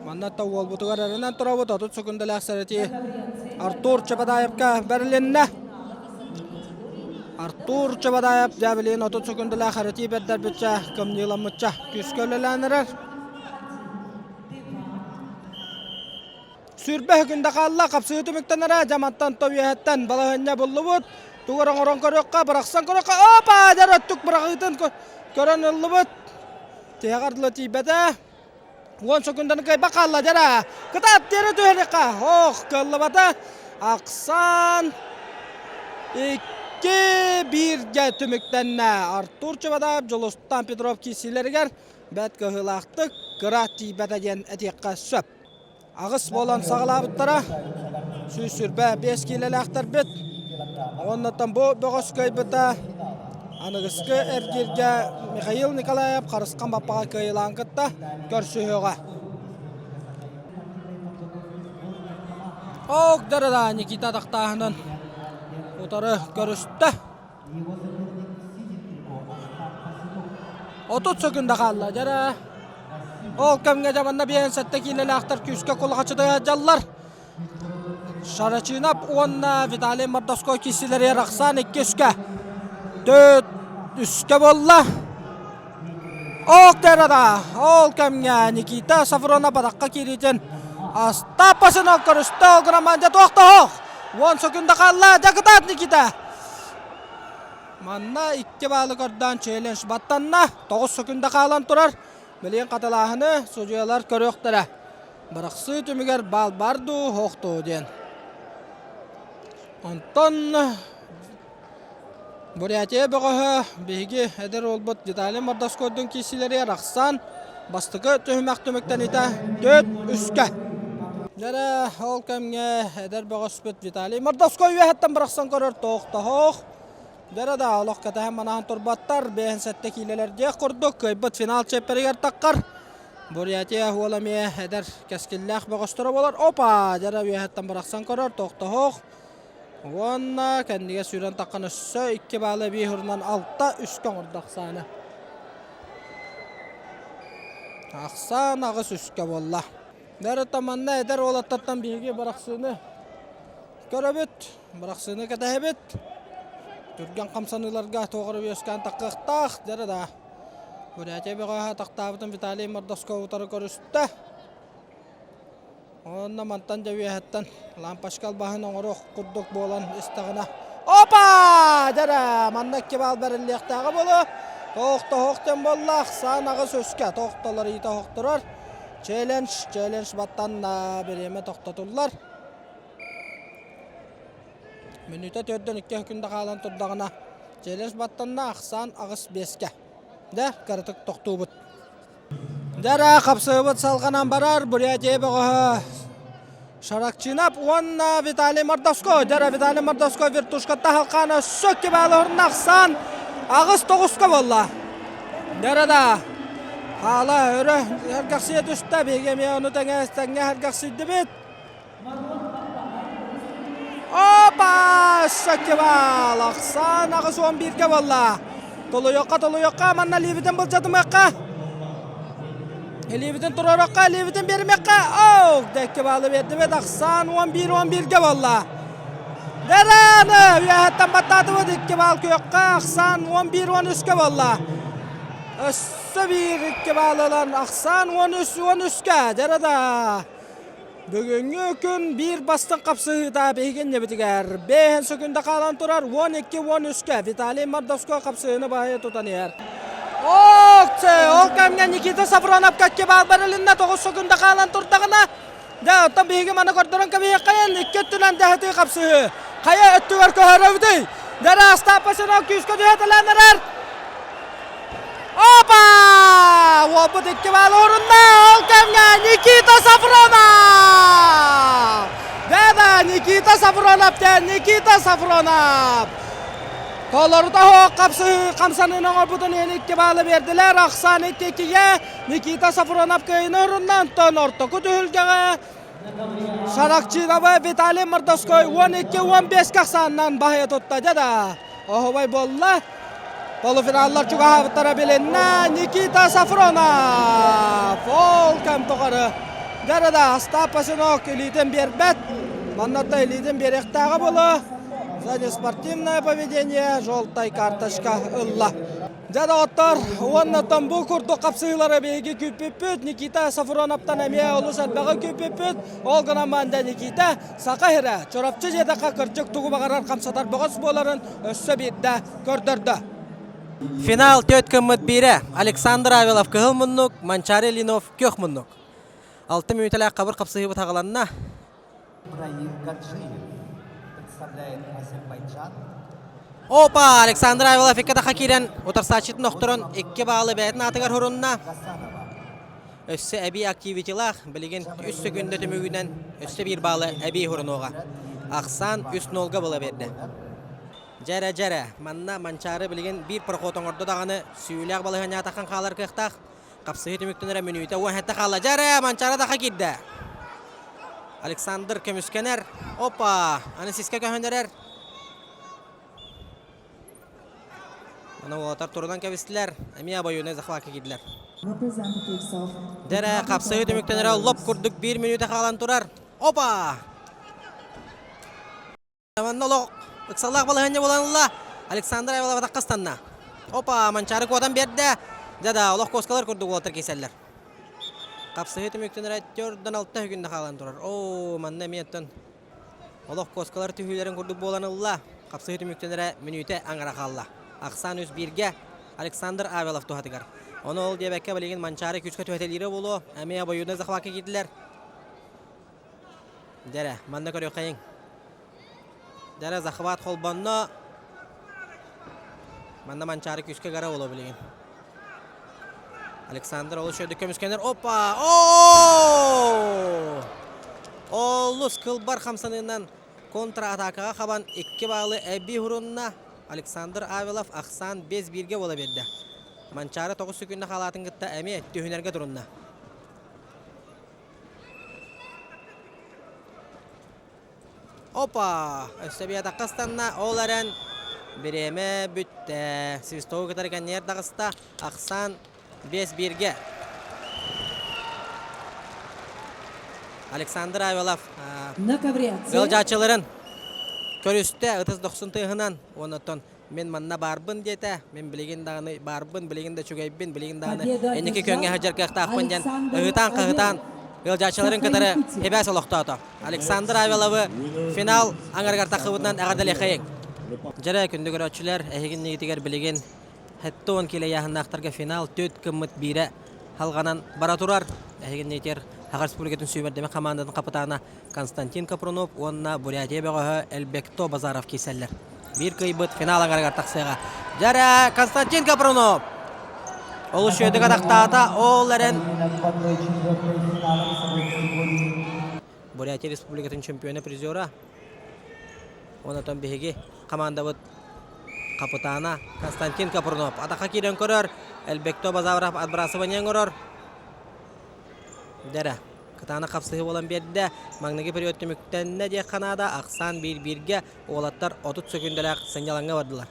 Манна та уолбутугар эрэнэн турабыт, 30 секундалаах сэрэтии Артур Чободаевка бэрилиннэ. Артур Чободаев дьэ билигин 30 секундалаах эрэтии бэрдэрбитчэ, кымньыыламмытча күүскэ үлэлээн эрэр. Сүүрбэ күндэ хаалла, хапсыһыы түмүктэнэрэ, дьамантан үөһэттэн балаһыанньа буллубут. Тугар оҥорон көрүөххэ, бырахсан көрүөххэ, опа, дьэр өттүк быраҕыытын көрөн ыллыбыт. Тиһэҕэр дылы тиийбэтэ. 10 секунданы кыайбат хаалла, дьэрэ. Кытаат тиэрэ түһэриэххэ. Ох, кыаллыбата. Ахсан 2-1-гэ түмүктэннэ. Артур Чебадаев, Дьулустан Петров киирсиилэригэр бэрт кыһыылаахтык кыра тиийбэтэ диэн этиэххэ сөп. Аҕыс буолан саҕалаабыттара. 125 киилэлээхтэрбит. Оннуттан бу бөҕөс кыайбыта аныгыскы эргииргэ Михаил Николаев Харысхан Баппаҕа кыайыылаан кытта көрсүһүөҕэ. Ок да Никита атахтааһынын утары көрүстэ. 30 секунда хаалла. Дьэрэ. Ол кэмҥэ дьэ манна биэһин сэттэ киилэлээхтэр күүскэ кулахачытыга дьаллар. Шарачинов уонна Виталий Мордовской киирсиилэригэр ахсаан икки үскэ. Төрт үскэ буолла. Ок да ол кэмҥэ Никита Сафронов атахха киириитин Остаппасынов көрүстэ, ол гынан дьэ туох да оһох. 10 секунда хаалла, дьэ кытаат Никита. Манна икки баалы көрдөөн челлендж баттанна. 9 секунда хаалан турар. Билигин хатылааһыны судьуйалар көрүөхтэрэ. Бырахсыы түмүгэр баал бар дуу, оһох дуу диэн. Онтон Бурятия бөҕөһө биһиги эдэр уолбут Виталий Мордовскойдуун киирсиилэригэр ахсаан бастакы түһүмэх түмүктэниитэ төрт үскэ. Дьэрэ ол кэмҥэ эдэр бөҕөспүт Виталий Мордовской үөһэттэн бырахсан көрөр тоохтоһоох. Дьэрэ да олох кэтэһэн манаһан турбаттар, биэһин сэттэ киилэлэр диэх курдук кыайбыт финал чиэппэригэр таххар. Бурятия уола эмиэ эдэр кэскиллээх бөҕөстөрө буолар. Опа! Дьэрэ үөһэттэн бырахсан көрөр тоохтоһоох. Уонна кэннигэ сүүрэн таххан өссө икки баалы эбии уһурунан алта үскэ оҥордо ахсааны. Ахсаан аҕыс үскэ буолла. Дәрі манна эдэр уолаттартан биһиги бырахсыыны көрөбүт, бырахсыыны кэтэһэбит. Түргэн хамсаныыларга туох эрэ үөскээн таххыахтаах, дьэрэ да. Бурятия бөҕөһө тахтаабытын Виталий Мордовской утары көрүстэ. Онно мантан дьэ үөһэттэн лампочка албаһын оҥоруох курдук буолан истэҕинэ Опа! Дьэрэ, манна икки баал бэриллиэхтээҕэ буолуо. Тоохтоһуох диэн буолла, ахсаан аҕыс үскэ тохтолор иитэ оһохторор. Челлендж, челлендж баттанна, бириэмэ тохтотуллар. Мүнүүтэ төрдөн икки күндэ хаалан турдаҕына, челлендж баттанна, ахсаан аҕыс биэскэ. Дэ, кыратык тохтуубут. Дьэ хапсыһыбыт салҕанан барар Бурятия бөҕөһө Шаракчинов уонна Виталий Мордовской. Дьэ Виталий Мордовской вертушкатта халкаан өссө икки баалы орун ахсаан аҕыс тоҕуска буолла. Дьэ да. Хаала өрө эргэхсийэ түстэ. Биһиги эмиэ ону тэҥэ тэҥҥэ эргэхсийдибит. Опа! Саккыбал! Ахсаан 81-гэ буолла. Толуйуохха, толуйуохха, манна илиибитин былдьатымыахха. Илиибитин туруоруохха, илиибитин биэримиэххэ. Оу! Дэккибалы биэрдибит. Ахсаан 11-11-гэ буолла. Дэрээни! Үөһэттэн баттаатыбыт. 2 баал күөххэ. Ахсаан 11-13-кэ буолла. Өссө биир 2 баал ылан ахсаан 13-13-кэ. Дьэрэ да. Бүгүҥҥү күн биир бастыҥ хапсыһыыта биһиги иннибитигэр. Бэһин сөкүндэ хаалан турар 12-13-кэ Виталий Мордовской хапсыһыыны баһыйа тутан иһэр. Окце! Ол кэмҥэ Никита Сафроновка икки баал бэрилиннэ, 9 сөкүндэ хаалан турдаҕына, дьэ, оттон биһиги маны көрдөрөн кэбиһиэххэйин, икки өттүнэн дэһэтии хапсыһыы. Хайа өттүгэр көһөрөбүтүй? Дьэ, Остап Пасенов күүскэ түһэтэлээн эрэр. Опа! Уолбут икки баал уурунна. Ол кэмҥэ Никита Сафронов! Да-да, Никита Сафронов диэн Никита Сафронов! Толорута суох хапсыһыы хамсаныыны оҥорбутун иһин икки баалы биэрдилэр. Ахсаан икки-иккигэ Никита Сафронов кыайыыны урунна. Онтон ортоку түһүлгэҕэ Саракчинова Виталий Мордовской 12-15 ахсаанынан баһыйа тутта. Дьэ да, оһубай буолла. Полуфиналлар чугаһаабыттара билиннэ. Никита Сафронов! Ол кэм тухары дьэ да, Остап Пасынок илиитин биэрбэт. Манната илиитин биэриэхтээҕэ буолуо. За неспортивное поведение желтай карточка ылла. Дьэ, доҕоттор, уонна оттон бу курдук хапсыһыылары биһиги күүппүппүт. Никита Сафроновтан эмиэ олус элбэҕи күүппүппүт. Ол гынан баран да Никита Саха сирэ Чурапчы дьиэтэххэ кырдьык тугу баҕарар хамсатар бөҕөс буоларын өссө биирдэ көрдөрдө. Финал төрт кыммыт биирэ. Александр Авелов кыһыл муннук, Манчари Линов күөх муннук. Алта мүнүүтэлээх хабыр хапсыһыыбыт аҕаланна. Ибраим Гаджиев представляет Азербайджан. Опа! Александр Авелов икки киирэн утарсааччытын охторон икки баалы бэйэтин аатыгар хурунна. Өссө эбии активитилаах билигин үс сөкүндэ түмүгүнэн өссө биир баалы эбии хурунуоҕа. Ахсаан үс нолга була биэрдэ. Дьэрэ дьэрэ, манна Манчаары билигин биир проход оҥордо даҕаны сүүлээх балаһыанньаҕа таххан хаалар кыахтаах. Хапсыһыы түмүктэнэрэ мүнүүтэ 17 хаалла. Дьэ Манчаары даха киирдэ. Александр көмүскэнэр. Опа! Аны сискэ көһөнөрөр. Аны уолаттар турунан кэбистилэр. Эмиэ обоюдный захватка киирдилэр. Дэрэ хапсыһыы түмүктэнэрэ лоп курдук биир мүнүүтэ хаалан турар. Опа! Манна олох ыксаллаах балаһыанньа буолан ылла. Александр Айвалов атахха ыстанна. Опа, Манчаары куотан биэрдэ. Дьэ да, олох куоскалар курдук уолаттар киирсэллэр. Хапсыһыы түмүктэнэрэ төрдөн алта күннэ хаалан турар. Оо, манна эмиэ оттон олох куоскалар түһүүлэрин курдук буолан ылла. Хапсыһыы түмүктэнэрэ мүнүүтэ аҥара хаалла. Ахсаан үс бииргэ Александр Авелов туһатыгар. Ону ол диэбэккэ билигин Манчаары күүскэ түһэтэлиирэ буолуо. Эмиэ обоюднай захватка киирдилэр. Дьэрэ, манна көрүөххэйиҥ. Дьэрэ, захват холбонно. Манна Манчаары күүскэ гара буолуо билигин. Александр олус үчүгэйдик көмүскэнэр. Опа! О! Олус кылбар хамсаныынан контратакаҕа хабан икки баалы эбии урунна. Александр Авелов ахсаан 5-1-ге буола биэрдэ. Манчаары 9 секүндэ хаалаатын кытта эмиэ түһүнэргэ турунна. Опа! Өссө биэтэххэ ыстанна. Ол эрэн бириэмэ бүттэ. Свистогу кытары кэннигэр таҕыста. Ахсаан 5-1-ге. Александр Авелов ыалдьааччыларын көрүстэ ытыс дохсун тыаһынан уонна оттон Мин манна баарбын диэтэ. Мин билигин даҕаны баарбын, билигин да үчүгэйбин, билигин даҕаны инники күөҥҥэ сылдьар кыахтаахпын диэн ыһыытаан-хаһыытаан ыалдьааччыларын кытары сибээс олохтоото. Александр Авеловы финал аҥарыгар таххыбытынан эҕэрдэлиэхэйиҥ. Дьэрэ, күндү көрөөччүлэр, эһигин иннигитигэр билигин 70 киилэ ыйааһыннаахтарга финал түөрт гыммыт биирэ халҕанан бара турар. Эһигин иннигитигэр Саха Республикатын сүүмэрдэмэ хамаандатын хапытаана Константин Капрунов уонна Бурятия бөҕөһө Элбекто Базаров киирсэллэр. Биир кыайбыт финал аҥарыгар тахсыаҕа. Дьэрэ, Константин Капрунов! Олус үчүгэйдик атахтаата, ол эрэн Бурятия Республикатын чемпиона призера. Онтон биһиги командабыт. Хапытаана Константин Капрунов атахха киирэн көрөр, Элбекто Базавров отбрасывание оҥорор. Дэрэ, кытаанах хапсыһыы буолан биэрдэ. Маҥнайгы период түмүктэннэ диэххэ наада. Ахсаан биир-бииргэ уолаттар 30 сөкүүндэлээх сынньалаҥҥа бардылар.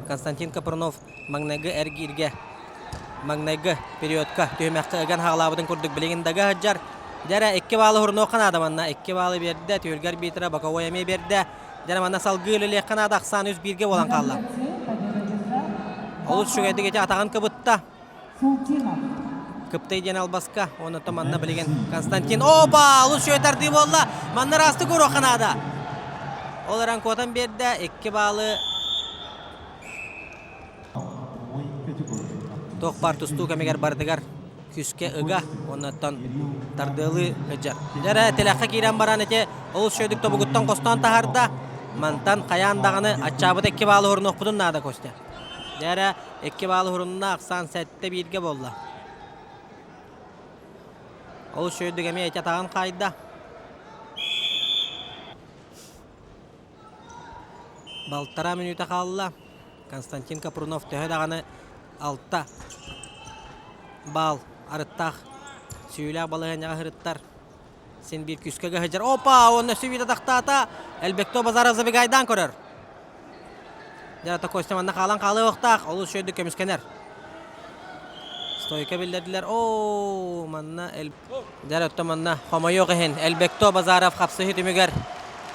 Константин Капрунов маҥнайгы эргииргэ маҥнайгы периодка түһүмэххэ ыган хаалаабытын курдук билигин дага сылдьар. Дьэрэ икки баалы уһурунуохха наада манна. Икки баалы биэрдэ, түһүлгэ арбитра боковой эмиэ биэрдэ. Дьэрэ манна салгыы үлэлиэххэ наада, ахсаан үс бииргэ буолан хаалла. Олус үчүгэйдик ити атаҕын кыбытта. Кыптай диэн албаска, онон манна билигин Константин Опа! Олус үчүгэй тардыы буолла. Манна ыраастык уруохха наада. Ол эрэн куотан биэрдэ, икки баалы Туох баар тустуу кэмигэр барытыгар күүскэ ыга, оннуттан тардыалыы сылдьар. Дьэ тилэххэ киирэн баран ити олус үчүгэйдик тобугуттан хостоон таһаарда. Мантан хайаан даҕаны аччаабыт икки баалы уһурунуохпутун наада Костя. Дьэ эрэ икки баалы уһурунна, ахсаан сэттэ бииргэ буолла. Олус үчүгэйдик эмиэ ити атаҕын хаайда. Балтараа мүнүүтэ хаалла. Константин Капрунов төһө даҕаны алта баал арыттаах сүүйүүлээх балаһыанньаҕа сырыттар. Син биир күүскэ сылдьар. Опа! Уонна сүүйүүтэ тахтаата. Элбекто Базаров забегайдаан көрөр. Дьэ, Костя манна хаалан хаалыахтаах. Олус үчүгэйдик көмүскэнэр. Стойка биллэрдилэр. Оо, манна Дьэ, оттон манна хомойуох иһин, Элбекто Базаров хапсыһыы түмүгэр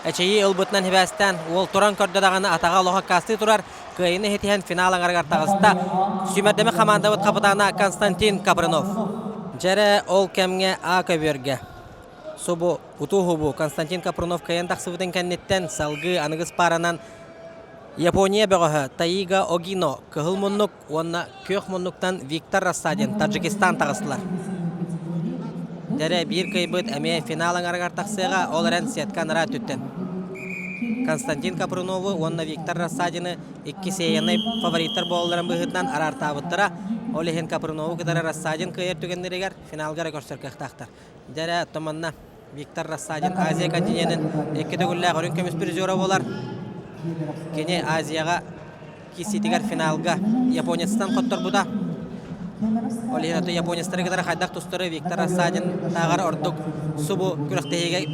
эчэйии ылбытынан сибээстээн, уол туран көрдө даҕаны атаҕа олох аккаастыы турар, кыайыыны ситиһэн финал аҥарыгар таҕыста. Сүүмэрдэммит хамаандабыт хапытаана Константин Капрынов. Дьэрэ, ол кэмҥэ А көбүөргэ субу утуу-хубу Константин Капрунов кыайан тахсыбытын кэнниттэн салгыы аныгыс пааранан Япония бөҕөһө Таига Огино кыһыл муннук уонна күөх муннуктан Виктор Рассадин Таджикистан таҕыстылар. Дэрэ биир кыайбыт эмиэ финал аҥарыгар тахсыаҕа, ол эрэн сетка анараа өттүттэн. Константин Капрунову уонна Виктор Рассадины икки сеяннай фавориттар буолалларын быһыытынан араартаабыттара. Ол иһин Капрунову кытары Рассадин кыайар түгэннэригэр финалга эрэ көрсөр кыахтаахтар. Дэрэ оттон манна Виктор Рассадин Азия континенын икки төгүллээх үрүҥ көмүс призера буолар. Кини Азияҕа киирсиитигэр финалга японецтан хотторбута. Ол иһин ото японецтары кытары хайдах тустары Виктор Рассадин тааҕар ордук субу күрэхтэһиигэ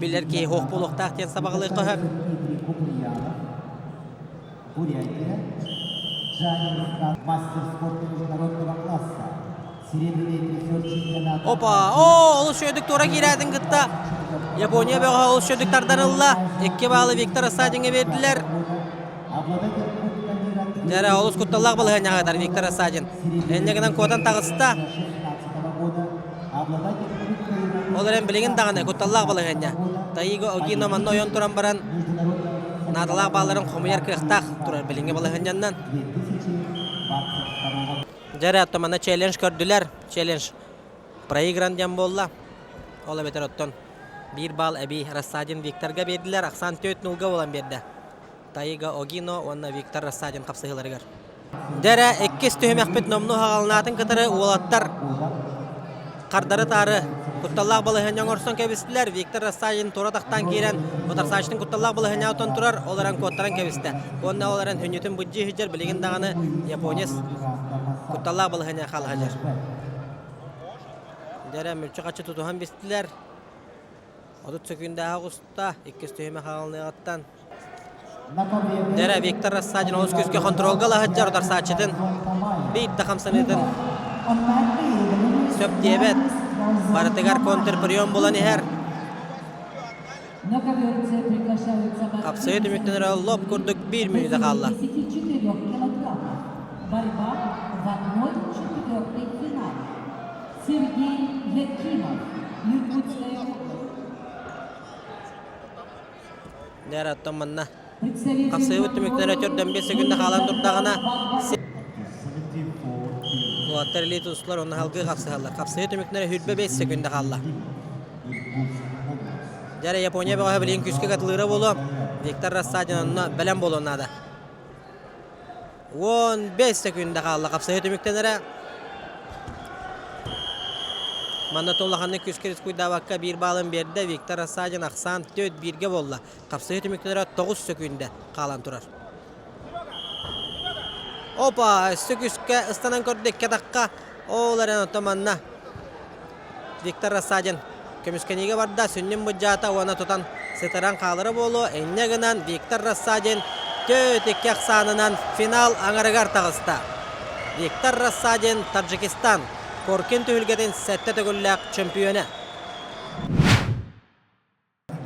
билэр киһи суох буолуохтаах диэн сабаҕалыахха сөп. Бурятия, мастер спорта международного класса, серебряный призер чемпионата. Опа! О, олус үчүгэйдик туора киирээтин кытта Япония бөҕө олус үчүгэйдик тардан ылла. Икки баалы Виктор Рассадиҥҥа биэрдилэр. Дьэ, олус кутталлаах балаһыанньаҕа ытар Виктор Рассадин. Инньэ гынан куотан таҕыста. Ол эрэн билигин даҕаны кутталлаах балаһыанньа. Таиго Огино манна ойон туран баран наадалаах баалларын хомуйар кыахтаах турар билиҥҥи балаһыанньаннан. Дьэ оттон манна челлендж көрдүлэр. Челлендж проигран диэн буолла. Ол эбэтэр оттон биир балл эбии Рассадин Викторга биэрдилэр. Ахсаан 4 нулга буолан биэрдэ. Таига Огино уонна Виктор Рассадин хапсыһыыларыгар. Дэрэ иккис түһүмэхпит номнуо хаҕаланаатын кытары уолаттар хардары-таары кутталлаах балаһыанньа оҥорсон кэбистилэр. Виктор Рассадин тура тахтаан киирэн утарсааччытын кутталлаах балаһыанньаҕа отон турар, ол эрэн куоттаран кэбистэ. Уонна ол эрэн хүнньүтүн быдьыы сылдьар, билигин даҕаны японец кутталлаах балаһыанньаҕа хаала сылдьар. Дэрэ мүлчү-хаччы тутуһан бистилэр. 30 сөкүүндээҕи оҕуста, иккис түһүмэх хаҕалыныаҕыттан Дэрэ Виктор Рассадин олус күүскэ хонтуруолга ыла сылдьар утарсааччытын биир да хамсаныытын сөп диэбэт. Барытыгар контрприем булан иһэр. Хапсыһыы түмүктэнэрэ лоп курдук биир мүнүүтэ хаалла. Борьба в 1-4 финале. Сергей Якимов, Иркутская область. Дьэ, оттон манна хапсыһыбыт түмүктэрэ төрдөн биэс секунда хаалан турдаҕына уолаттар илии тустулар уонна салгыы хапсыһаллар. Хапсыһыы түмүктэрэ сүүрбэ биэс секунда хаалла. Дьэ, Япония бөҕөһө билигин күүскэ катылыыра буолуо. Виктор Рассадин онно бэлэм буолуон наада. 15 секунда хаалла хапсыһыы түмүктэнэрэ. Манна улаханнык күүскэ рискуйдаабакка биир баалын биэрдэ. Виктор Рассадин ахсаан 4 бииргэ буолла. Хапсыһыы түмүктэнэрэ 9 секунда хаалан турар. Опа, өссө күүскэ ыстанан көрдө икки атахха. Ол эрэн оттон манна Виктор Рассадин көмүскэниигэ барда, сүнньүн быдьаата уонна тутан сытыран хаалара буолуо. Инньэ гынан Виктор Рассадин 4-2 ахсаанынан финал аҥарыгар таҕыста. Виктор Рассадин Таджикистан Коркин түһүлгэтин сэттэ төгүллээх чөмпүйүөнэ.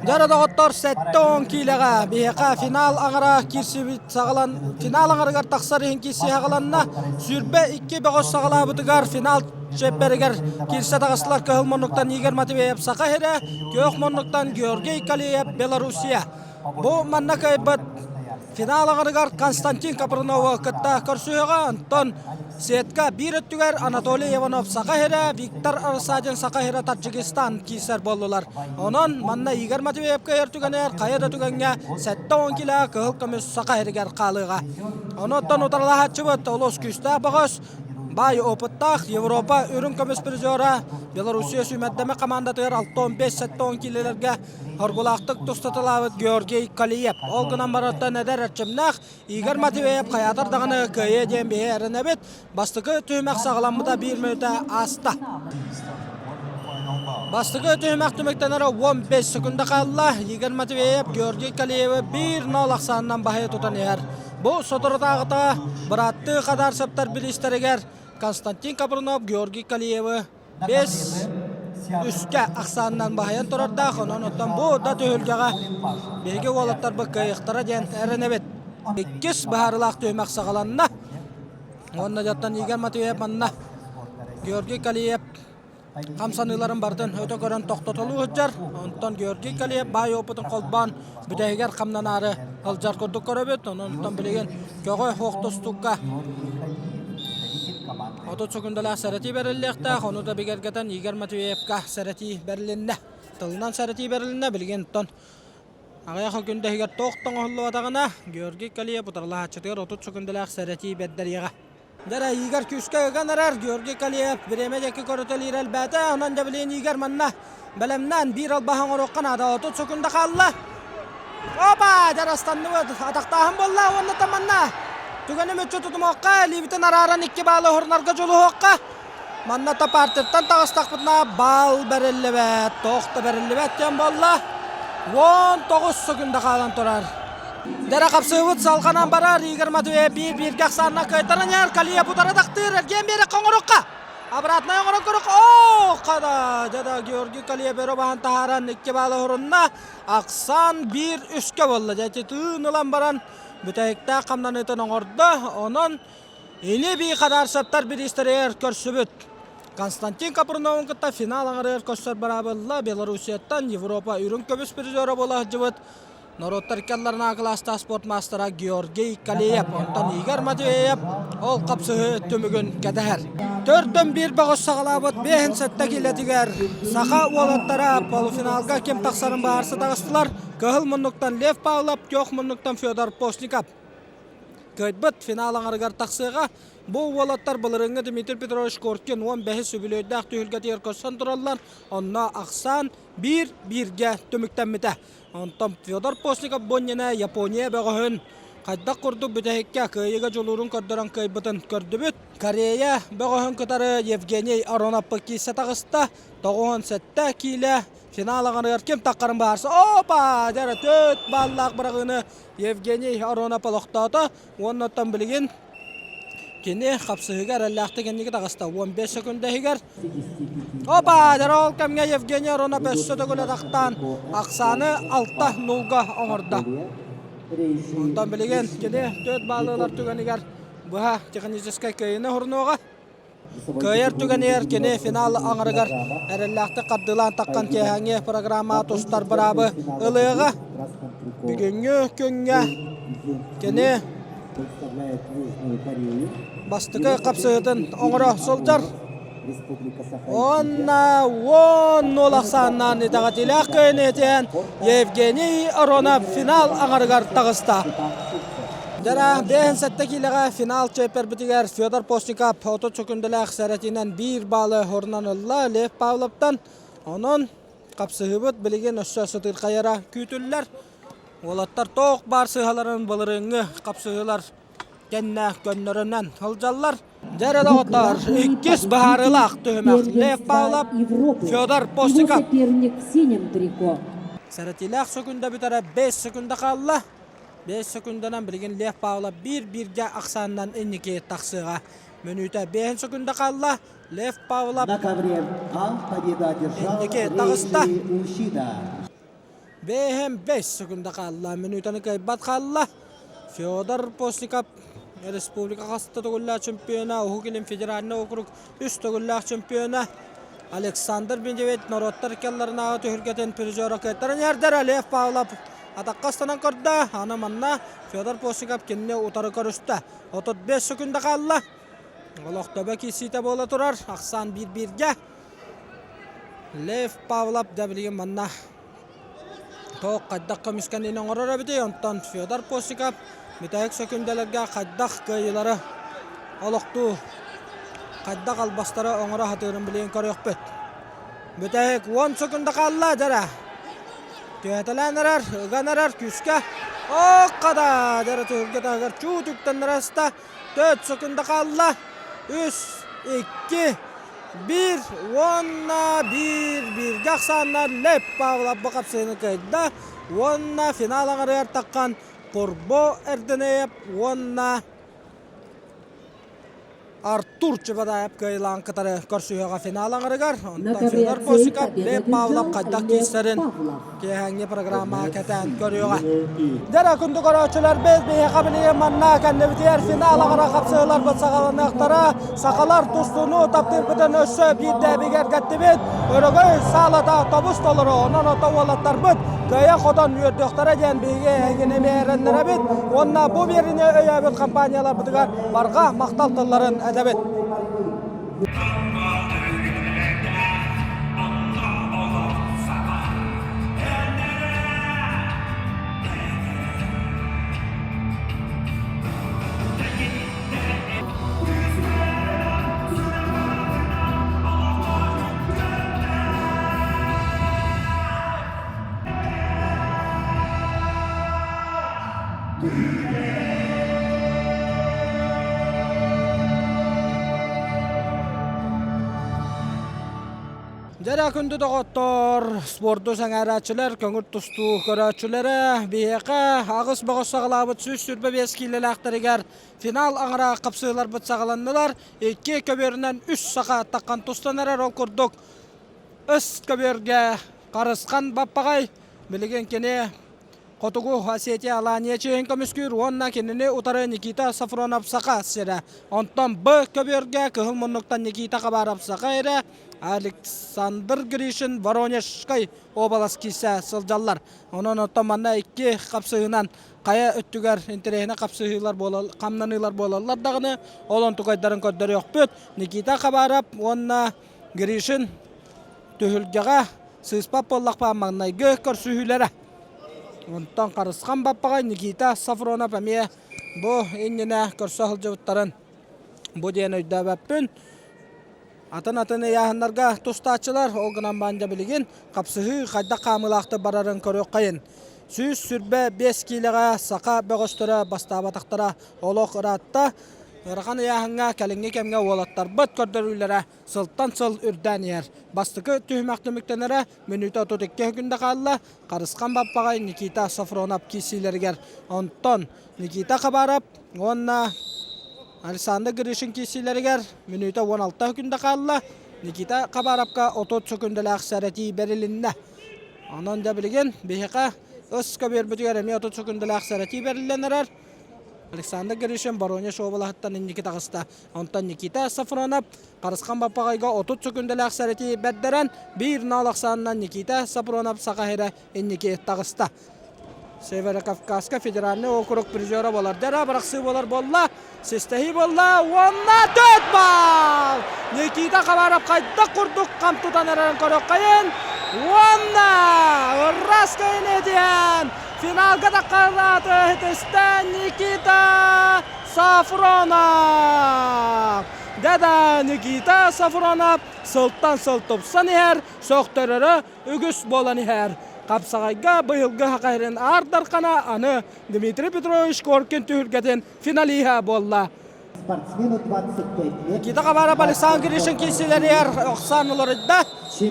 Дьара доҕоттор 70 киилэҕэ биһиэхэ финал аҥара киирсибит саҕалан финал аҥарыгар тахсар иһин киирсии саҕаланна. 22 бөҕөс саҕалаабытыгар финал чиэппэригэр киирсэ таҕыстылар кыһыл муннуктан Игорь Матвеев Саха сирэ, күөх муннуктан Георгий Калиев Белоруссия. Бу манна кыайбыт Финал аҕарыгар Константин Капрыновы кытта көрсүһүөҕэ, онтон сетка биир өттүгэр Анатолий Иванов Саха сирэ, Виктор Арсадин Саха сирэ Таджикистан киирсэр буоллулар. Онон манна Игорь Матвеев кыайар түгэнигэр хайа да түгэҥҥэ 70 килэ кыһыл көмүс Саха сиригэр хаалыаҕа. Онуттан утарылаһааччыбыт олус күүстээх бөҕөс, баай опыттаах Европа үрүҥ көмүс призера Белоруссия сүүмэрдэмэ командатыгар 65-70 килэлэргэ Хоргулаахтык тустаталаабыт Георгий Калиев. Ол гынан барыттан эдэр эрчимнээх Игорь Матвеев хайаатар даҕаны кыайыа диэн биһи эрэнэбит. Бастакы түһүмэх саҕаламмыта биир мүнүүтэ ааста. Бастакы түһүмэх түмүктэнэрэ 15 секунда хаалла. Игорь Матвеев Георгий Калиевы 1-0 ахсаанынан баһыйа тутан иһэр. Бу соторутааҕыта бырааттыы Хадарцевтар бириистэригэр Константин Капрунов Георгий Калиевы 5 үскэ ахсаанынан баһыйан турардаах, онон оттон бу да түһүлгэҕэ биһиги уолаттарбыт кыайыахтара диэн эрэнэбит. Иккис быһаарыылаах түһүмэх саҕаланна. Уонна дьоттон Игорь Матвеев манна Георгий Калиев хамсаныыларын барытын өтө көрөн тохтотолуу сылдьар. Онтон Георгий Калиев баай опытын холбоон бүтэһигэр хамнанаары сылдьар курдук көрөбүт. Онон билигин көҕө суох тустукка 30 секундалаах сэрэтии бэриллиэхтээх, ону да бигэргэтэн Игорь Матвеевка сэрэтии бэрилиннэ. Тылынан сэрэтии бэрилиннэ, билигин оттон аҕыйах күн иһигэр туох да оҥоһуллубатаҕына, Георгий Калиев утарылаһааччытыгар 30 секундалаах сэрэтии бэрдэриэҕэ. Дьэ, Игорь күүскэ ыган эрэр, Георгий Калиев бириэмэ диэки көрүтэлиир элбээтэ, онон дьэ билигин Игорь манна бэлэмнээн биир албаһы оҥоруохха наада, 30 секунда хаалла. Опа! Дьарастанныбыт, атахтааһын буолла уонна манна түгэни мүччү тутумуохха, илиибитин арааран икки баалы уһурунарга дьулуһуохха. Манна топартыттан таҕыстахпытына баал бэриллибэт, туох да бэриллибэт диэн буолла. 19 секунда хаалан турар. Дэрэ хапсыыбыт салҕанан барар Игорь Матвеев биир-бииргэ ахсаанна кыайтаран иһэр Калиев утары тахтыыр эргиэн биэрэ хоҥорукка. Обратная оҥорон көрүк. Оо, хада! Дьэ Георгий Калиев өрө баһан таһааран икки баалы уһурунна. Ахсаан биир үскэ буолла. Дьэ ити тыын ылан баран бүтэһиктээх хамнаныытын оҥордо. Онон Ини-бии Хадарсовтар бириистэригэр көрсүбүт. Константин Капруновын кытта финал аҥарыгар көрсөр быраабылла Белоруссияттан Европа үрүҥ көмүс призера буола сылдьыбыт Норуоттар иккалларынааҕы кылаастаах спорт маастара Георгий Калиев, онтон Игорь Матвеев ол хапсыһыы түмүгүн кэтэһэр. Төрдөн биир бөҕөс саҕалаабыт биэһин сэттэ киилэтигэр саха уолаттара полуфиналга ким тахсарын быһаарса таҕыстылар. Кыһыл муннуктан Лев Павлов, күөх муннуктан Федор Постников. Кыайбыт финал аҥарыгар тахсыаҕа. Бу уолаттар былырыыҥҥы Дмитрий Петрович Коркин 15 үбүлүөйдээх түһүлгэтигэр көрсөн тураллар. Онно ахсаан биир бииргэ түмүктэммитэ. Онтон Федор Постников бу иннинэ Япония бөҕөһүн хайдах курдук бүтэһиккэ кыайыыга дьулуурун көрдөрөн кыайбытын көрдүбүт. Корея бөҕөһүн кытары Евгений Аронов киирсэ таҕыста. 97 киилэ финал аҥарыгар ким таххарын баарса опа дьэ төрт бааллаах быраҕыыны Евгений Аронов олохтоото уонна оттон билигин Кини хапсыһыыга эрэллээхтик инники таҕыста. 15 секунда иһигэр. Опа! Дьэ ол кэмҥэ Евгений Аронов өссө төгүл атахтаан ахсааны 6-0-га оҥордо. Онтон билигин кини 4 баалы ылар түгэнигэр быһа техническэй кыайыыны уһурунуоҕа. Кыайар түгэнигэр кини финал аҥарыгар эрэллээхтик хардыылаан таххан киэһээҥҥи программа тустар быраабы ылыаҕа. Бүгүҥҥү күҥҥэ кини бастакы хапсыһыытын оҥоро сылдьар. Уонна 10-0 ахсааннаан итэҕэтиилээх кыайыыны этиэн Евгений Аронов финал аҥарыгар таҕыста. Дьара 57 киилэҕэ финал чиэппэрбитигэр Федор Постников 30 сөкүндэлээх сэрэтиинэн биир баалы орунан ылла Лев Павловтан. Онон хапсыһыыбыт билигин өссө сытыырхайара күүтүллэр. Уолаттар тоох баар сыыһаларын былырыыҥҥы хапсыһыылар. кэннэ көннөрүнэн сылдьаллар. Дьэ доҕоттоор, иккис быһаарыылаах түһүмэх Лев Павлов, Федор Постников. соперник в синем трико. Сэрэтиилээх сөкүндэ бүтэрэ 5 секунда хаалла. 5 секунданан билигин Лев Павлов биир-бииргэ ахсаанынан инники тахсыаҕа. Мүнүүтэ 5 секунда хаалла. Лев Павлов На ковре А победу одержал инники таҕыста. Рейджи Ушида. Бэһэн 5 секунда хаалла. Мүнүүтэни кыайбат хаалла. Федор Постников республика хаста төгүллээх чемпиона, Уһук Илин федеральнай округ үс төгүллээх чемпиона. Александр Медведь норуоттар иккалларынааҕы түһүлгэтин призера кыаттаран иһэрдэр. Лев Павлов атахха ыстанан көрдө. Аны манна Федор Постников кинини утары көрүстэ. 35 секунда хаалла. Олох төбө киирсиитэ буола турар. Ахсаан биир-бииргэ. Лев Павлов да билигин манна туох хайдах көмүскэниини оҥорор эбитий? Онтон Федор Постников бүтэһик сөкүндэлэргэ хайдах кыайыылары олохтуу, хайдах албастары оҥоро сатыырын билигин көрүөхпүт. Бүтэһик 10 секунда хаалла дьэрэ. Түһэтэлээн эрэр, ыган эрэр күүскэ. Оккада дьэрэ түһүлгэ таһыгар чуут үктэннэрэ сыста. 4 секунда хаалла. 3, 2, 1 уонна 1 бииргэ ахсааннар Лев Павлов бу хапсыһыыны кыайда уонна финал аҥарыгар таххан Курбо Эрдэнэев уонна Артур Чебадаев кыайылаан кытары көрсүһүөҕэ финал аҥарыгар. Онтон Федор Босиков, Лев Павлов хайдах киирсэрин киэһээҥҥи программаҕа кэтээн көрүөҕэ. Дьэ күндү көрөөччүлэрбит, биһиэхэ билигин манна кэннибитигэр финал аҕара хапсыһыыларбыт саҕаланыахтара. Сахалар тустууну таптыырбытын өссө биирдэ бигэргэттибит. Өрөгөй саалата тобус толору, онон ото уолаттарбыт кыайа-хотон үөрдүөхтэрэ диэн биһиги эһигини эмиэ эрэннэрэбит. Уонна бу биэриини өйөөбүт компанияларбытыгар барҕа махтал тылларын этэбит. Дьэрэ күндү доҕоттор, спорду сэҥээрээччилэр, көҥүл тустуу көрөөччүлэрэ биһиэхэ аҕыс бөҕөс саҕалаабыт 125 киилэлээхтэригэр финал аҥара хапсыһыыларбыт саҕаланнылар. Икки көбүөрүнэн үс саха таххан тустан эрэр ол курдук Өс көбүөргэ Харысхан Баппаҕай билигин кини Хотугу Осетия Алания чиэһин көмүскүүр уонна кинини утары Никита Сафронов Саха сирэ. Онтон Б көбүөргэ Кыһыл муннуктан Никита Хабаров Саха эрэ, Александр Гришин Воронежскай уобалас киирсэ сылдьаллар. Онон оттон манна икки хапсыһыынан хайа өттүгэр интэриэһинэй хапсыһыылар буолал, хамнаныылар буолаллар даҕаны, ол онтукайдарын көрдөрүөхпүт. Никита Хабаров уонна Гришин түһүлгэҕэ сыыспат буоллахпа маҥнайгы көрсүһүүлэрэ. Онтон Харысхан Баппаҕай Никита Сафронов эмиэ бу иннинэ көрсө сылдьыбыттарын бу диэн өйдөөбөппүн. Атын-атын ыйааһыннарга тустааччылар, ол гынан баран дьэ билигин хапсыһыы хайдах хаамыылаахтык барарын көрүөххэйин. 125 киилэҕэ саха бөҕөстөрө бастаабатахтара олох ыраатта. Ыарахан ыйааһыҥҥа кэлиҥҥи кэмҥэ уолаттарбыт көрдөрүүлэрэ сылтан сыл үрдээн иһэр. Бастакы түһүмэх түмүктэнэрэ мүнүүтэ 32 күндэ хаалла. Харысхан Баппаҕай Никита Софронов киирсиилэригэр. Онтон Никита Хабаров уонна Александр Гришин киирсиилэригэр мүнүүтэ 16 күндэ хаалла. Никита Хабаровка 30 сөкүндэлээх сэрэтии бэрилиннэ. Онон дьэ билигин биһиэхэ ыс көбүөрбүтүгэр эмиэ 30 сөкүндэлээх сэрэтии бэриллэн эрэр. Александр Гришин Воронеж уобалаһыттан инники таҕыста. Онтон Никита Сафронов Харысхан Баппаҕайга 30 сөкүндэлээх сэрэтии бэрдэрэн, биир ноол ахсаанынан Никита Сафронов Саха сирэ инники таҕыста. Северо-Кавказка федеральный округ призера буолар. Дьара бырахсыы буолар буолла, систэһии буолла уонна төрт балл! Никита Хабаров хайдах курдук хам тутан эрэрин көрүөххэйин уонна ырас кэйин финалга таххарааты итистэ Никита Сафронов! Дада Никита Сафронов сылтан сыл тупсан иһэр, сөхтөрөрө үгүс буолан иһэр. Хапсаҕайга быйылгы Хахайрын Аар Дархана аны Дмитрий Петрович Коркин түһүлгэтин финалиһа буолла. Спортсмену 25 лет. Никита Хабаров Александр Гришин киирсилэригэр охсаан уларыйда.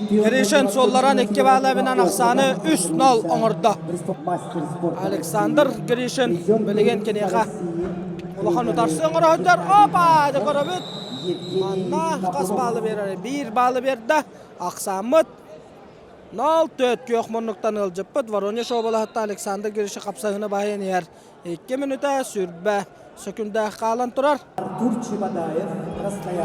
Гришин суолларан икки баалабынан ахсааны 3-0 оҥордо. Александр Гришин билигин киниэхэ улахан утарсы оҥороһуттар. Опа! Дьэ көрөбүт. Манна хас баалы биэрэр? Биир баалы биэрдэ. Ахсааммыт 0-4 күөх муннуктан ыалдьыппыт Воронеж уобалаһыттан Александр Гришин хапсаһыыны баһыйан иһэр. Икки мүнүүтэ сүрбэ сөкүндэ хаалан турар.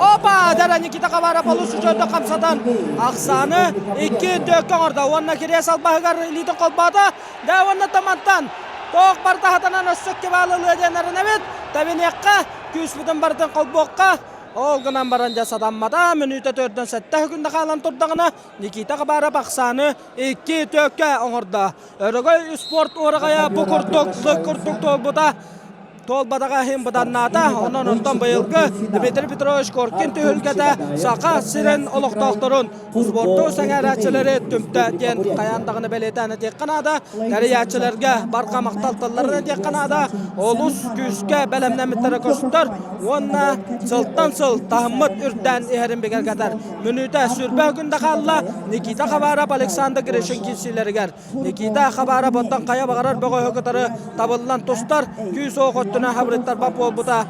Опа! Дара Никита Хабаров олус үчүгэйдик хамсатан ахсааны икки төккө оҥордо. Уонна кириэс албаһыгар илиитин холбоото. Да уонна тамантан тоох барыта хатанан өссө икки баалы ылыа диэн эрэнэбит. Тэбиниэххэ, күүспүтүн барытын холбуохха. Ол гынан баран дьэ сатаммата. Мүнүүтэ төрдөн сэттэ күндэ хаалан турдаҕына Никита Хабаров ахсааны икки төккө оҥордо. Өрөгөй спорт уораҕайа бу курдук лык курдук туолбута туолбатаҕа иһин быданнаата. Онон онтон быйылгы Дмитрий Петрович Коркин түһүлгэтэ Саха сирин олохтоохторун спорту сэҥээрээччилэри түмтэ диэн хайаан даҕаны бэлиэтээн этиэххэ наада. Тэрийээччилэргэ барҕа махтал тылларын этиэххэ наада. Олус күүскэ бэлэмнэммиттэрэ көстөр уонна сылтан сыл таһыммыт үрдээн иһэрин бигэргэтэр. Мүнүүтэ сүрбэ күндэ хаалла Никита Хабаров Александр Гришин киирсиилэригэр. Никита Хабаров оттон хайа баҕарар бөҕөһү кытары табыллан тустар, күүс-уох өттүнэн хабырыттарбат буолбута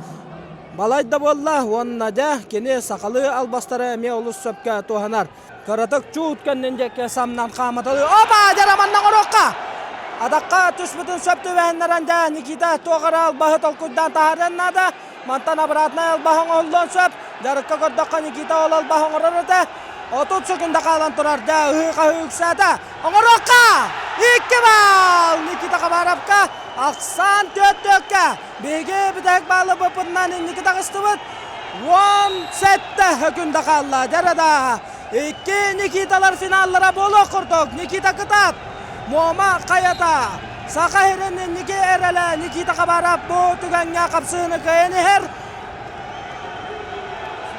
балай да буолла уонна дьэ кини сахалыы албастары эмиэ олус сөпкө туһанар. Кыратык чуут кэннин диэки самнан хааматалыы Опа! Дьэ манна оҥоруохха! Атахха түспүтүн сөп түбэһиннэрэн дьэ Никита туох эрэ албаһы толкуйдаан таһаарыан наада. Мантан обратнай албаһы оҥоһуллуон сөп. Дьарыкка көрдөххө Никита ол албаһы оҥорор этэ. 30 секунда хаалан турар. Дьэ ыһыы-хаһыы үксээтэ. Оҥоруохха! Икки балл! Никита Хабаровка ахсаан түөрт түөккэ. Биһиги бүтэһик баалы быппытынан инники таҕыстыбыт. 17 секунда хаалла. Дьэ да икки Никиталар финаллара буолуох курдук. Никита кытаат. Муома хайата. Саха сирин инники эрэлэ Никита Хабаров бу түгэҥҥэ хапсыыны кыайан иһэр.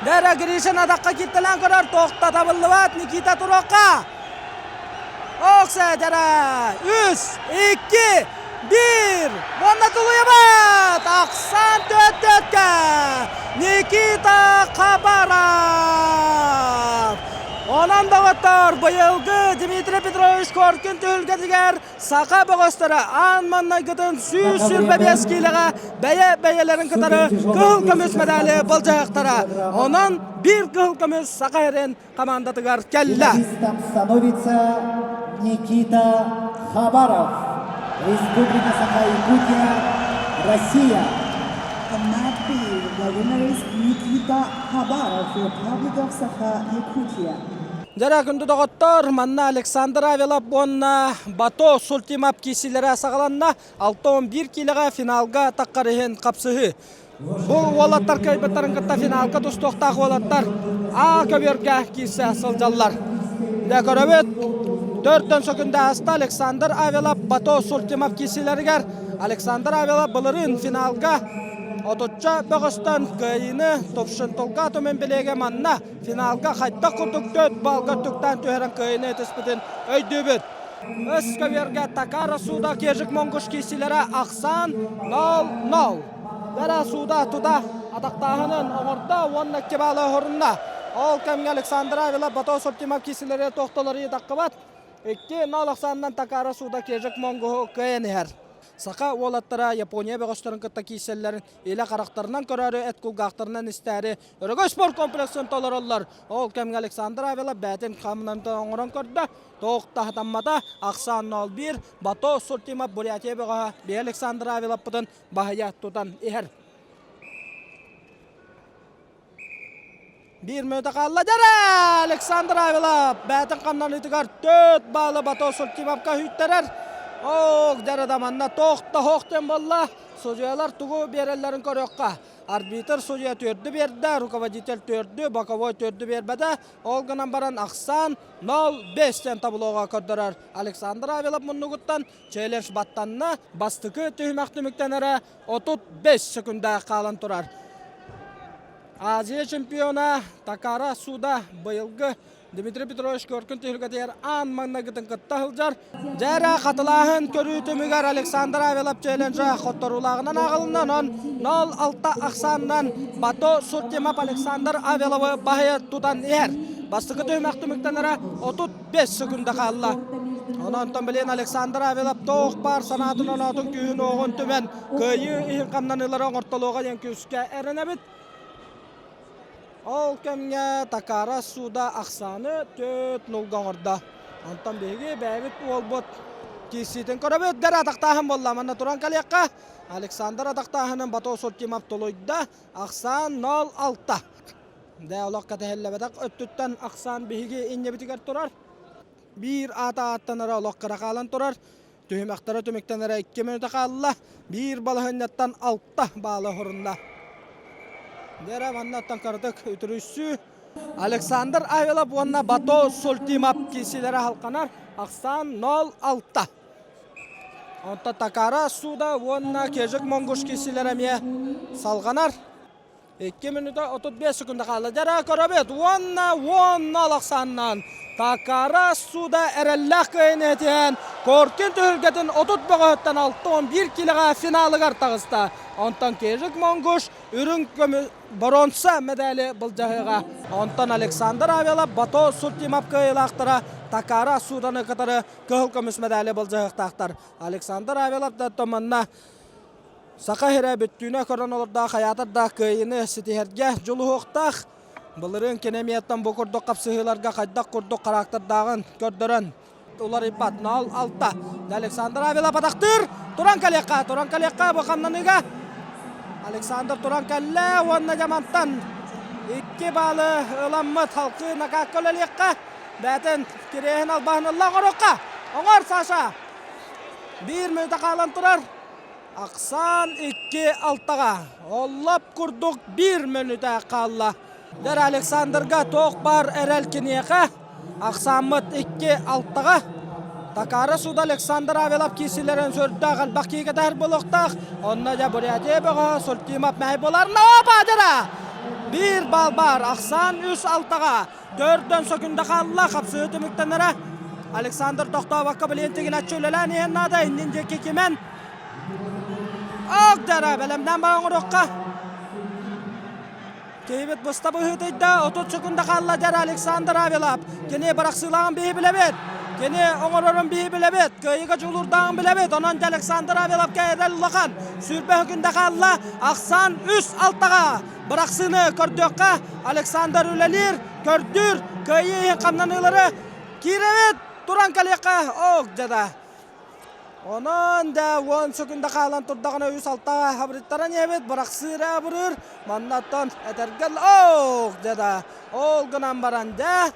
Дэрэ Гришин атахха кииртэлээн көрөр, туохта табыллыбат Никита туруохха. Окса дэрэ үс, икки, биир. Уонна тулуйабат! Ахсан төрт төрткэ Никита Хабаров! Онон доҕоттор, быйылгы Дмитрий Петрович Коркин түһүлгэтигэр саха бөҕөстөрө аан маҥнайгытын 125 киилэҕэ бэйэ бэйэлэрин кытары кыһыл көмүс мэдээли былдьаһыахтара. Онон биир кыһыл көмүс Саха сирин хамаандатыгар кэллэ. Финалистом становится Никита Хабаров, Республика Саха-Якутия, Россия. Mat B, the winner is Nikita Khabarov, Republic of Sakha-Yakutia. Дьэрэ күндү доҕоттор, манна Александр Авелов уонна Бато Султимап киирсиилэрэ саҕаланна. 6-11 киилэҕэ финалга таххар иһин хапсыһыы. Бу уолаттар кыайбыттарын кытта финалга тустуохтаах уолаттар А көбүөргэ киирсэ сылдьаллар. Дьэ көрөбүт, төртөн сөкүндэ ааста Александр Авелов Бато Султимов киирсиилэригэр Александр Авелов былырыын финалга отучча бөҕөстөн кыайыыны Тувшинтулга түмэн билиэгэ манна финалга хайдах курдук төрт балга түктээн түһэрэн кыайыыны этиспитин өйдүүбүт. Өс көбүөргэ Такара Суда Кежик Монгуш киирсиилэрэ ахсаан 0-0. Дара Суда тута атахтааһынын оҥордо уонна икки баалы оһорунна. Ол кэмҥэ Александр Авила Бато Султимов киирсиилэрэ тохтолору таххыбат. 2-0 ахсаанынан Такара Суда Кежик Монгуһу кыайан иһэр. Саха уолаттара Япония бөҕөстөрүн кытта киирсэллэрин илэ харахтарынан көрөөрү, эт кулгаахтарынан истээри Өрөгөй спорт комплексын толороллор. Ол кэмҥэ Александр Авелов бэйэтин хамнан оҥорон көрдө. Туох да хатаммата. Ахсаан 0-1. Бато Султимов Бурятия бөҕөһө бэйэ Александр Авеловпытын баһыйа тутан иһэр. Биир мүнүүтэ хаалла дьэрэ! Александр Авелов бэйэтин хамнаныытыгар төрт баалы Бато Султимовка үттэрэр. Ох, дьэрэ да манна туох да хоох диэн буолла. Судьуйалар тугу биэрэллэрин көрүөххэ. Арбитр судьуйа төрдү биэрдэ, руководитель төрдү, боковой төрдү биэрбэтэ. Ол гынан баран ахсаан 0-5 диэн таблоҕа көрдөрөр. Александр Авелов муннугуттан челлендж баттанна. Бастакы түһүмэх түмүктэнэрэ 35 секунда хаалан турар. Азия чемпиона Такара Суда быйылгы Дмитрий Петрович Коркин түһүлгэтигэр аан маҥнайгытын кытта сылдьар. Дьэрэ хатылааһын көрүү түмүгэр Александр Авелов челленджа хотторуулааҕынан ааҕылынна. Онон 0-6 ахсаанынан Бато Суртимов Александр Авеловы баһыйа тутан иһэр. Бастакы түһүмэх түмүктэнэрэ 35 секунда хаалла. Онон билин Александр Авелов туох баар санаатын оноотун күүһүн уоҕун түмэн кыайыы иһин хамнаныылары оҥортолуоҕа диэн күүскэ эрэнэбит. Ол кэмҥэ Такара сууда ахсааны 4 нулга оҥордо. Онтон биһиги бэйэбит уолбут киирсиитин көрөбүт. Дэр атахтааһын буолла. Манна туран кэлиэххэ. Александр атахтааһынын Бато Суртимов толуйда. Ахсаан 0-6. Дэ олох кэтэһиллэбэтэх өттүттэн ахсаан биһиги иннибитигэр турар. Биир аата ааттанара олох кыра хаалан турар. Түһүмэхтэрэ түмүктэнэрэ 2 мүнүүтэ хаалла. Биир балаһыанньаттан 6 баалы оһорунна. Дэрэ маннаттан кыратык үтүрүйсүү. Александр Авелов уонна Бато Султимов киирсиилэрэ халқанар. Ахсаан 0-6. Онтон Такара Суда уонна Кежик Монгуш киирсиилэрэ эмиэ салҕанар. 2 минута 35 секунда хаалла. Дьара көрөбүт. Уонна уонна алахсааннаан Такара суда эрэллээх кыайыны этиһэн Коркин түһүлгэтин 30 бөҕөһүттэн 61 килоҕа финалыгар таҕыста. Онтон Кежик Монгуш үрүҥ көмүс боруонса медали былдьаһыаҕа. Онтон Александр Авелов Бато Суртимов кыайыылаахтара Такара Суданы кытары кыһыл көмүс медали былдьаһыахтаахтар. Александр Авелов да манна Саха сирэ бүттүүнэ көрөн олордоох хайаатар да кыайыыны ситиһэргэ дьулуһуохтаах. Былырыын кинэмияттан бу курдук хапсыһыыларга хайдах курдук характырдааҕын көрдөрөн уларыйбат. 0-6. Александр Авелов атахтыыр. Туран кэлиэххэ, туран кэлиэххэ бу хамнаныыга. Александр туран кэллэ уонна дьамантан икки баалы ыламмыт халкы накаакка үлэлиэххэ. Бээтин кириэһин албаһын ылла оҥоруохха. Оҥор, Саша! Биир мүнүүтэ хаалан турар. Ахсаан икки алтаҕа. Оллоп курдук биир мүнүүтэ хаалла. Дэр Александрга туох баар эрэл киниэхэ. Ахсааммыт икки алтаҕа. Такара суда Александр Авелов киирсилэрин сүрдээх элбэх киһи кэтэһэр буолуохтаах. Онно дьэ Бурятия бөҕө Султимов мэһэй буолар. Наопа Биир бал бар. Ахсаан үс алтаҕа. Төрдөн сөкүндэ хаалла. Хапсыһыы түмүктэнэрэ. Александр тохтообокко билиэн тигинэччи үлэлээн иһэн наада. Иннин диэки кимэн. Агдара бэлэмнээн баҕа оҥоруохха. Киһибит быста быһыытыйда. 30 секунда хаалла дэр Александр Авелов. Кини бырахсыылааҕын биһи билэбит. Кини оҥорорун биһи билэбит. Кыайыыга дьулуурдааҕын билэбит. Онон Александр Авеловка эрэл улахан. Сүүрбэ секунда хаалла. Ахсаан үс алтаҕа. Бырахсыыны көрдүөххэ Александр үлэлиир, көрдүүр, кыайыы иһин хамнаныылары киирэбит, туран кэлиэххэ, ок дьада. Онон да уон секунда хаалан турдаҕына үс алтаҕа хабырыттаран иһэбит, бырахсыыра абырыыр, маннаттан этэргэ ок дьада. Ол гынан баран дэ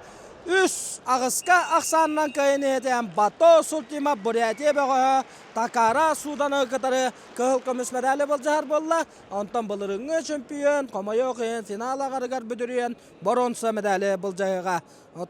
үс аҕыска ахсаанынан кыайан иһэтэн Бато Султима Бурятия бөҕөһө Такара Суданы кытары кыһыл көмүс медали былдьаһар буолла. Онтон былырыыҥҥы чөмпүйүөн, хомойуох иһин, финал аҕарыгар бүдүрүйэн боруонса медали былдьаһыаҕа.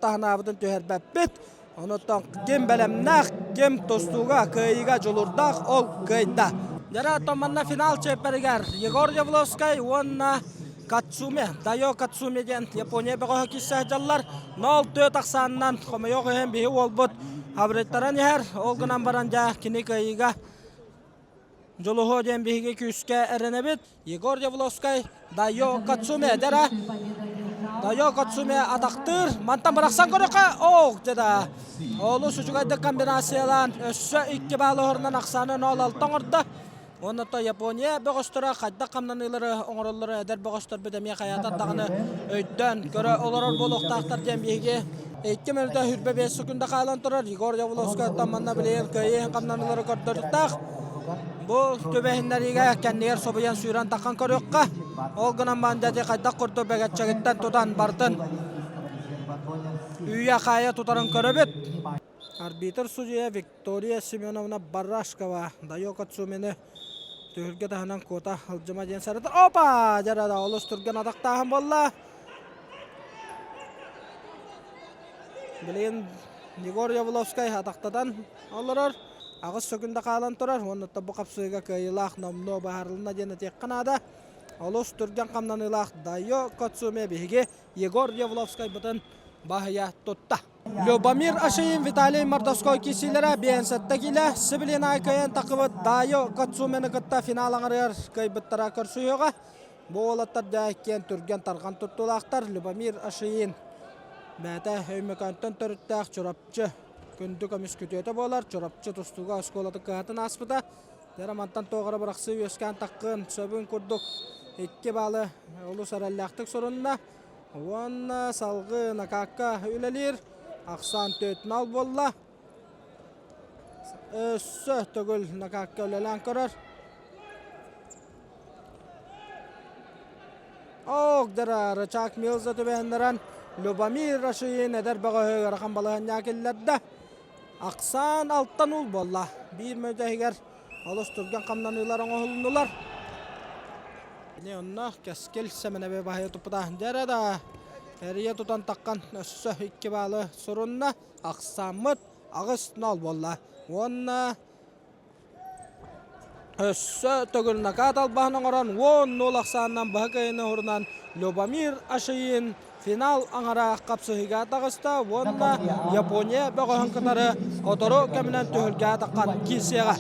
Таһынаабытын түһэрбэппит. Онуттан ким бэлэмнээх, ким тустууга, кыайыыга дьулуурдаах, ол кыайда. Дьэ, оттон манна финал чиэппэригэр Егор Явловскай уонна Кацуми, Дайо Кацуми диэн Япония бөҕөһө киирсэ сылдьаллар. 0-4 ахсаанынан хомойуох иһин биһи уолбут хабырыттаран иһэр. Ол гынан баран дьэ кини кыайыыга Дьулуһуо диэн биһиги күүскэ эрэнэбит. Егор Явловскай, Дайо Кацуме дэрэ. Дайо Кацуме атахтыыр. Мантан бырахсан көрөхө, ох деді. Олус үчүгэйдик комбинациялаан өссө икки баалы оһорунан ахсааны 0-6 оҥордо. Уонна то Япония бөҕөстөрө хайдах хамнаныылары оҥороллоро эдэр бөҕөстөрбүт эмиэ хайаатар даҕаны өйдөөн көрө олорор буолуохтаахтар диэн биһиги икки мүнүүтэ сүүрбэ биэс секунда хаалан турар Егор Явловскай манна билигин кыайыы хамнаныылары көрдөрүөхтээх. Бу түбэһиннэриигэ кэннигэр собуйан сүүрэн таххан көрүөххэ. Ол гынан баран дьэ хайдах курдук бэгэччэгиттэн тутан бартын үүйэ-хаайа тутарын көрөбүт. Арбитр судьуйа Виктория Семеновна Барашкова Дайо Кацумины түһүлгэ таһынан куота сылдьыма диэн сарата. Опа! Дьарада олус түргэн атахтааһын буолла. Билигин Егор Явловскай атахтатан олорор. Аҕыс сөкүндэ хаалан турар. Уонна бу хапсыыга кыайыылаах номнуо быһаарылынна диэн этиэххэ наада. Олус түргэн хамнаныылаах Дайо Кацуме биһиги Егор Явловскайбытын баһыйа тутта. Любомир Ашиин Виталий Мордовской киирсиилэрэ биэнсэттэ киилэ Сибилин кыайан тахыбыт Дайо Кацумены кытта финал аҥарыгар кыайбыттара көрсүһүөҕэ. Бу уолаттар да киэн түргэн тарҕан туттулаахтар. Любомир Ашиин бэйэтэ Өймөкөөнтөн төрүттээх Чурапчы күндү көмүс күтүөтэ буолар. Чурапчы тустууга оскуолатын кыһатын ааспыта. Дьэ мантан туох эрэ бырахсыы үөскээн таххыан сөбүн курдук икки баалы олус эрэллээхтик сурунна. Уонна салгыы накаакка үлэлиир. Ахсаан 4-0 буолла. Өссө төгүл накаакка үлэлээн көрөр. Оогдара Рычаг Милза түбэһиннэрэн Любомир Рашиин эдэр бөҕөһү ыарахан балаһыанньаҕа киллэрдэ. Ахсаан алтан уул буолла. Биир мүнүүтэ олус түргэн хамнаныылар оҥоһулуннулар. Ини онно Кэскил Сэмэнэби баһыйа туппута. Дьэрэ да эрийэ тутан таххан өссө икки баалы сурунна. Ахсааммыт 8-0 буолла. Уонна Өссө төгүл накаат албаһын оҥорон 10-0 ахсаанынан баһа кыайыыны уһурунан Любомир Ашиин финал аҥара хапсыһыыга таҕыста уонна Япония бөҕөһүн кытары сотору кэминэн түһүлгэ таххан киирсиэҕэ.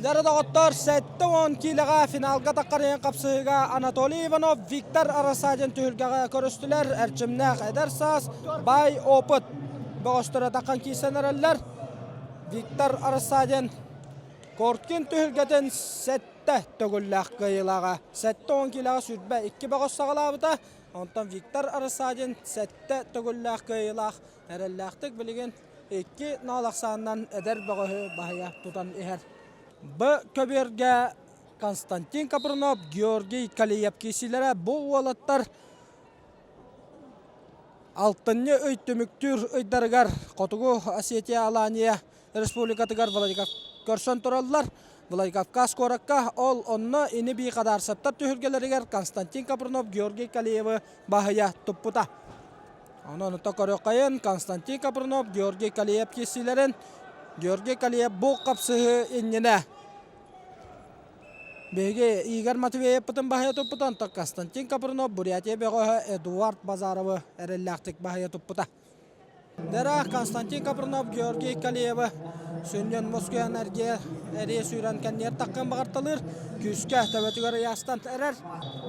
Дьэ доҕоттор, 70 киилэҕэ финалга таххар иһин хапсыһыыга Анатолий Иванов, Виктор Рассадин түһүлгэҕэ көрүстүлэр. Эрчимнээх эдэр саас, баай опыт бөҕөстөрө таххан киирсэн эрэллэр. Виктор Рассадин Коркин түһүлгэтин сэттэ төгүллээх кыайыылааҕа. 70 киилэҕэ 22 бөҕөс саҕалаабыта. Онтон Виктор Рассадин сэттэ төгүллээх кыайыылаах эрэллээхтик билигин икки нал ахсаанынан эдэр бөҕөһү баһыйа тутан иһэр. Б көбүөргэ Константин Капрунов, Георгий Калиев киирсиилэрэ бу уолаттар Алтынньы ый түмүктүүр ыйдарыгар Хотугу Осетия Алания Республикатыгар Владикавказ көрсөн тураллар. Владикавказ куоракка ол онно ини-бии хадаарсаттар түһүлгэлэригэр Константин Капрунов Георгий Калиевы баһыйа туппута. Онон онто көрүөххэйин Константин Капрунов Георгий Калиев киирсиилэрин Георгий Калиев бу хапсыһыы иннинэ Биһиги Игорь Матвеевпытын баһыйа туппута, онтон Константин Капрунов Бурятия бөҕөһө Эдуард Базаровы эрэллээхтик баһыйа туппута. Дара Константин Капрунов Георгий Калиевы сүнньүн мускуйан эргиэ эрийэ сүүрэн кэнниэр таххан баҕарталыыр, күүскэ төбөтүгэр ыйаастан эрэр.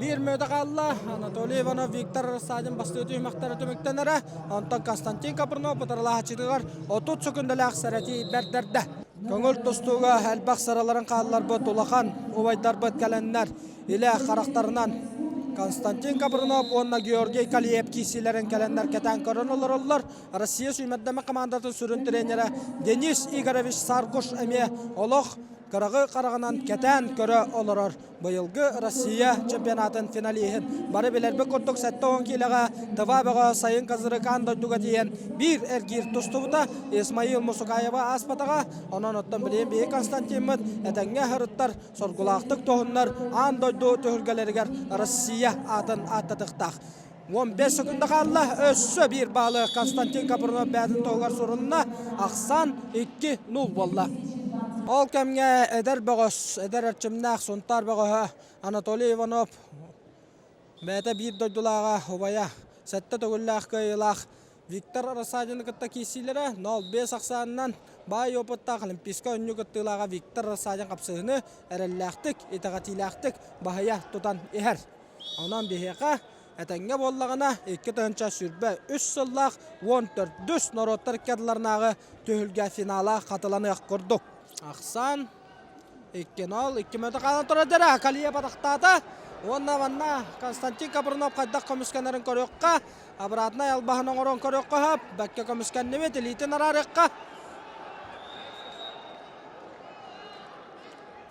Биир мүөтэ хаалла, Анатолий Иванов Виктор Рассадин бастыы түһүмэхтэрэ түмүктэнэрэ, онтон Константин Капрунов бытаралаһааччытыгар 30 сөкүндэлээх сэрэтии бэрдэрдэ. Көҥүл тустууга элбэх сыраларын хаалларбыт улахан убайдарбыт кэлэннэр илэ харахтарынан Константин Капрунов уонна Георгий Калиев киирсиилэрин кэлэннэр кэтээн көрөн олороллор. Россия сүүмэрдэммит командатын сүрүн тренерэ Денис Игоревич Саргуш эмиэ олох кыраҕы хараҕынан кэтээн көрө олорор. Быйылгы Россия чемпионатын финалиһын бары билэрбит курдук 70 киилэҕэ Тыва бөҕө сайын Казырыкаан дойдуга тиийэн биир эргиир тустубута Исмаил Мусукаева ааспатаҕа. Онон оттон билигин биһи Константиммыт этэҥҥэ һырыттар соргулаахтык туһуннар аан дойду түһүлгэлэригэр Россия аатын ааттатыахтаах. 15 секунда хаалла. Өссө биир баалы Константин Капрунов бэйэтин туһугар сурунна. Ахсаан 2-0 буолла. Ол кэмҥэ эдэр бөҕөс, эдэр эрчимнээх Сунтаар бөҕөһө Анатолий Иванов бэйэтэ биир дойдулааҕа убайа сэттэ төгүллээх кыайыылаах Виктор Рассадины кытта киирсиилэрэ 0-5 ахсаанынан баай опыттаах Олимпийскай оонньуу кыттыылааҕа Виктор Рассадин хапсыһыыны эрэллээхтик, итэҕэтиилээхтик баһыйа тутан иһэр. Онон биһиэхэ этэҥҥэ буоллаҕына 2023 сыллаах 14 норуоттар икки түһүлгэ финала хатыланыах курдук. Ахсаан 2-0, 2 мүнөтэ хаалан турар дьара Калия батахтаата. Уонна манна Константин Капрунов хайдах көмүскэнэрин көрүөххэ, обратнай албаһын оҥорон көрүөххэ сөп. Бэккэ көмүскэннибит, илиитин араарыахха.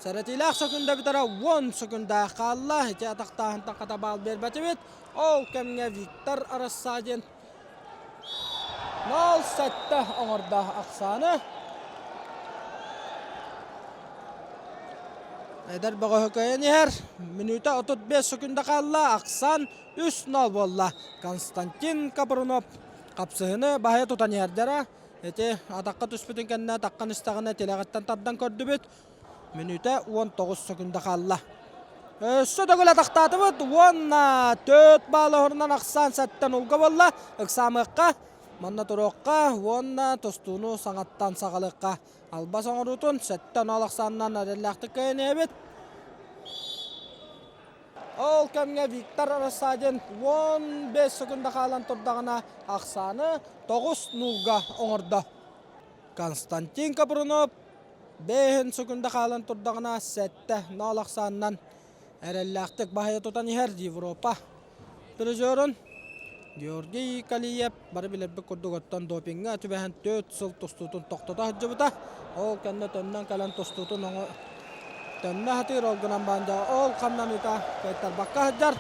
Сэрэтиилээх сөкүндэ бүтэрэ уон сөкүндэ хаалла. Ити атахтааһынтан хата баал биэрбэтибит. Ол кэмҥэ Виктор Рассадин 0-7 оҥордо ахсааны. Эдэр бөҕөһү кыайан иһэр. Мүнүүтэ 35 сөкүндэ хаалла. Ахсаан 3-0 буолла. Константин Капрунов хапсыһыны баһыйа тутан иһэрдэрэ. Ити атахха түспүтүн кэннэ таххан истэҕинэ тилэҕиттэн тардан көрдүбүт. Мүнүүтэ 19 сөкүндэ хаалла. Өссө төгүл атахтаатыбыт уонна 4 баалы оһорунан ахсаан сэттэн улга буолла. Ыксаамыахха, манна туруохха уонна тустууну саҥаттан саҕалыахха. Албас оҥоруутун сэттэн ол ахсаанынан эрэллээхтик кыайан Ол кэмҥэ Виктор Рассадин 15 секунда хаалан турдаҕына ахсааны 9-0-га оҥордо. Константин Капрунов бэйэһин секунда хаалан турдаҕына 7-0 ахсаанынан эрэллээхтик баһыйа тутан иһэр Европа призерун Георгий Калиев бары билэрбит курдук оттон допиҥҥа түбэһэн 4 сыл тустуутун тохтото сылдьыбыта. Ол кэннэ төннөн кэлэн тустуутун оҥо төннө сатыыр, ол гынан баран дьэ ол хамнаныыта кыайтарбакка сылдьар.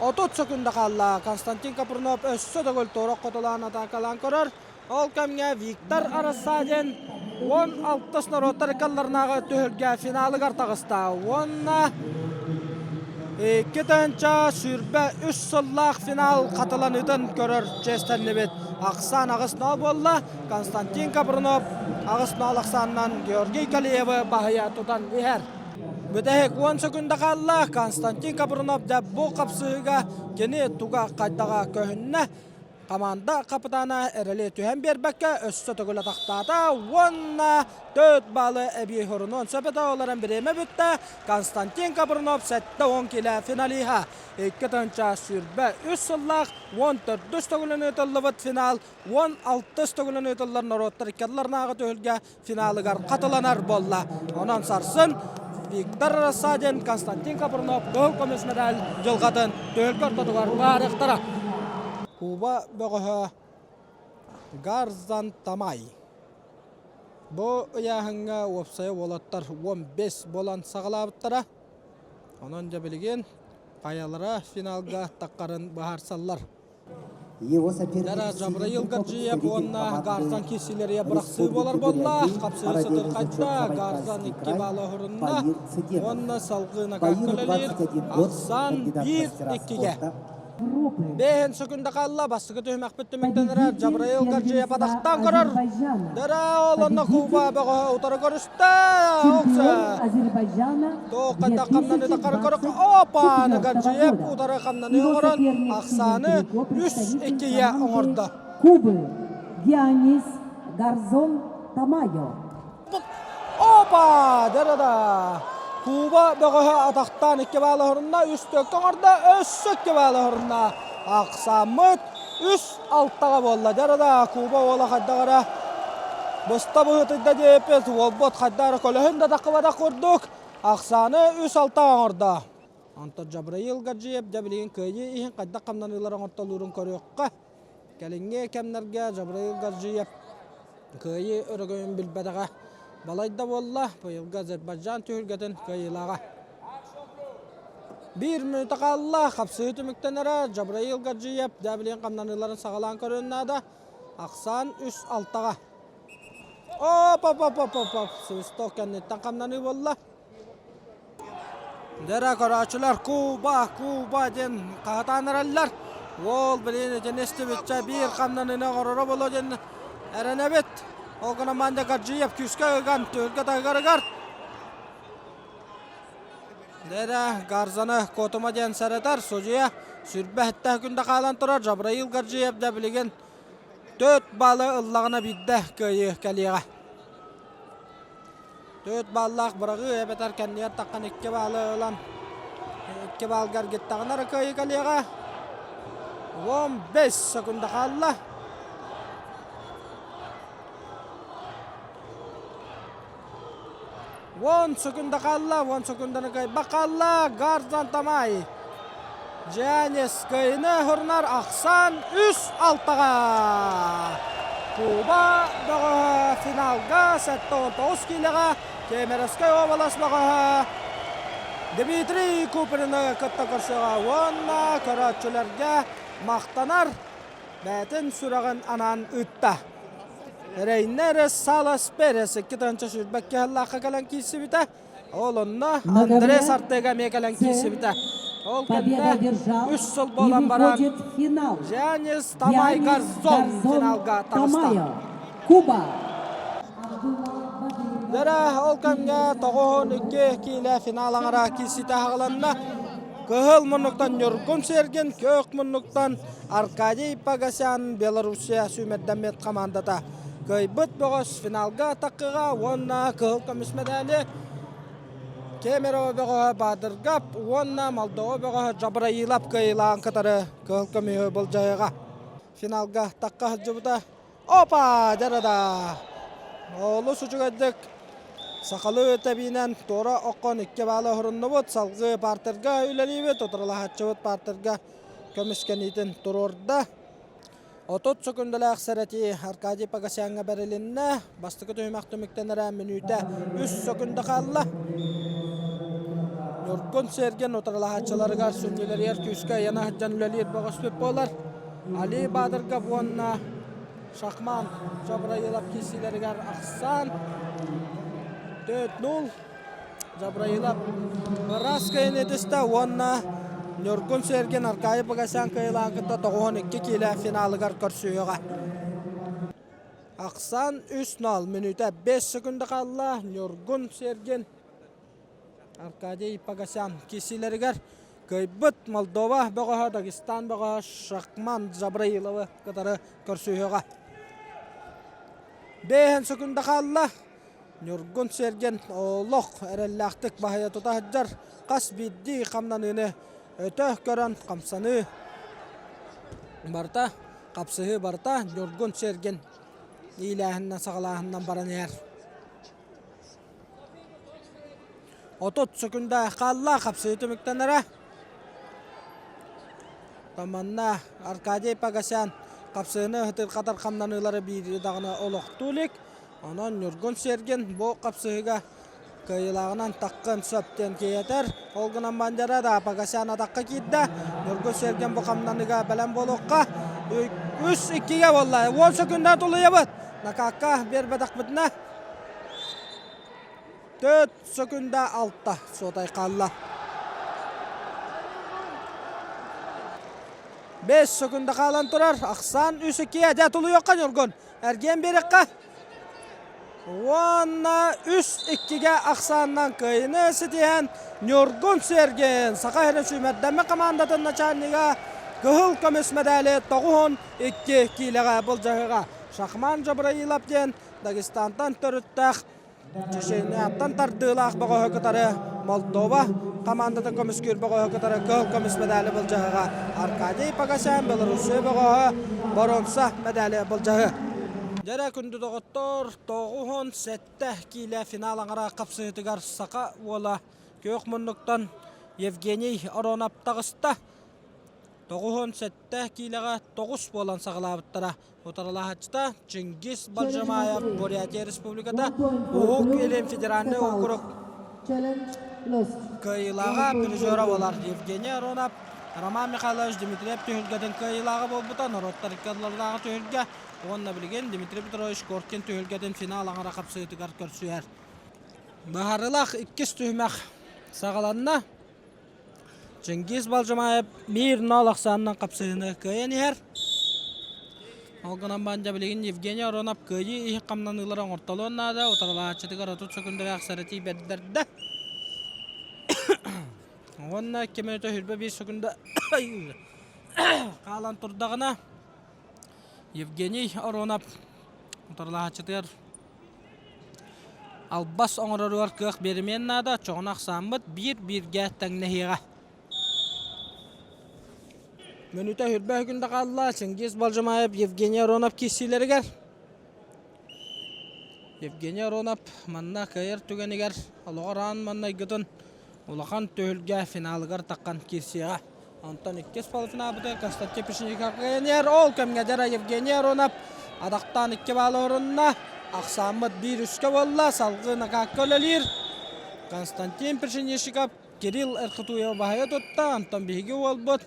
30 секунда хаалла. Константин Капрунов өссө төгүл туора хотулаан атаакалаан көрөр. Ол кэмҥэ Виктор Рассадин 16 норуоттар ыккалларынааҕы түһүлгэ финалыгар таҕыста уонна 2023 сыллаах финал хатыланыытын көрөр чиэстэннибит. Ахсаан 8-0 буолла. Константин Капрунов 8-0 ахсаанынан Георгий Калиевы баһыйа тутан иһэр. Бүтэһик 10 секунда хаалла. Константин Капрунов дьэ бу хапсыһыыга кини туга хайдаҕа көһүннэ. Команда хапытаана эрэли түһэн биэрбэккэ өссө төгүл атахтаата уонна 4 баалы эбии хорунуон сөп этэ олорон бириэмэ бүттэ. Константин Капрунов 70 килэ финалиһа. 2023 сыллаах 14 төгүлүн ыытыллыбыт финал 16 төгүлүн ыытыллар норуоттар иккиалларынааҕы түһүлгэ финалыгар хатыланар буолла. Онон сарсын Виктор Рассадин, Константин Капрунов кыһыл көмүс медаль дьылҕатын түһүлгэ ортотугар баарыахтара. Куба бөҕөһө Гарзан Тамай. Бу ыйааһыҥҥа уопсайа уолаттар 15 буолан саҕалаабыттара. Онон дьэ билигин хайалара финалга таххарын быһаарсаллар. Дара Жабраил Гаджиев уонна Гарзан киирсиилэригэр бырахсыы буолар буолла. Хапсыы сытырхайда, Гарзан икки баала уһурунна уонна салгыы накакка үлэлиир. Ахсаан 1-2-ге. Бэһин секунда хаалла, бастакы түһүмэхпит түмүктэнэрэ Жабраил Гаджиев атахтаан көрөр. Дара ол онно Куба бөҕөһө утары көрүстэ. Азербайджана Туох хамнаны таххары көрө Опа! Гаджиев утары хамнаны оҥорон ахсааны 3-2-е оҥордо. Кубы Гианис Гарзон Тамайо. Опа! Дара-да! Куба бөҕөһө атахтаан 2 баалы оһорунна, 3 төккө оҥордо, өссө 2 баалы оһорунна. Ахсааммыт 3-6-ға буолла. Дара-да, Куба уола хайдах эрэ быста быһыытыйда диэппит, уолбут хайдах эрэ көлөһүн да таххыбатах курдук ахсааны 3-6 оҥордо. Онтон Джабраил Гаджиев дьэ билигин кыайыы иһин хайдах хамнаныылар оҥортолуурун көрүөххэ. Кэлиҥҥи кэмнэргэ Джабраил Гаджиев кыайыы өрөгөйүн билбэтэҕэ балайда буолла. Быйылгы Азербайджан түһүлгэтин кыайыылааҕа. Биир мүнүүтэ хаалла, хапсыһыы түмүктэнэрэ Джабраил Гаджиев дьэ билигин хамнаныыларын саҕалаан көрүөн наада. Ахсаан 3-6-ҕа. Оп-оп-оп-оп-оп, свисток кэнниттэн хамнаныы буолла. Дьэрэ көрөөччүлэр Куба, Куба диэн хаһытаан эрэллэр. Уол билигин итини истибиччэ биир хамнаныыны оҥороро буолуо диэн эрэнэбит. Ол гынан Манда Гаджиев күүскэ ыган түһүлгэ таһыгарыгар Дэрэ Гарзаны Котума диэн сэрэтэр судьуйа сүрбэ күндэ хаалан турар Жабраил Гаджиев да билигин 4 баалы ыллаҕына биирдэ кыайыы кэлиэҕэ. 4 бааллаах быраҕыы эбэтэр кэннигэр таххан 2 баалы ылан 2 баалга эргиттэҕинэ эрэ кыайыы кэлиэҕэ. 15 секунда хаалла. 10 секунда хаалла, 10 секунданы кыайбат хаалла. Гарзан Тамай. Джанис кыайыны хурунар ахсаан 3-6-ға. Куба бөҕөһө финалга 79 киилэҕэ Кемеровскай уобалас бөҕөһө Дмитрий Куприны кытта көрсөҕө уонна көрөөччүлэргэ махтанар бэйэтин сүрэҕин анаан ыытта. Рейнер Салас Перес 2 сүүрбэккэ сыллаахха кэлэн киирсибитэ. Ол онно Андрес Артега эмиэ кэлэн киирсибитэ. Ол кэннэ үс сыл буолан баран Жанис Тамай Гарзон финалга таҕыста. Куба. Дьэрэ ол кэмҥэ 92 киилэ финал аҥара киирсиитэ аҕаланна. Кыһыл муннуктан Ньургун Сергин, көк муннуктан Аркадий Погосян Белоруссия сүүмэрдэммит хамаандата кыайбыт бөҕөс финалга атаккыга уонна кыһыл көмүс мэдээли Кемерово бөҕөһө Баадыргап уонна Молдова бөҕөһө Джабраилов кыайыылаан кытары кыһыл көмүһү былдьаһыаҕа. Финалга тахха сылдьыбыта Опа! Дьарада! Олус үчүгэйдик сахалыы тэбиинэн туора оккон икки баалы оһоруннубут. Салгыы партерга үлэлиибит. Утарылаһааччыбыт партерга көмүскэниитин туруорда. 30 сөкүндэлээх сэрэтии Аркадий Погосяҥҥа бэрилиннэ. Бастакы түһүмэх түмүктэнэрэ мүнүүтэ 3 сөкүндэ хаалла. Ньургун Сергин утарылаһааччыларыгар сүнньүлэригэр күүскэ ыйана сылдьан үлэлиир бөҕөспүт буолар. Али Баадыргап уонна Шахман Жабраилов киирсиилэригэр ахсаан 4-0 Жабраилов ыраас кыайыыны этистэ уонна Ньургун Сергин Аркадий Погосян кыайыылаан кытта 92 киилэ финалыгар көрсүһүөҕэ. Ахсаан 3-0 мүнүүтэ 5 секунда хаалла. Ньургун Сергин Аркадий Погосян киирсиилэригэр кыайбыт Молдова бөҕөһө Дагестан бөҕөһө Шахман Джабраиловы кытары көрсүһүөҕэ. Бэйэн сөкүндэ хаалла. Ньургун Сергин олох эрэллээхтик баһыйа тута сылдьар. Хас биирдии хамнаныыны өтө көрөн хамсаныы барыта, хапсыһыы барыта Ньургун Сергин иилээһиннэн саҕалааһынынан баран иһэр. 30 сөкүндэ хаалла хапсыы түмүктэнэрэ. Таманна Аркадий Погосян хапсыыны ыһытырхатар хамнаныылары биири даҕаны олохтуу илик. Онон Ньургун Сергин бу хапсыһыыга кыайыылааҕынан таххын сөп диэн киһиэтэр. Ол гынан Бандера да Погосян атахха киирдэ. Ньургун Сергин бу хамнаныыга бэлэм буолуохха. Үс иккигэ буолла. 10 сөкүндэ тулуйабыт. Накакка биэрбэтэхпитинэ 4 сөкүндэ 6 суотай хаалла. 5 сөкүндэ хаалан турар. Ахсаан 3-2 дьэ тулуйуохха Ньургун. Эргиэн биэрэххэ. Уонна 3-2-гэ ахсаанынан кыайыны ситиһэн Ньургун Сергин Саха сирин сүүмэрдэммит командатын начальнига кыһыл көмүс мэдээли 92 киилэҕэ былдьаһыаҕа. Шахман Джабраилов диэн Дагестантан төрүттээх Чечняттан тардыылаах бөҕөһү кытары Молдова командатын көмүскүүр бөҕөһү кытары кыһыл көмүс мэдээли былдьаһыга Аркадий Погосян Белоруссия бөҕөһө боруонса мэдээли былдьаһы. Дьэрэ күндү доҕоттор, 97 киилэ финал аҥара хапсыһыытыгар саха уола күөх муннуктан Евгений Аронов таҕыста. 97 киилэҕэ тоҕус буолан саҕалаабыттара. Утарылаһааччыта Чингиз Баджамаев Бурятия Республиката Уһук Илин федеральнай округ кыайыылааҕа призера буолар Евгений Аронов Роман Михайлович Дмитриев түһүлгэтин кыайыылааҕа буолбута норуоттар икки ардыларынааҕы түһүлгэ уонна билигин Дмитрий Петрович Коркин түһүлгэтин финал аҥара хапсыытыгар көрсүһэр. Быһаарыылаах иккис түһүмэх саҕаланна. Чингиз Балжамаев биир нол ахсаанынан хапсыһыыны кыайан иһэр. Ол гынан баран дьэ билигин Евгений Аронов кыайыы иһин хамнаныылары оҥортолуон наада. Утарылаһааччытыгар 30 сөкүндэлээх сэрэтии бэрдэрдэ. Уонна 2 мүнүүтэ 21 сөкүндэ хаалан турдаҕына Евгений Аронов утарылаһааччытыгар Албас оҥороругар кыах биэримиэн наада, оччоҕуна ахсааммыт биир-бииргэ тэҥнэһиэҕэ. Мүнүүтэ хүрбэ күндэ хаалла Чингиз Балжамаев Евгений Аронов киирсиилэригэр. Евгений Аронов манна кыайар түгэнигэр олоҕор аан маҥнайгытын улахан түһүлгэ финалыгар таххан киирсиэҕэ. Онтон иккис полуфиналбытыгар Константин Пишников кыайан Ол кэмҥэ дьара Евгений Аронов атахтаан икки баалы орунна. Ахсааммыт биир үскэ буолла. Салгыы накакка үлэлиир. Константин Пшеничников Кирилл Эрхутуева баһыйа тутта. Онтон биһиги уолбут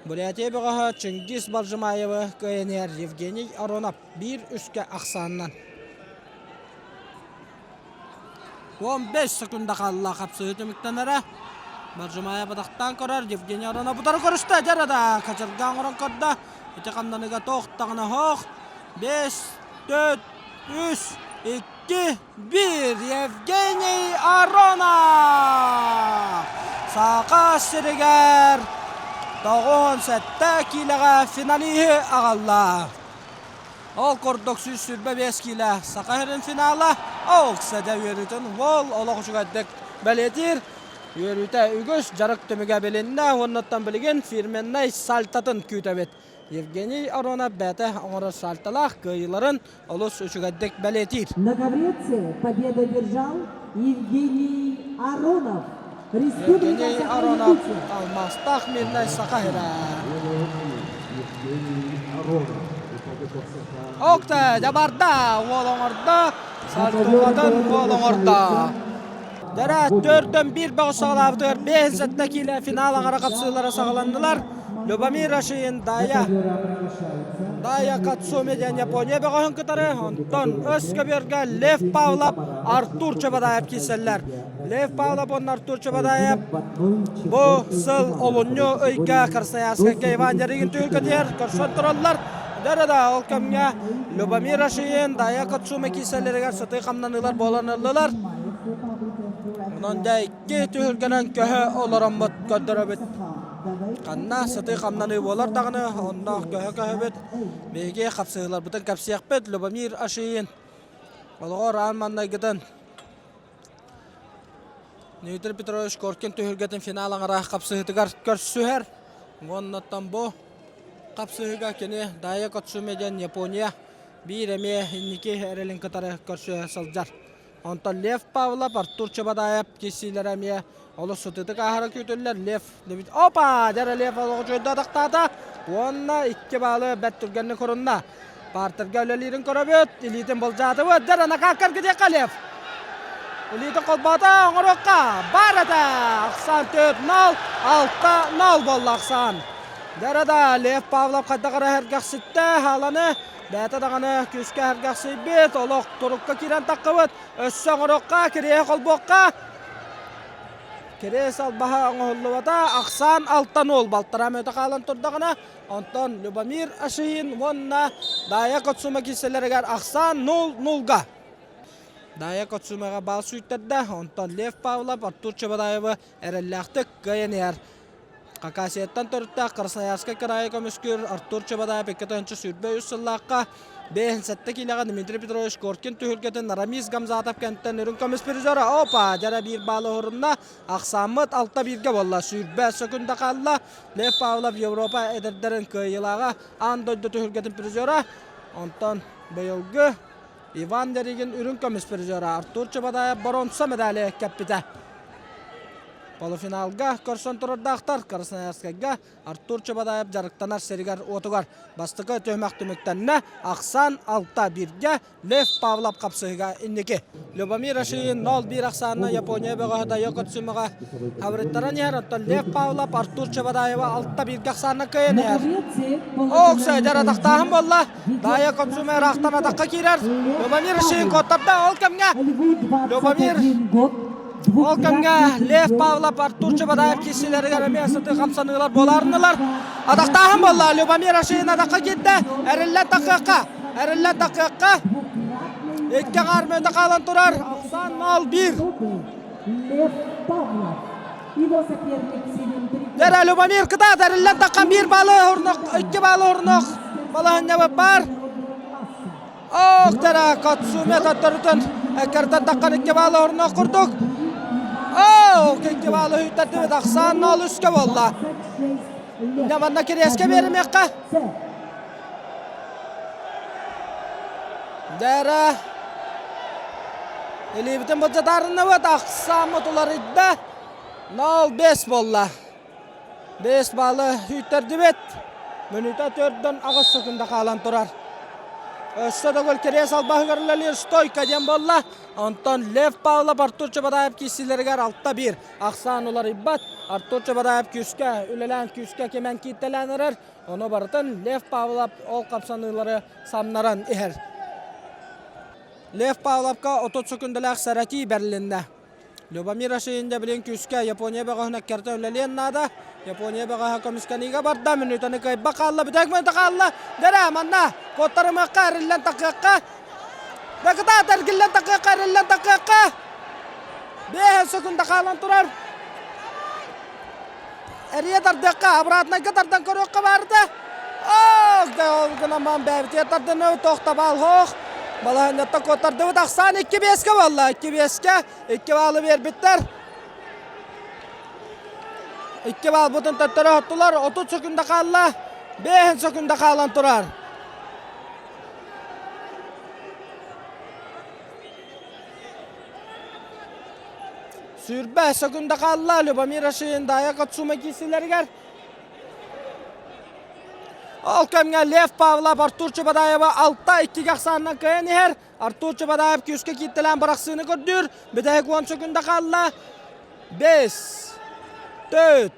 Бурятия бөҕөһө Чингиз Балжимаевы кыайан иһэр Евгений Аронов биир үскэ ахсаанынан. 15 секунда хаалла хапсыһыы түмүктэнэрэ. Баржумая бадахтаан көрөр, Евгений Аронов утары көрүстэ, дьарада качырга оҥорон көрдө. Ити хамнаныга тохтаҕына хоох. 5, 4, 3, 2, 2, 1. Евгений Аронов! Саха сиригэр 97 киилэҕэ финалиһы аҕалла. Ол курдук 125 киилэ Саха сирин финала ол сэдэ үөрүүтүн уол олох үчүгэйдик бэлиэтиир. Үөрүүтэ үгүс дьарык түмүгэ билиннэ уоннаттан билигин фирменнай сальтатын күүтэбит. Евгений Аронов бэйэтэ оҥорор сальталаах кыайыыларын олус үчүгэйдик бэлиэтиир. На ковреце победу одержал Евгений Аронов. Республика Евгений Аронов алмаастаах мирнэй Саха сирэ. Окта дьабарда уол оҥордо, сальтугатын уол оҥордо. Дэрэ төртөн биир бөҕө саҕалаабытыгар 5 киилэ финал аҥара хапсыылара саҕаланнылар. Любомир Рашиин Дая Дая Кацуми диэн Япония бөҕөһүн кытары, онтон өс көбүөргэ Лев Павлов, Артур Чебадаев киирсэллэр. Лев Павлов уонна Артур Чебадаев бу сыл олунньу ыйга Красноярскайга Иван Ярыгин түһүлгэтигэр көрсөн тураллар. Дөрө да ол кэмҥэ Любомир Рашиин, Дая Кацуми киирсэллэригэр сытыы хамнаныылар буолан ыллылар. Онон дьэ икки түһүлгэнэн көһө олороммут көрдөрөбүт. Ханна сытыы хамнаныы буолар даҕаны, онно көһө көһөбүт. Биһиги хапсыһыыларбытын кэпсиэхпит. Любомир Ашиин олоҕор аан маҥнайгытын Дмитрий Петрович Коркин түһүлгэтин финал аҥара хапсыһыытыгар көрсүһэр. Уоннаттан бу хапсыһыыга кини Дая Кацуми диэн Япония биир эмиэ инники эрэлин кытары көрсүһэ сылдьар. Онтон Лев Павлов, Артур Чебадаев киирсиилэрэ эмиэ олус сытыытык ааһара күүтүллэр. Лев Опа! Дьэ Лев олоҕу чуйда атахтаата уонна икки баалы бэрт түргэнник хорунна. Партерга үлэлиирин көрөбүт, илиитин былдьаатыбыт. Дьэ накаккар кидиэххэ Лев. Илиитин холбоото оҥоруохха. Бар этэ! Ахсаан 4-0, 6-0 буолла ахсаан. Дьэ да Лев Павлов хайдах эрэ сэргэхситтэ хааланы Бэйэтэ даҕаны күүскэ сэргэхсийбит, олох турукка киирэн таххыбыт, өссө оҥоруохха, кириэһи холбуохха. Кириэс албаһа оҥоһуллубата, ахсаан алтан уол балтараа мүөтэ хаалан турдаҕына, онтон Любомир Ашиин уонна Дая Коцума киирсэлэригэр ахсаан 0-0-га. Дая Коцумаҕа баал сүүйтэрдэ, онтон Лев Павлов Артур Чебадаевы эрэллээхтик кыайан иһэр. Хакасияттан төрүттээх Красноярскай кыраайы көмүскүүр Артур Чебадаев 2023 сыллаахха 57 киилэҕэ Дмитрий Петрович Коркин түһүлгэтин Рамис Гамзатов кэнтэн үрүҥ көмүс призера опа дьэрэ биир баалы уһурунна ахсааммыт алта бииргэ буолла сүүрбэ сөкүндэ хаалла Лев Павлов Европа эдэрдэрин кыайыылааҕа аан дойду түһүлгэтин призера онтон быйылгы Иван Деригин үрүҥ көмүс призера Артур Чебадаев боруонса медали кэппитэ. Полуфиналга көрсөн турардаахтар Красноярскайга Артур Чебадаев дьарыктанар сиригэр-уотугар бастакы түһүмэх түмүктэннэ. Ахсаан 6-1-гэ Лев Павлов хапсыһыга инники. Любомир Ашиин 0-1 ахсаанна Япония бөҕөһө Дайо Коцумаҕа хабырыттаран иһэр. Оттон Лев Павлов Артур Чебадаева 6-1-гэ ахсаанна кыайан иһэр. Окса дьэр атахтааһын буолла. Дайо Коцума ыраахтан атахха киирэр. Любомир Ашиин куоттарда. Ол кэмҥэ Любомир Ол кэмҥэ Лев Павлов, Артур Чебадаев киирсиилэригэр эмиэ сытыы хамсаныылар буолаарыннылар. Атахтааһын буолла. Любомир Ашиин атахха киирдэ. Эриллэн тахыахха. Эриллэн тахыахха. Икки аҥаар мүнүүтэ хаалан турар. Ахсаан 0-1. Лев Павлов. Его соперник Дэрэ Любомир кытаат эриллэн таххан биир баалы орнох, икки баалы орнох балаһынньабыт баар. Октара Кацуме таттарытын эккертен таххан икки баалы орнох курдук. Оо, икки баалы үйтэрдибит ахсаан нол үскэ буолла. Дьэ манна кириэскэ биэримиэххэ. Дэрэ илиибитин былдьатаарынныбыт ахсааммыт уларыйда. 0-5 буолла. 5 баалы үүттэрдибит. Мүнүүтэ төрдөн аҕыс секунда хаалан турар. Өссө төгүл кириэс албаһыгар үлэлиир стойка диэн буолла. Онтон Лев Павлов Артур Чебадаев киирсиилэригэр 6-1 ахсаан уларыйбат. Артур Чебадаев күүскэ үлэлээн күүскэ кимэн кииртэлээн эрэр. Ону барытын Лев Павлов ол хамсаныылары самнаран иһэр. Лев Павловка 30 секундалаах сэрэтии бэрилиннэ. Любомир Ашиин билин күүскэ Япония бөҕөһүн эккэртэ үлэлиэн наада. Япония бөҕөһө көмүскэниигэ барда. Мүнүүтэни кыайбат хаалла. Бүтэһик мүнүүтэ хаалла. Дэрэ, манна куоттарымыахха, эриллэн тахыахха. Дакытаат эргиллэн такыахха, эриллэн такыахха. Бэһэн сөкүндэ хаалан турар. Эрийэ тардыахха, обратнайга тардан көрүөххэ баарыта. Ох, да ол гынан баан бэйэбитигэр тардыныы тохтобал хоох. Балаһыанньаттан куоттардыбыт ахсаан 2-5-кэ буолла. 2-5-кэ 2 баалы биэрбиттэр. 2 баалбытын төттөрү оттулар. 30 сөкүндэ хаалла. 5 сөкүндэ хаалан турар. Сүүрбэ сөкүндэ хаалла Любомир Ашин Дая Кацума киирсилэригэр. Ол кэмҥэ Лев Павлов Артур Чебадаева 6-2-гэ ахсаанынан кыайан иһэр. Артур Чебадаев күүскэ кииртэлээн бырахсыыны көрдүүр. Бүтэһик 10 сөкүндэ хаалла. 5, 4,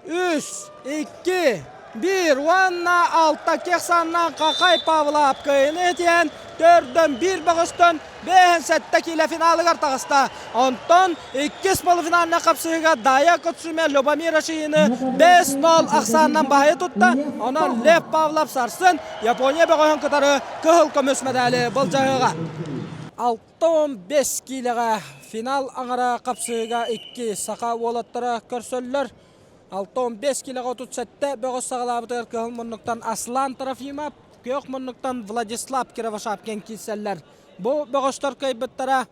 3, 2, 1 уонна 6 кехсаннан Хахай Павлов кыайыны этиэн төрдөн биир бөҕөстөн 5-7 киилэ финалыгар таҕыста. Онтон иккис полуфинальнай хапсыһыыга Дая Коцуме Любомир Ашиины 5-0 ахсаанынан баһыйа тутта. Онон Лев Павлов сарсын Япония бөҕөһүн кытары кыһыл көмүс мэдээли былдьаһыаҕа. 65 киилэҕэ финал аҥара хапсыһыыга икки саха уолаттара көрсөллөр. 65 киилэҕэ 37 бөҕөс саҕалаабытыгар кыһыл муннуктан Аслан Трофимов, күөх муннуктан Владислав Кировошапкин киирсэллэр. Бу бөҕөстөр кыайбыттара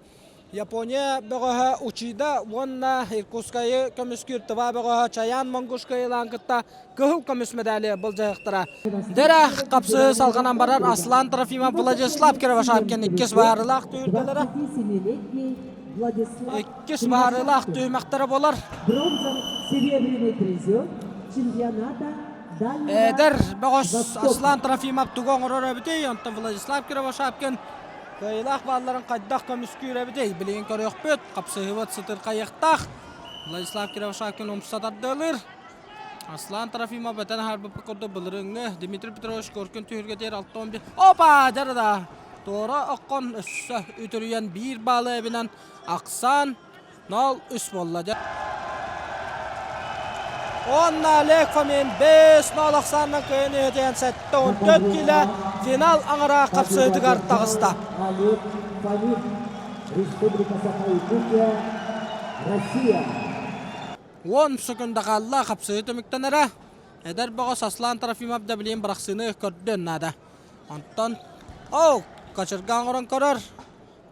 Япония бөҕөһө Учида уонна Иркутскайы көмүскүүр Тыва бөҕөһө Чаян Монгуш кыайыылаан кытта кыһыл көмүс медали былдьаһыктара. Дэрэ хапсыы салҕанан барар Аслан Трофимов Владислав Кировошапкин иккис баарылаах түһүлгэлэрэ. Иккис баарылаах түһүмэхтэрэ буолар. Эдэр бөҕөс Аслан Трофимов тугу оҥорор эбитий, онтон Владислав Кировошапкин кыайыылаах баалларын хайдах көмүскүүр эбитий билигин көрүөхпүт. Хапсыһыбыт сытырхайыахтаах. Владислав Кировошапкин умса тардыалыыр. Аслан Трофимов этэн аһарбыппыт курдук былырыыҥҥы Дмитрий Петрович Коркин түһүлгэтигэр 61 Опа! Дьарыда! Туора оккон өссө үтүрүйэн биир баалы эбинэн ахсаан 0-3 буолла. Уонна Олег Фомин 5-0 ахсаанынан кыайан иһитиэн 74 киилэ финал аҥара хапсыһыытыгар таҕыста. Олег Фомин, Республика Саха-Якутия, Россия. 10 секунда хаалла хапсыһыы түмүктэнэрэ. Эдэр бөҕөс Аслан Трофимов да билигин бырахсыыны көрдүөн наада. Онтон оу, кочерга оҥорон көрөр.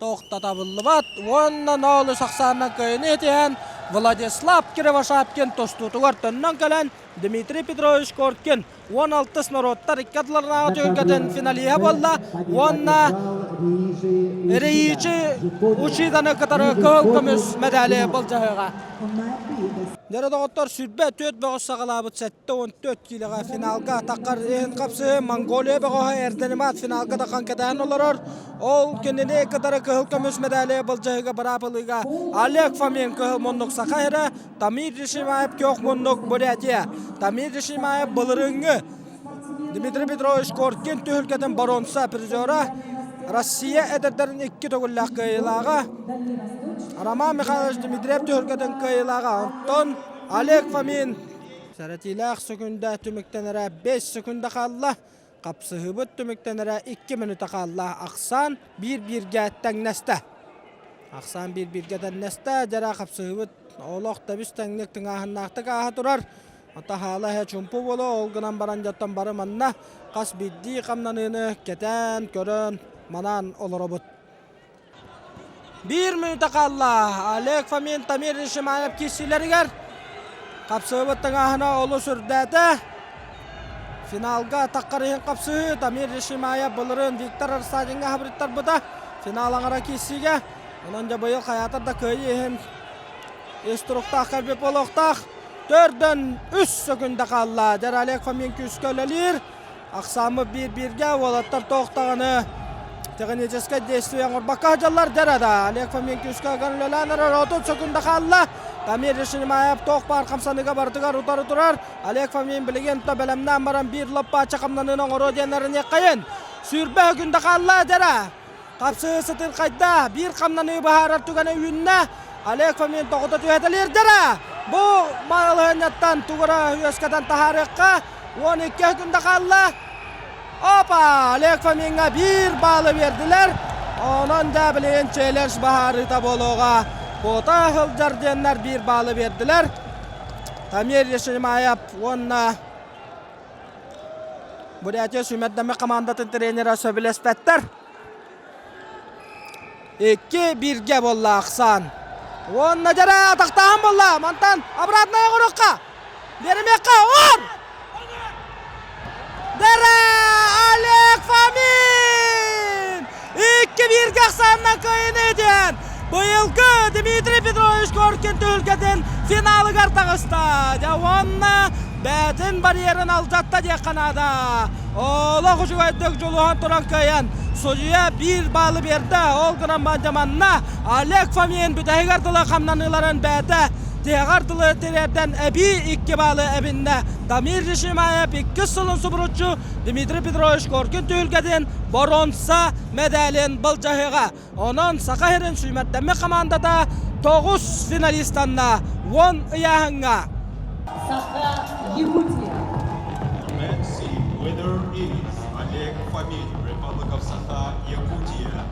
Тохтотабыллыбат уонна ноолус ахсаанынан кыайыны этиһэн Владислав Кривошапкин тустуутугар төннөн кэлэн Дмитрий Петрович Коркин 16 норуоттар икки ардыларынааҕы түһүлгэтин финалиһа буолла уонна Рейичи Учиданы кытары кыһыл көмүс медали былдьаһыаҕа. Дьэ доҕоттор 24 бөҕөс саҕалаабыт 74 киилэҕэ финалга таххар иһин хапсыһы Монголия бөҕөһө Эрденимат финалга тахан кэтээн олорор. Ол кинини кытары кыһыл көмүс медали былдьаһыыга быраабылыыга Олег Фомин кыһыл муннук саха иһэрэ Тамир Решимаев күөх муннук Бурятия. Тамир Решимаев былырыыҥҥы Дмитрий Петрович Коркин түһүлгэтин боруонса призера, Россия эдэрдэрин икки төгүллээх кыайыылааҕа, Роман Михайлович Дмитриев түһүлгэтин кыайыылааҕа, онтон Олег Фомин сэрэтиилээх сөкүндэ түмүктэнэрэ 5 сөкүндэ хаалла. Хапсыһыыбыт түмүктэнэрэ 2 мүнүүтэ хаалла. Ахсаан биир-бииргэ тэҥнэстэ. Ахсаан биир-бииргэ тэҥнэстэ. Дьэрэ хапсыһыыбыт олох тэбис тэҥник тыҥааһыннаахтык ааһа турар. Ата хаала иһэ чумпу буолуо, ол гынан баран дьоттон бары манна хас биирдии хамнаныыны кэтээн, көрөн, манаан олоробут. Биир мүнүүтэ хаалла. Олег Фомин, Тамир Решимаев киирсиилэригэр хапсыһыбыт тыҥааһына олус үрдээтэ. Финалга таххар иһин хапсыһыы Тамир Решимаев былырыын Виктор Арсадиҥҥа хабырыттарбыта. Финал аҥара киирсиигэ. Онон дьэ быйыл хайаатар да кыайыы иһин ис туруктаах кэлбит буолуохтаах. Төрдөн үс сөкүндэ хаалла. Дьэр Олег Фомин күүскэ үлэлиир. Ахсааммыт биир-бииргэ уолаттар туох даҕаны техническэй действие оҥорбокко сылдьаллар дьэрэ да. Олег Фомин күүскэ ыган үлэлээн эрэр 30 секунда хаалла. Тамир Решенимаев туох баар хамсаныыга барытыгар утары турар. Олег Фомин билигин то бэлэмнээн баран биир лоппааччы хамнаныыны оҥоруо диэн эрэниэххэйин. Сүүрбэ секунда хаалла дьэрэ. Хапсыы сытырхайда, биир хамнаныы быһаарар түгэнэ үүннэ. Олег Фомин тоҕута түһэтэлиир дьэрэ. Бу балаһыанньаттан тугура үөскэтэн таһаарыахха. 12 күндэ хаалла. Опа! Олег Фомиҥҥа биир баалы биэрдилэр. Онон дьэ билигин челлендж баһаарыыта буолуоҕа. Куота сылдьар диэннэр биир баалы биэрдилэр. Тамир Ешемаев уонна Бурятия сүүмэрдэммит хамаандатын тренера сөбүлэспэттэр. Икки бииргэ буолла ахсаан. Уонна дьэрэ атахтааһын буолла. Мантан обратная оҥоруохха. Биэримиэххэ. Ор! Дэрэ Олег Фомин! Икки бииргэ ахсаанынан кыайыыны итиэн быйылгы Дмитрий Петрович Коркин түһүлгэтин финалыгар таҕыста. Дьэ уонна бэйэтин барьерын алдьатта диэххэ наада. Олох үчүгэйдик дьулуһан туран кыайан судьуйа биир баалы биэрдэ. Ол гынан дьэ манна Олег Фомин бүтэһигэр дылы хамнаныыларын бэйэтэ тиһэҕэр дылы тириэрдэн эбии икки баалы эбиннэ. Дамир Решимаев иккис сылын субуруччу Дмитрий Петрович Коркин түһүлгэтин боруонса мэдээлин былдьаһыаҕа. Онон Саха сирин сүүмэрдэммит хамаандата тоҕус финалистанна уон ыйааһыҥҥа. Саха Якутия. MC winner is Олег Фомин, Republic of Sakha, Yakutia.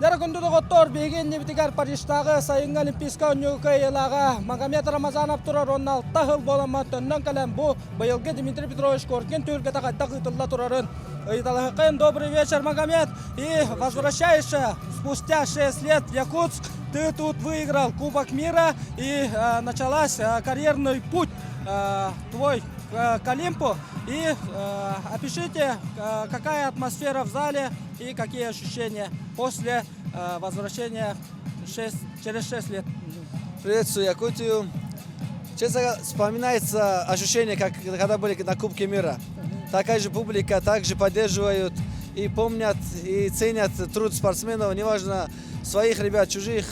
Дьэ күндү доҕоттор, биһиги иннибитигэр Парижтааҕы сайыҥҥы Олимпийскай оонньууга кыайыылааҕа Магомед Рамазанов турар уонна алта сыл буоламмат төннөн кэлэн бу быйылгы Дмитрий Петрович Коркин түһүлгэтэ хайдах ыытылла турарын ыйыталаһыаххайын. Добрый вечер, Магомед! И возвращаешься спустя 6 лет в Якутск, ты тут выиграл Кубок мира и началась карьерный путь твой к Олимпу. И опишите, какая атмосфера в зале и какие ощущения после возвращения 6, через 6 лет. Приветствую Якутию. Честно, вспоминается ощущение, как когда были на Кубке мира. Такая же публика, также поддерживают и помнят, и ценят труд спортсменов, неважно, своих ребят, чужих.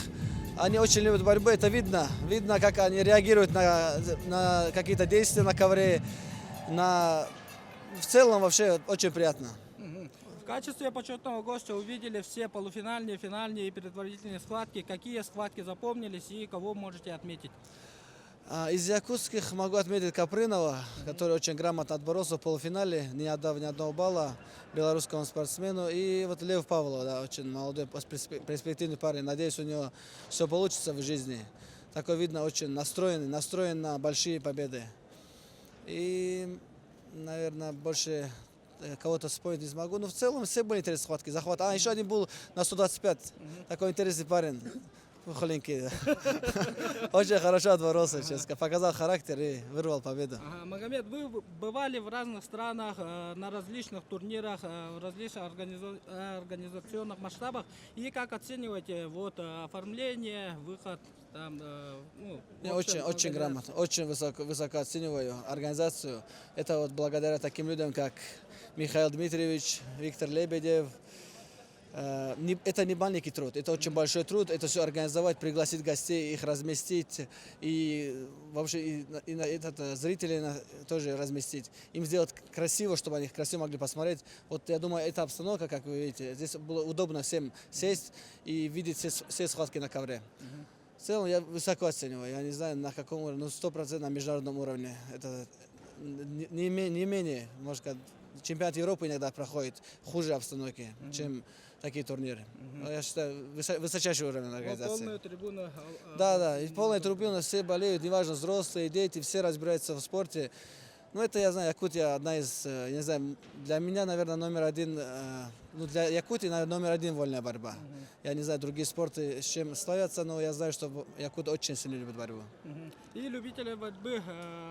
Они очень любят борьбу, это видно. Видно, как они реагируют на какие-то действия на ковре. В целом вообще очень приятно. В качестве почетного гостя увидели все полуфинальные, финальные и предварительные схватки. Какие схватки запомнились и кого можете отметить? Из якутских могу отметить Капрынова, который очень грамотно отборолся в полуфинале, не отдав ни одного балла белорусскому спортсмену. И вот Лев Павлов, да, очень молодой, перспективный парень. Надеюсь, у него все получится в жизни. Такой видно, очень настроенный, настроен на большие победы. И, наверное, больше кого-то вспомнить не смогу. Но в целом все были интересные схватки. Захват. А, еще один был на 125. Такой интересный парень. Пухленький. Очень хорошо отборолся, честно. Показал характер и вырвал победу. Ага, Магомед, вы бывали в разных странах, на различных турнирах, в различных организационных масштабах. И как оцениваете вот оформление, выход там, ну, Не, очень, очень грамотно, очень высоко, высоко оцениваю организацию. Это вот благодаря таким людям, как Михаил Дмитриевич, Виктор Лебедев. Это не маленький труд, это очень большой труд, это все организовать, пригласить гостей, их разместить и вообще и на этот, зрителей тоже разместить. Им сделать красиво, чтобы они красиво могли посмотреть. Вот я думаю, эта обстановка, как вы видите, здесь было удобно всем сесть и видеть все схватки на ковре. В целом я высоко оцениваю, я не знаю на каком уровне, но 100% на международном уровне. Это не менее, может сказать, чемпионат Европы иногда проходит хуже обстановки, чем такие турниры. Я считаю, высочайший уровень организации. Полная трибуна. Да, и полная трибуна, все болеют, неважно, взрослые, дети, все разбираются в спорте. Ну, это, я знаю, Якутия одна из, я не знаю, для меня, наверное, номер один, ну, для Якутии, наверное, номер один вольная борьба. Я не знаю, другие спорты с чем славятся, но я знаю, что якуты очень сильно любят борьбу. И любители борьбы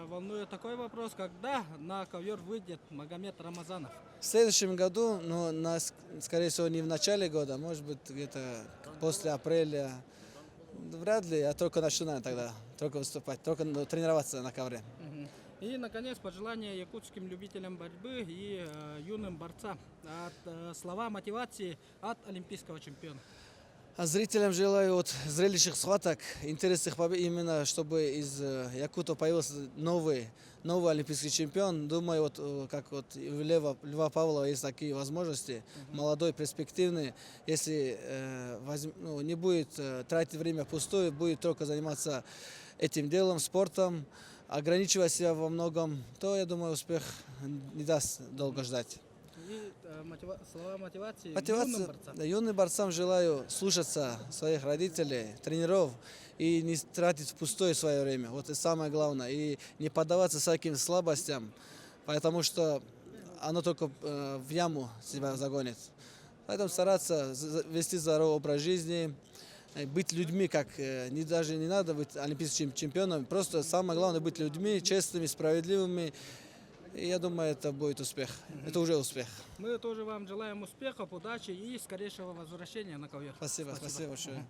волнует такой вопрос, когда на ковер выйдет Магомед Рамазанов? В следующем году, ну, скорее всего, не в начале года, может быть, где-то после апреля. Вряд ли, я только начну, наверное, тогда, только выступать, только, ну, тренироваться на ковре. И, наконец, пожелания якутским любителям борьбы и юным борцам. От, слова мотивации от олимпийского чемпиона. А зрителям желаю вот зрелищных схваток, интересных побед, именно чтобы из якутов появился новый олимпийский чемпион. Думаю, вот как вот у Льва Павлова есть такие возможности, молодой, перспективный. Если ну, не будет тратить время впустую, будет только заниматься этим делом, спортом, ограничивая себя во многом, то, я думаю, успех не даст долго ждать. И слова мотивации Мотивация, юным борцам. Да, юным борцам желаю слушаться своих родителей, тренеров и не тратить впустую свое время. Вот и самое главное. И не поддаваться всяким слабостям, потому что оно только в яму себя загонит. Поэтому стараться вести здоровый образ жизни, быть людьми, как не, даже не надо быть олимпийским чемпионом, просто самое главное быть людьми, честными, справедливыми. И я думаю, это будет успех. Это уже успех. Мы тоже вам желаем успехов, удачи и скорейшего возвращения на ковер. Спасибо, спасибо большое.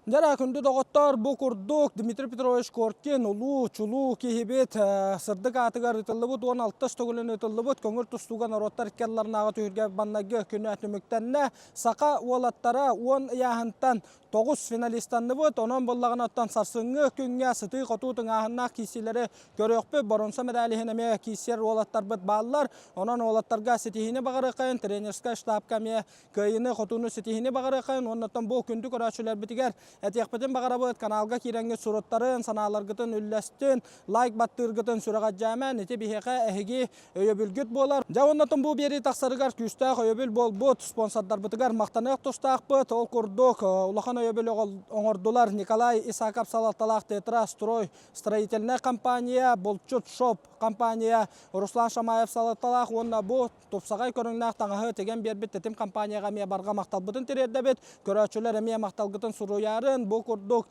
Дьэ күндү доҕоттор бу курдук Дмитрий Петрович Коркин улуу чулуу киһибит сырдык аатыгар ыытыллыбыт 16 төгүлүн ыытыллыбыт көҥүл тустууга норуоттар иккиалларынааҕы түһүлгэ маҥнайгы күнэ түмүктэннэ. Саха уолаттара 10 ыйааһынтан 9 финалистанныбыт. Онон буоллаҕына оттон сарсыҥҥы күҥҥэ сытыы-хотуу тыҥааһыннаах киирсиилэри көрүөхпүт. Боруонса мэдээлин иһин эмиэ киирсэр уолаттарбыт бааллар. Онон уолаттарга ситиһиини баҕарыаххайын, тренерскэй штабка эмиэ кыайыыны-хотууну ситиһиини баҕарыаххайын уонна оттон бу күндү көрөөччүлэрбитигэр этиэхпитин баҕарабыт каналга киирэҥҥит суруттарын, санааларгытын үллэстин, лайк баттыыргытын сүрэҕэлдьээмэн, ити биһиэхэ эһиги өйөбүлгүт буолар. Дьэ уонна бу биэрии тахсарыгар күүстээх өйөбүл буолбут спонсордарбытыгар махтаныах тустаахпыт. Ол курдук улахан өйөбүл оҥордулар Николай Исаков салалталаах Тетра Строй строительная компания, Булчут Шоп компания, Руслан Шамаев салалталаах уонна бу тупсаҕай көрүҥнээх таҥаһы тигэн биэрбит Тэтим компанияҕа эмиэ барҕа махталбытын тириэрдэбит. Көрөөччүлэр эмиэ махталгытын суруйаарын, бу курдук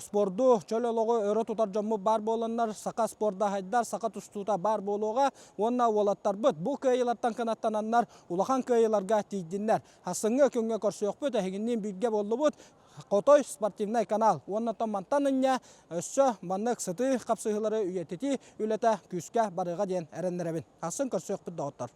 спорду, чөл олоҕу өрө тутар дьоммут баар буоланнар, саха спорда хайдар, саха тустуута баар буолуоҕа уонна уолаттарбыт бу кыайыылартан кынаттананнар улахан кыайыыларга тиийдиннэр. Сарсыҥҥы күҥҥэ көрсүөхпүт, эһигинниин бииргэ буоллубут. Хотой спортивнай канал уонна мантан инньэ өссө маннык сытыы хапсыһыылары үйэтитии үлэтэ күүскэ барыаҕа диэн эрэннэрэбин. Сарсын көрсүөхпүт доҕоттор.